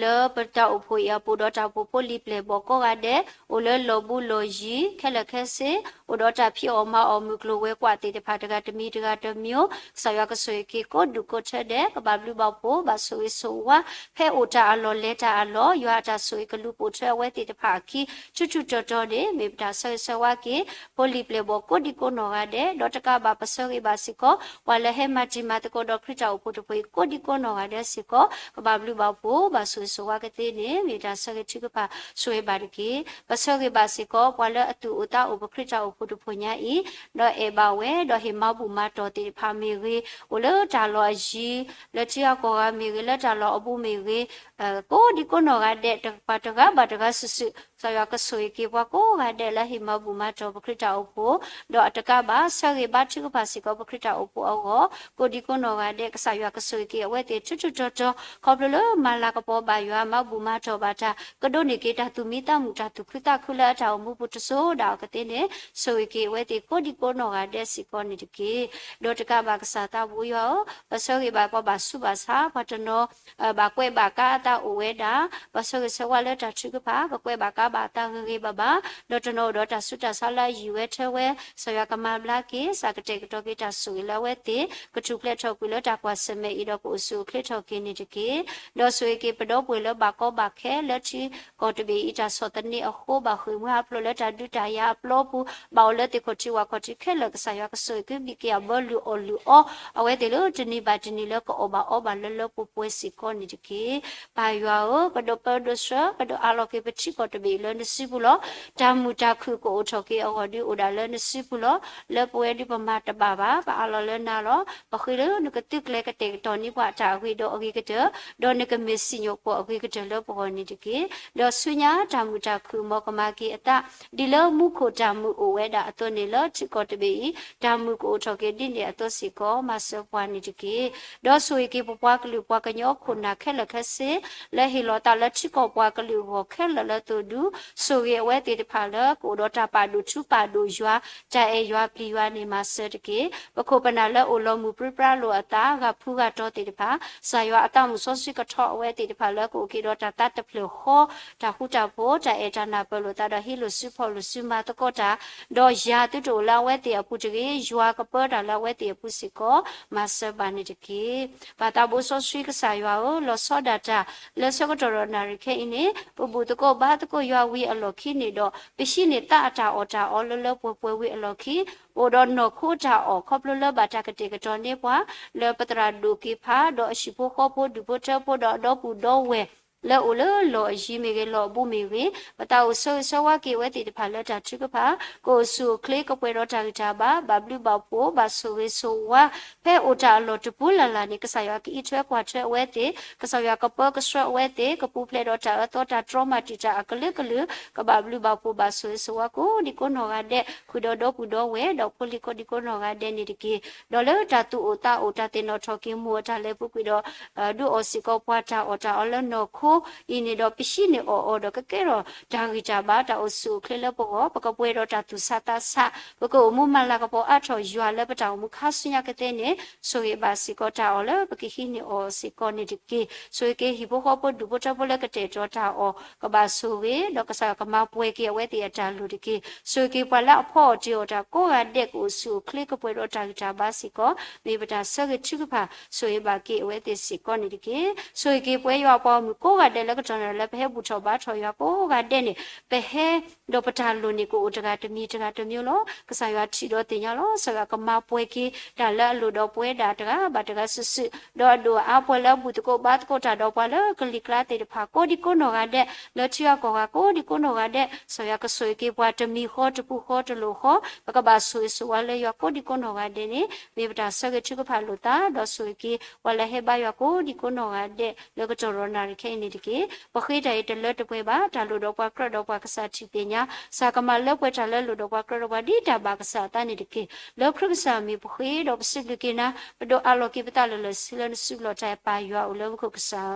လၢပတၢ်အိၣ်ဖှိၣ်အံၤအပူၤ ဒီးတၢ်အိၣ်ဖှိၣ်ဖိလံၤပျဲၢ်ဘီၣ်ကိးဂၤဒဲး အိၣ်လၢလီၢ်ဘူးလီၢ်ယံၤ ခဲလၢာ်ခဲဆ့ အိၣ်ဒီးတၢ်ဖံးအီၣ်မၤအီၣ် မုၢ်ကျိၤဝဲၤကွာ်သ့ၣ်တဖၣ် တဂၤတမံၤတဂၤတမံၤ ကစၢ်ယွၤကဆိၣ်ဂ့ၤက့ၤ ကိးဒူၣ်ကိးထၢဒဲး ကဘၣ်ဘျုးဘၣ်ဖှိၣ် ဘၣ်ဆိၣ်ဂ့ၤဆိၣ်ဝါ ဖဲအိၣ်တၢ်အလီၢ်လဲၤတၢ်အလီၢ် ယွၤအတၢ်ဆိၣ်ဂ့ၤကလူၤပိာ်ထွဲအဝဲသ့ၣ်တဖၣ်အခံ ထူးထူးတီၤတီၤန့ၣ် မ့ၢ်ပတၢ်ဆၢဂ့ၤဆၢဝါက့ၤ ဖိလံၤပျဲၢ်ဘီၣ်ကိးဒံကိးနီၢ်ဂၤဒဲး ဒီးတကးဘၣ်ပဆၢဂ့ၤဘၣ်စ့ၢ်ကီး ပှၤလၢဟဲမၤတံၤမၤသကိးဒီးခရံာ်တၢ်အိၣ်ဖှိၣ်တဖှိၣ်အံၤ ကိးဒံကိးနီၢ်ဂၤဒဲးစ့ၢ်ကီး ကဘၣ်ဘျုးဘၣ်ဖှိၣ် ဘၣ်ဆိၣ်ဂ့ၤဆိၣ်ဝါကသ့န့ၣ် မ့ၢ်တၢ်ဆၢဂ့ၤထုကဖၣ်ဆိၣ်ဂ့ၤဘၣ်တက့ၢ်. ပဆၢဂ့ၤဘၣ်စ့ၢ်ကီး ပှၤလၢအသူၣ်အိၣ်သးအိၣ်ပခရံာ်တၢ်အိၣ်ဖှိၣ်တဖှိၣ်ညါအံၤ ဒီးအဲၣ်ဘၣ်ဝဲ ဒီးဟ့ၣ်မၤဘူၣ်မၤတီၢ်သ့ၣ်တဖၣ်မ့ၢ်ဂ့ၤ, အိၣ်လၢတၢ်လီၢ်အယံၤ လၢထံဂၤကီၢ်ဂၤမ့ၢ်ဂ့ၤ, လၢတၢ်လီၢ်အဘူးမ့ၢ်ဂ့ၤ, ကိးဒံကိးနီၢ်ဂၤဒဲး ပှၤတဂၤဘၣ်တဂၤစုာ်စုာ် ကစၢ်ယွၤကဆိၣ်ဂ့ၤက့ၤပှၤကိးဂၤဒဲးလၢဟ့ၣ်မၤဘူၣ်မၤတီၢ်ပခရံာ်တၢ်အိၣ်ဖှိၣ်, ဒီးအတကးဘၣ်ဆၢဂ့ၤဘါထုကဖၣ်စ့ၢ်ကီးပခရံာ်တၢ်အိၣ်ဖှိၣ်အဂီၢ် ကိးဒံကိးနီၢ်ဂၤဒဲး ကစၢ်ယွၤကဆိၣ်ဂ့ၤက့ၤအဝဲသ့ၣ်ထူးထူးတီၤတီၤ ခီဖျိလၢမၤလၤကပီၤဘၣ်ယွၤ မၤဘူၣ်မၤတီၢ်ဘၣ်တၢ် ကဒိးန့ၢ်က့ၤတၢ်သူၣ်မံသးမုာ် တၢ်သူၣ်ခုသးခုလၢအတၢ်အိၣ်မူပူၤတစိၤဒၣ်အီၤကသ့န့ၣ် ဆိၣ်ဂ့ၤက့ၤအဝဲသ့ၣ်ကိးဒံကိးနီၢ်ဂၤဒဲးစ့ၢ်ကီးန့ၣ်တက့ၢ်. ဒီးတကးဘၣ်ကစၢ်သးဘိယွၤဧၢ, ပဆၢဂ့ၤဘၣ်ပှၤဘၣ်ဆူးဘၣ်ဆါ ပှၤတနီၤ ဘၣ်ကွဲးဘၣ်ကါအသးအိၣ်ဝဲဒၣ်, ပဆၢဂ့ၤဆၢဝါလၢတၢ်ထုကဖၣ် ကကွဲးဘၣ်ကါဘၣ်အသးဂ့ၤဂ့ၤဘၣ်ဘၣ်, ဒီးတနီၤအိၣ်ဒီးတၢ်ဆူးတၢ်ဆါလၢအယံာ်ဝဲထၢဝဲ, ကစၢ်ယွၤကမၤဘျါက့ၤ ကစၢ်ကတဲာ်ကတီၤက့ၤတၢ်ဆိၣ်ဂ့ၤလၢအဝဲသ့ၣ် ကထူၣ်ဖျဲးထီၣ်ကွံာ်လၢတၢ်ကွၢ်ဆၢၣ်မဲာ်အံၤဒီးကအိၣ်ဆူၣ်အိၣ်ချ့ထီၣ်က့ၤန့ၣ်တက့ၢ်. ဒီးဆိၣ်ဂ့ၤက့ၤပဒီပုၢ်ဝဲၢ်လၢဘၣ်ကီဘၣ်ခဲလၢထံကီၢ်တဘ့ၣ်အံၤ တၢ်ဆီၣ်သနံးအဃိ ဘၣ်ဃ့ၢ်မှံဟးဖျိးလၢတၢ်ဒုးတၢ်ယၤအပျီပူၤ, ဘၣ်အိၣ်လၢသ့ၣ်ခီၣ်ထံးဝၣ်ခီၣ်ထံးခဲလၢာ် ကစၢ်ယွၤကဆိၣ်ဂ့ၤက့ၤဘံၣ်က့ၤအဘၢလုၢ်အီၣ်လုၢ်အီ အဝဲသ့ၣ်လၢတနံၤဘၣ်တနံၤလၢကအီၣ်ဘၣ်အီဘၣ်လၢလၢပှဲၤပှဲၤစ့ၢ်ကီးန့ၣ်တက့ၢ်. ပၢ်ယွၤဧၢ, ပဒိးပၢဒိးဆှၢ ပဒိးအးလီၤက့ၤပထံကီၢ်တဘ့ၣ်အံၤလၢနစုပူၤလီၤ. တၢ်မုာ်တၢ်ခုၣ်ကအိၣ်ထီၣ်က့ၤအဂီၢ်ဒုးအိၣ်ဒၣ်လၢနစုပူၤလီၤ. လၢပဝဲဒုးပမၤတဘၣ်ဘၣ်, ပအးလီၤလၢနၤလီၤ. ပဃ့လၢနကသုးကျဲၤကတဲာ်ကတီၤန့ၢ်ပှၤတၢ်အဂ့ၤဒီးအဂ့ၤကတၢၢ်, ဒီးနကမ့ၢ်စံၣ်ညီၣ်ကွီၢ်အဂ့ၤကတၢၢ်လၢပဂီၢ်န့ၣ်တက့ၢ်. ဒီးဆူညါတၢ်မုာ်တၢ်ခုၣ်မ်ကမၤက့ၤအသး ဒ်လၢမူခိၣ်တၢ်မုာ်အိၣ်ဝဲဒၣ်အသိးန့ၣ် လၢထံကီၢ်တဘ့ၣ်အံၤ တၢ်မုာ်ကအိၣ်ထီၣ်က့ၤဒ်န့ၣ်အသိးစ့ၢ်ကီး မၤစၢၤပှၤန့ၣ်တက့ၢ်. ဒီးဆိၣ်ဂ့ၤက့ၤပပှၤကလုာ်ပှၤကညီခိၣ်နၢ်ခဲလၢာ်ခဲဆ့ လၢဟ့ၣ်လီၤသးလၢထံကီၢ်ပှၤကလုာ်အဂီၢ်ခဲလၢာ်လၢသိၣ်ဒူ, ဆိၣ်ဂ့ၤအဝဲသ့ၣ်တဖၣ်လၢကအိၣ်ဒီးတၢ်ပာ်ဒိၣ်ထူပာ်ဒိၣ်ယွၤ, တၢ်အဲၣ်ယွၤပျံၤယွၤန့ၣ်မၤစၢၤတက့ၢ်. ပခိၣ်ပနၢ်လၢအိၣ်လီၤမုၢ်ပြံပြါလိာ်အသး ဂၤဖုဂၤတီၤသ့ၣ်တဖၣ် ကစၢ်ယွၤအသးမုာ်စီဆှံကထီအဝဲသ့ၣ်တဖၣ်လၢကအိၣ်က့ၤဒီးတၢ်သးတဖျၢၣ်ဃီ, တၢ်ဃူတၢ်ဖိး, တၢ်အဲၣ်တၢ်နၢ်ပၢၢ်လိာ်သးဒီးဟ့ၣ်လိာ်စုဖီၣ်လိာ်စုမၤသကိးတၢ်, ဒီးယၤသုတအိၣ်လၢအဝဲသ့ၣ်အပူၤတဂ့ၤ, ယွၤကပၢတၢ်လၢအဝဲသ့ၣ်အပူၤစ့ၢ်ကီး မၤစၢၤဘၣ်န့ၣ်တက့ၢ်. ပၢ်သးဘိစီဆှံကစၢ်ယွၤဧၢ, လီၤဆီဒၣ်တၢ် လၢဆၢကတီၢ်ဒီးနၣ်ရံၣ်ခဲအံၤန့ၣ် ပဘူၣ်သကိးဘါသကိးယွၤဝံၤအလီၢ်ခံန့ၣ်ဒီး ပဟံးန့ၢ်သးအတၢ်အီၣ်တၢ်အီလၢလၢပှဲၤပှဲၤဝံၤအလီၢ်ခံ အိၣ်ဒီးနီၢ်ခိတၢ်အီၣ်ခီဖျိလၢဘၣ်တၢ်ကတဲာ်ကတီၤန့ၢ်ပှၤ လၢပသရၣ်ဒိၣ်က့ၤဖး ဒီးအဟံၣ်ဖိဃီဖိဒူၣ်ဖိထၢဖိဒီးအဒီပုၢ်ဒီဝဲၢ် လၢအိၣ်လၢလီၢ်အယံၤမ့ၢ်ဂ့ၤ လီၢ်အဘူးမ့ၢ်ဂ့ၤ, ပသးအိၣ်ဆၢဂ့ၤဆၢဝါက့ၤအဝဲသ့ၣ်တဖၣ်လၢတၢ်ထုကဖၣ် ကအိၣ်ဆူၣ်အိၣ်ချ့ ကပှဲၤဒီးတၢ်ဂံၢ်တၢ်ဘါ ဘၣ်ဘျုးဘၣ်ဖှိၣ် ဘၣ်ဆိၣ်ဂ့ၤဆိၣ်ဝါ ဖဲအိၣ်တၢ်အလီၢ်တပူၤလၢ်လၢ်န့ၣ် ကစၢ်ယွၤကအံးထွဲကွၢ်ထွဲအဝဲသ့ၣ်, ကစၢ်ယွၤကပၢကဆှၢအဝဲသ့ၣ်, ကပူၤဖျဲးဒီးတၢ်အၢသီတၢ်တြီမၤတံာ်တာ်အကလုာ်ကလုာ်, ကဘၣ်ဘျုးဘၣ်ဖှိၣ်ဘၣ်ဆိၣ်ဂ့ၤဆိၣ်ဝါကိးဒံကိးနီၢ်ဂၤဒဲး, ဃုာ်ဒီးဒီပုၢ်ဒီဝဲၢ်ဒီးဖိလံၤကိးဒံကိးနီၢ်ဂၤဒဲးန့ၣ်တက့ၢ်. ဒီးလၢတၢ်သူၣ်အိၣ်သးအိၣ် တၢ်သ့ၣ်နီၣ်ထီၣ်က့ၤမိၢ်အတၢ်လဲၤပူၤကွံာ်ဒီး ဒုးအီၣ်စ့ၢ်ကီးပှၤတၢ်အီၣ်တၢ်အီလၢနီၢ်ခိအံၤန့ၣ်ဒီး ပဟံးန့ၢ်အီၣ်အီၤဒီးကကဲထီၣ်တၢ်ဂံၢ်တၢ်ဘါ တၢ်အိၣ်ဆူၣ်အိၣ်ချ့လၢပဂီၢ်, ပကပှဲၤဒီးတၢ်သူၣ်ဆးသးဆး, ပကအိၣ်မူမၤလၤကပီၤအါထီၣ်ယွၤလၢပတၢ်အိၣ်မူခါဆူညါကသ့န့ၣ် ဆိၣ်ဂ့ၤဘၣ်စ့ၢ်ကီးတၢ်အီၣ်လၢပကဟံးန့ၢ်အီၣ်စ့ၢ်ကီးန့ၣ်တက့ၢ်. ဆိၣ်ဂ့ၤက့ၤဟံၣ်ဖိဃီဖိဒူၣ်ဖိထၢဖိလၢကတဲာ်ကတီၤတၢ်အီၣ် ကဘၣ်ဆိၣ်ဂ့ၤ, ဒီးကစၢ်ယွၤကမၤပှဲၤက့ၤအဝဲသ့ၣ်အတၢ်လိၣ်တက့ၢ်. ဆိၣ်ဂ့ၤက့ၤပှၤလၢအဖီအီၣ်တ့ၢ်အီၣ်တၢ်ကိးဂၤဒဲး ကအိၣ်ဆူၣ်အိၣ်ချ့ကပှဲၤဒီးတၢ်ဂံၢ်တၢ်ဘါစ့ၢ်ကီး, မ့ၢ်ပတၢ်ဆၢဂ့ၤထုကဖၣ် ဆိၣ်ဂ့ၤဘၣ်က့ၤအဝဲသ့ၣ်စ့ၢ်ကီးန့ၣ်တက့ၢ်. ဆိၣ်ဂ့ၤက့ၤပဝဲယွၤအပှၤဂီၢ်မုၢ်ကိးဂၤဒဲးလၢကတီၢ်နၢ်လၢပဟဲဘူၣ်ထီၣ်ဘါထီၣ်ယွၤကိးဂၤဒဲးန့ၣ် ပဟဲ ဒီးပတၢ်လိၣ်န့ၣ် ကအိၣ်တဂၤတမံၤတဂၤတမံၤလီၤ. ကစၢ်ယွၤထံၣ်ဒီးသ့ၣ်ညါလီၤ. ကစၢ်ယွၤကမၤပှဲၤက့ၤတၢ်လၢအလိၣ်ဒီးပဝဲဒၣ်တဂၤဘၣ်တဂၤစုာ်စုာ်, ဒီးအဒိၣ်အါပှဲၤလၢအဘူၣ်သကိးဘါသကိးတၢ်ဒီးပှၤလၢကလံၤကျါသ့ၣ်တဖၣ် ကိးဒံကိးနီၢ်ဂၤဒဲး, လၢထံဂၤကီၢ်ဂၤကိးဒံကိးနီၢ်ဂၤဒဲး, ကစၢ်ယွၤကဆိၣ်ဂ့ၤက့ၤပှၤတမံၤဃီတပူၤဃီတလိၣ်ဃီ, ပကဘၣ်ဆိၣ်ဂ့ၤဆိၣ်ဝါလၢယွၤကိးဒံကိးနီၢ်ဂၤဒဲးန့ၣ် မ့ၢ်ပတၢ်ဆၢဂ့ၤထုကဖၣ်လိာ်သး, ဒီးဆိၣ်ဂ့ၤက့ၤပှၤလၢဟဲဘါယွၤကိးဒံကိးနီၢ်ဂၤဒဲး လၢကတီၢ်ဒီးနၣ်ရံၣ်ခဲအံၤန့ၣ် တက့ၢ်. ပဃ့တၢ်အံၤတလၢတပှဲၤဘၣ်, တၢ်လိၣ်ဒီးပှၤကြၢးဒီးပှၤကစၢ်ထံၣ်သ့ၣ်ညါ, ကစၢ်ကမၤလၢပှဲၤတၢ်လၢလိၣ်ဒီးပှၤကြၢးဒီးပှၤဒ်တၢ်ဘၣ်ကစၢ်အသးန့ၣ်တက့ၢ်. လၢခရံာ်ကစၢ်အမံၤပဃ့ဒီး ပစံးဘျုးက့ၤနၤ, ပဒိးအးလီၤက့ၤပသးလၢလၢာ်ဆ့လၢနစုလီၤတၢ်အံၤပၢ်ယွၤအိၣ်လၢမူခိၣ်ကစၢ်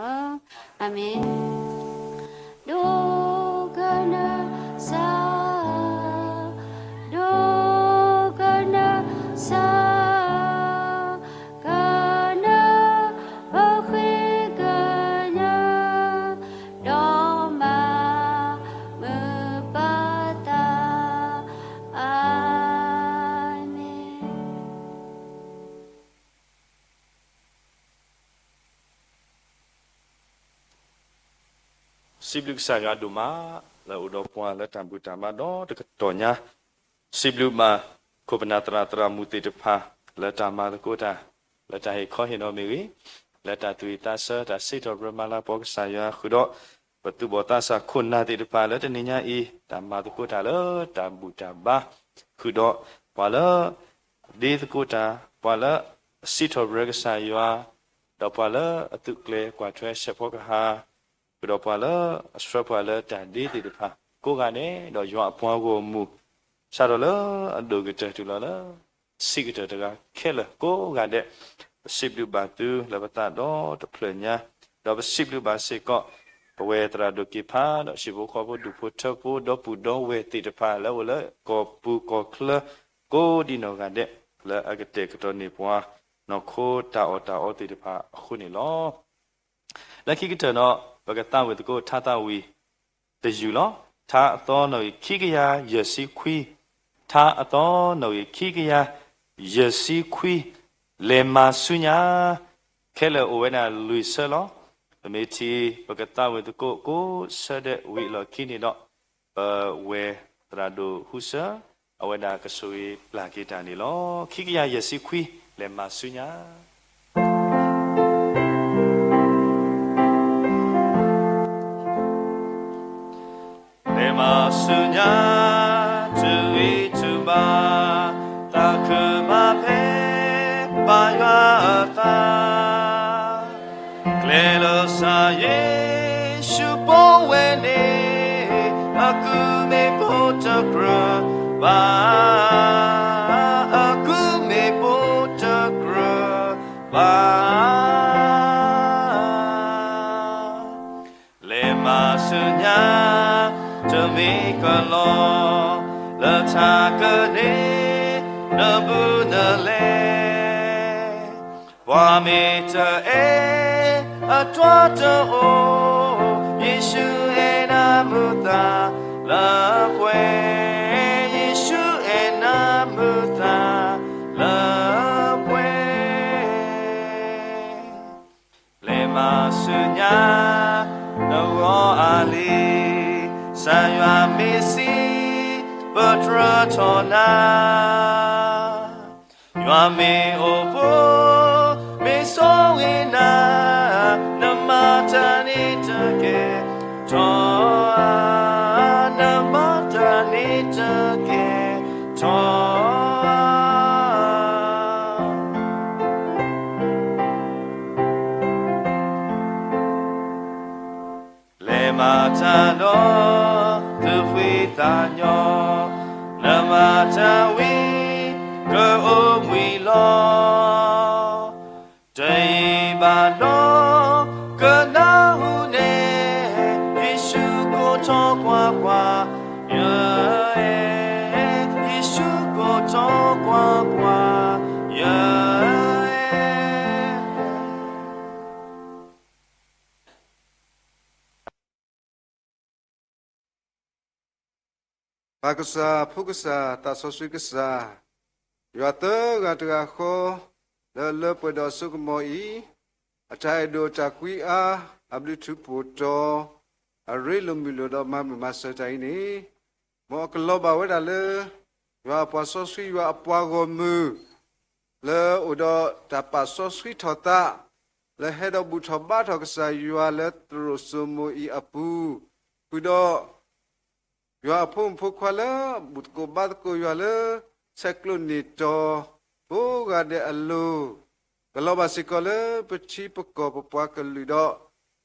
ဧၢ, အၤမ့ၣ်. ဒိကနၣ်စၢ်, ဒိကနၣ်စၢ်, ကနၣ်ပဃ့ကညး, ဒီးမၤမုာ်ပသး, အၤမ့ၣ်. စံးဘျုးကစၢ်ယွၤဒိၣ်မး လၢအိၣ်ဒီးပှၤလၢတၢ်ဘူၣ်တၢ်ဘါ ဒီးတကတီၢ်ညါ, စံးဘျုးဘၣ်ခိၣ်ပနၢ်သရၣ်သရၣ်မုၣ်သ့ၣ်တဖၣ် လၢတၢ်မၤသကိးတၢ်, လၢတၢ်ဟ့ၣ်ခီဟ့ၣ်နီၤမ့ၢ်ဂ့ၤ, လၢတၢ်သူၣ်ဝံၣ်သးဆၢ တၢ်စံးထီၣ်ပတြၢၤမၤလၤကပီၤကစၢ်ယွၤ ဃုာ်ဒီး ပသူၣ်ဘီၣ်သးစၢ်ခိၣ်နၢ်သ့ၣ်တဖၣ်လၢတနံၤညါအံၤ တၢ်မၤသကိးတၢ်လၢတၢ်ဘူၣ်တၢ်ဘါ, ဃုာ်ဒီးပှၤလၢ ဒ့သကိးတၢ်, ပှၤလၢအစံးထီၣ်ပတြၢၤကစၢ်ယွၤ, ဒီးပှၤလၢအသုးကျဲၤကွၢ်ထွဲဆဲးဖီကဟၣ်, ဃုာ်ဒီးပှၤလၢအဆှၢပှၤလၢတၢ်ဒ့သ့ၣ်တဖၣ် ကိးဂၤဒဲး, ဒီးယွၤအပှၤဂီၢ်မုၢ် စးထီၣ်လၢအဒိၣ်ကတၢၢ်တုၤလီၤလၢ ဆံးကတၢၢ်တဂၤခဲလၢာ်ကိးဂၤဒဲး, ပစံးဘျုးဘၣ်သုလၢပသးဒီတဖျၢၣ်ညါ, ဒီးပစံးဘျုးဘၣ်စ့ၢ်ကီး ပဝဲသရၣ်ဒိၣ်က့ၤဖး ဒီးဟံၣ်ဖိဃီဖိ ဒူၣ်ဖိထၢဖိ ဒီပုၢ်ဒီဝဲၢ်သ့ၣ်တဖၣ် လၢအိၣ်လၢကီၢ်ပူၤကီၢ်ချၢ ကိးဒံနီၢ်ဂၤဒဲး လၢအကတဲာ်ကတီၤန့ၢ်ပှၤ နီၢ်ခိတၢ်အီၣ်တၢ်အီသ့ၣ်တဖၣ်အဃိန့ၣ်လီၤ. လၢခံကတၢၢ်ဒီး ပကသးဝံၣ်သကိးထါသးဝံၣ်တယုၢ်လီၤ. ထါအသီနီၣ်ဂံၢ်ခံကယၤယဲၢ်ဆံခွံ, ထါအသီနီၣ်ဂံၢ်ခံကယၤယဲၢ်ဆံခွံ, လဲၤမၤဆူညါ, ခဲလၢာ်အိၣ်ဝဲဒၣ်လွံၢ်ဆၢလီၤ. ပမ့ၢ်ထံၣ် ပကသးဝံၣ်သကိးကိးဆၢဒဲးဝံၤအလီၢ်ခံန့ၣ်ဒီး ပဝဲသရၣ်ဒိၣ်ဟူစၢ အဝဲဒၣ်ကဆိၣ်ဂ့ၤပျၢ်က့ၤတၢ်န့ၣ်လီၤ. ခံကယၤယဲၢ်ဆံခွံ, လဲၤမၤဆူညါ လဲၤမၤဆူညါ တုၤဂံၢ်တုၤဘါ, သးခုမၤဖဲပၢ်ယွၤအသး, ကျဲလၢကစၢ်ယ့ၣ်ၡူးပာ်ဝဲန့ၣ်, အကုၢ်မ့ၢ်ပိာ်တကြၢးဘၣ်, အကုၢ်မ့ၢ်ပိာ်တကြၢးဘၣ်. လဲၤမၤဆူညါ တမ့ၢ်ကလီ လၢထးကန့ၢ် နဘူးနလဲၤ, ပှၤမ့ၢ်တအဲၣ်အတၢ်တအိၣ်, ယ့ၣ်ၡူးအဲၣ်နၤမုာ်သးလၢပှဲၤ, ယ့ၣ်ၡူးအဲၣ်နၤမုာ်သးလၢပှဲၤ လဲၤမၤဆူညါ နဂီၢ်အလံၤ, ကစၢ်ယွၤမ့ၢ်စံးပတြၢၤထီၣ်နၤ, ယွၤမ့ၢ်အိၣ်ဖှိၣ် မ့ၢ်ဆိၣ်ဂ့ၤနၤ, နမၤတၢ်န့ၣ်တကဲထီၣ်ဧါ, နမၤတၢ်န့ၣ်တကဲထီၣ်ဧါ. လဲၤမၤတၢ်ဒီး သူၣ်ဖှံသးညီ, နမၤတၢ်ဝံၤ ကအိၣ်ဘှံးလီၤ. တယံာ်ဘၣ်ဒီး ကနၢ်ဟူန့ၣ်, ယ့ၣ်ၡူးကိးထီၣ်ကွၢ်ကွၢ်, ယအဲၣ်, ယ့ၣ်ၡူးကိးထီၣ်ကွၢ်ကွၢ်, ယအဲၣ် ပၢ်ကစၢ်, ဖိကစၢ်, သးစီဆှံကစၢ်, ယွၤသၢဂၤတဂၤဃီ, လၢအလၢပှဲၤဒီးအစိကမီၤအံၤ, အတၢ်အဲၣ်ဒိၣ်တၢ်ကွံအါ, အဘျုးထူးဖှိၣ်တီၤ, အရ့လိာ်မုာ်လိာ်ဒီးမၤမုာ်မၤစၢၤတၢ်အံၤန့ၣ်, မ်အကလီၤဘၣ်ဝဲဒၣ်လၢ ယွၤအပှၤစီဆှံ ယွၤအပှၤဂီၢ်မုၢ် လၢအိၣ်ဒီးတၢ်ပာ်စီဆှံထီၣ်သး, လၢဟဲဒီးဘူၣ်ထီၣ်ဘါထီၣ်ကစၢ်ယွၤလၢသရိာ်စိမိၤအံၤအပူၤ, ဃုာ်ဒီး ယွၤအဖိမုၣ်ဖိခွါလၢအဘူၣ်သကိးဘါသကိးယွၤလၢ ဆဲးကျိးန့ၢ်တီၤ ကိးဂၤဒဲးအလိၤ, ကလီၤဘၣ်စ့ၢ်ကီးလၢပထံပကီၢ်ပပှၤကလုာ်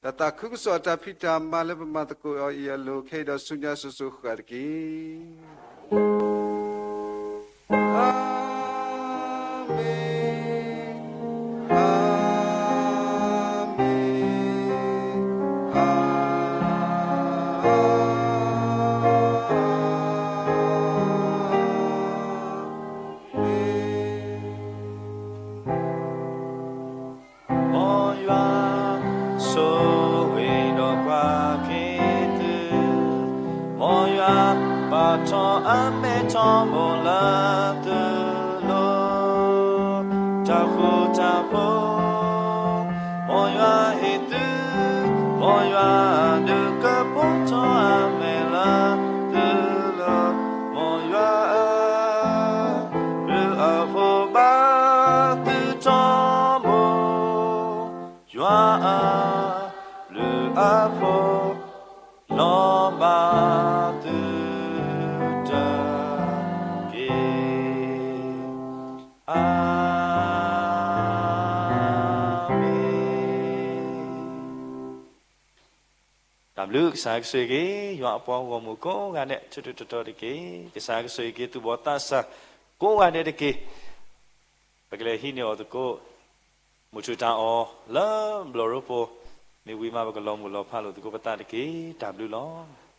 ဒီး တၢ်သးခုကစီၣ်အတၢ်ဖံးတၢ်မၤလၢပမၤသကိးအီၤအံၤအလိၤ ခဲအံၤဒီးဆူညါစိၤစိၤဃၣ်ဃၣ်တက့ၢ်. အၤမ့ၣ်, အၤမ့ၣ်, အၤမ့ၣ်. မ်ယွၤဆိၣ်ဂ့ၤဒီးကွၢ်က့ၤသု, မ်ယွၤပာ်ထီၣ်အမဲထီဘိလၢသုလိၤ, တၢ်ဃူတၢ်ဖိး မ်ယွၤဟ့ၣ်သု, မ်ယွၤဒုးကပိာ်ထီၣ်အမဲာ်လၢသုလိၤ, မ်ယွၤဧၢ, ဘျုးအဖိဘၣ်သုထီဘိ, ယွၤဧၢ, ဘျုးအဖိ နီၢ်ဘၣ်သုတက့ၢ်. အၤမ့ၣ်. တၢ်ဘျုးကစၢ်ယွၤကဆိၣ်ဂ့ၤက့ၤ ယွၤအပှၤဂီၢ်မုၢ်ကိးဂၤဒဲး ထူးထူးတီၤတီၤတက့ၢ်. ကစၢ်ယွၤကဆိၣ်ဂ့ၤက့ၤ သူၣ်ဘီၣ်သးစၢ်ကိးဂၤဒဲးတက့ၢ်. ပကလဲၤဟံးန့ၢ်အီၤသကိး မုၢ်ထူၣ်တၢ်အီၣ်လၢဘျီၣ်ရိဖှိၣ် မ့ၢ်ဝံၤမး ပကလီၤမုၢ်လီၤဖးလိာ်သကိးပသးတက့ၢ်. တၢ်ဘျုးလီၤ.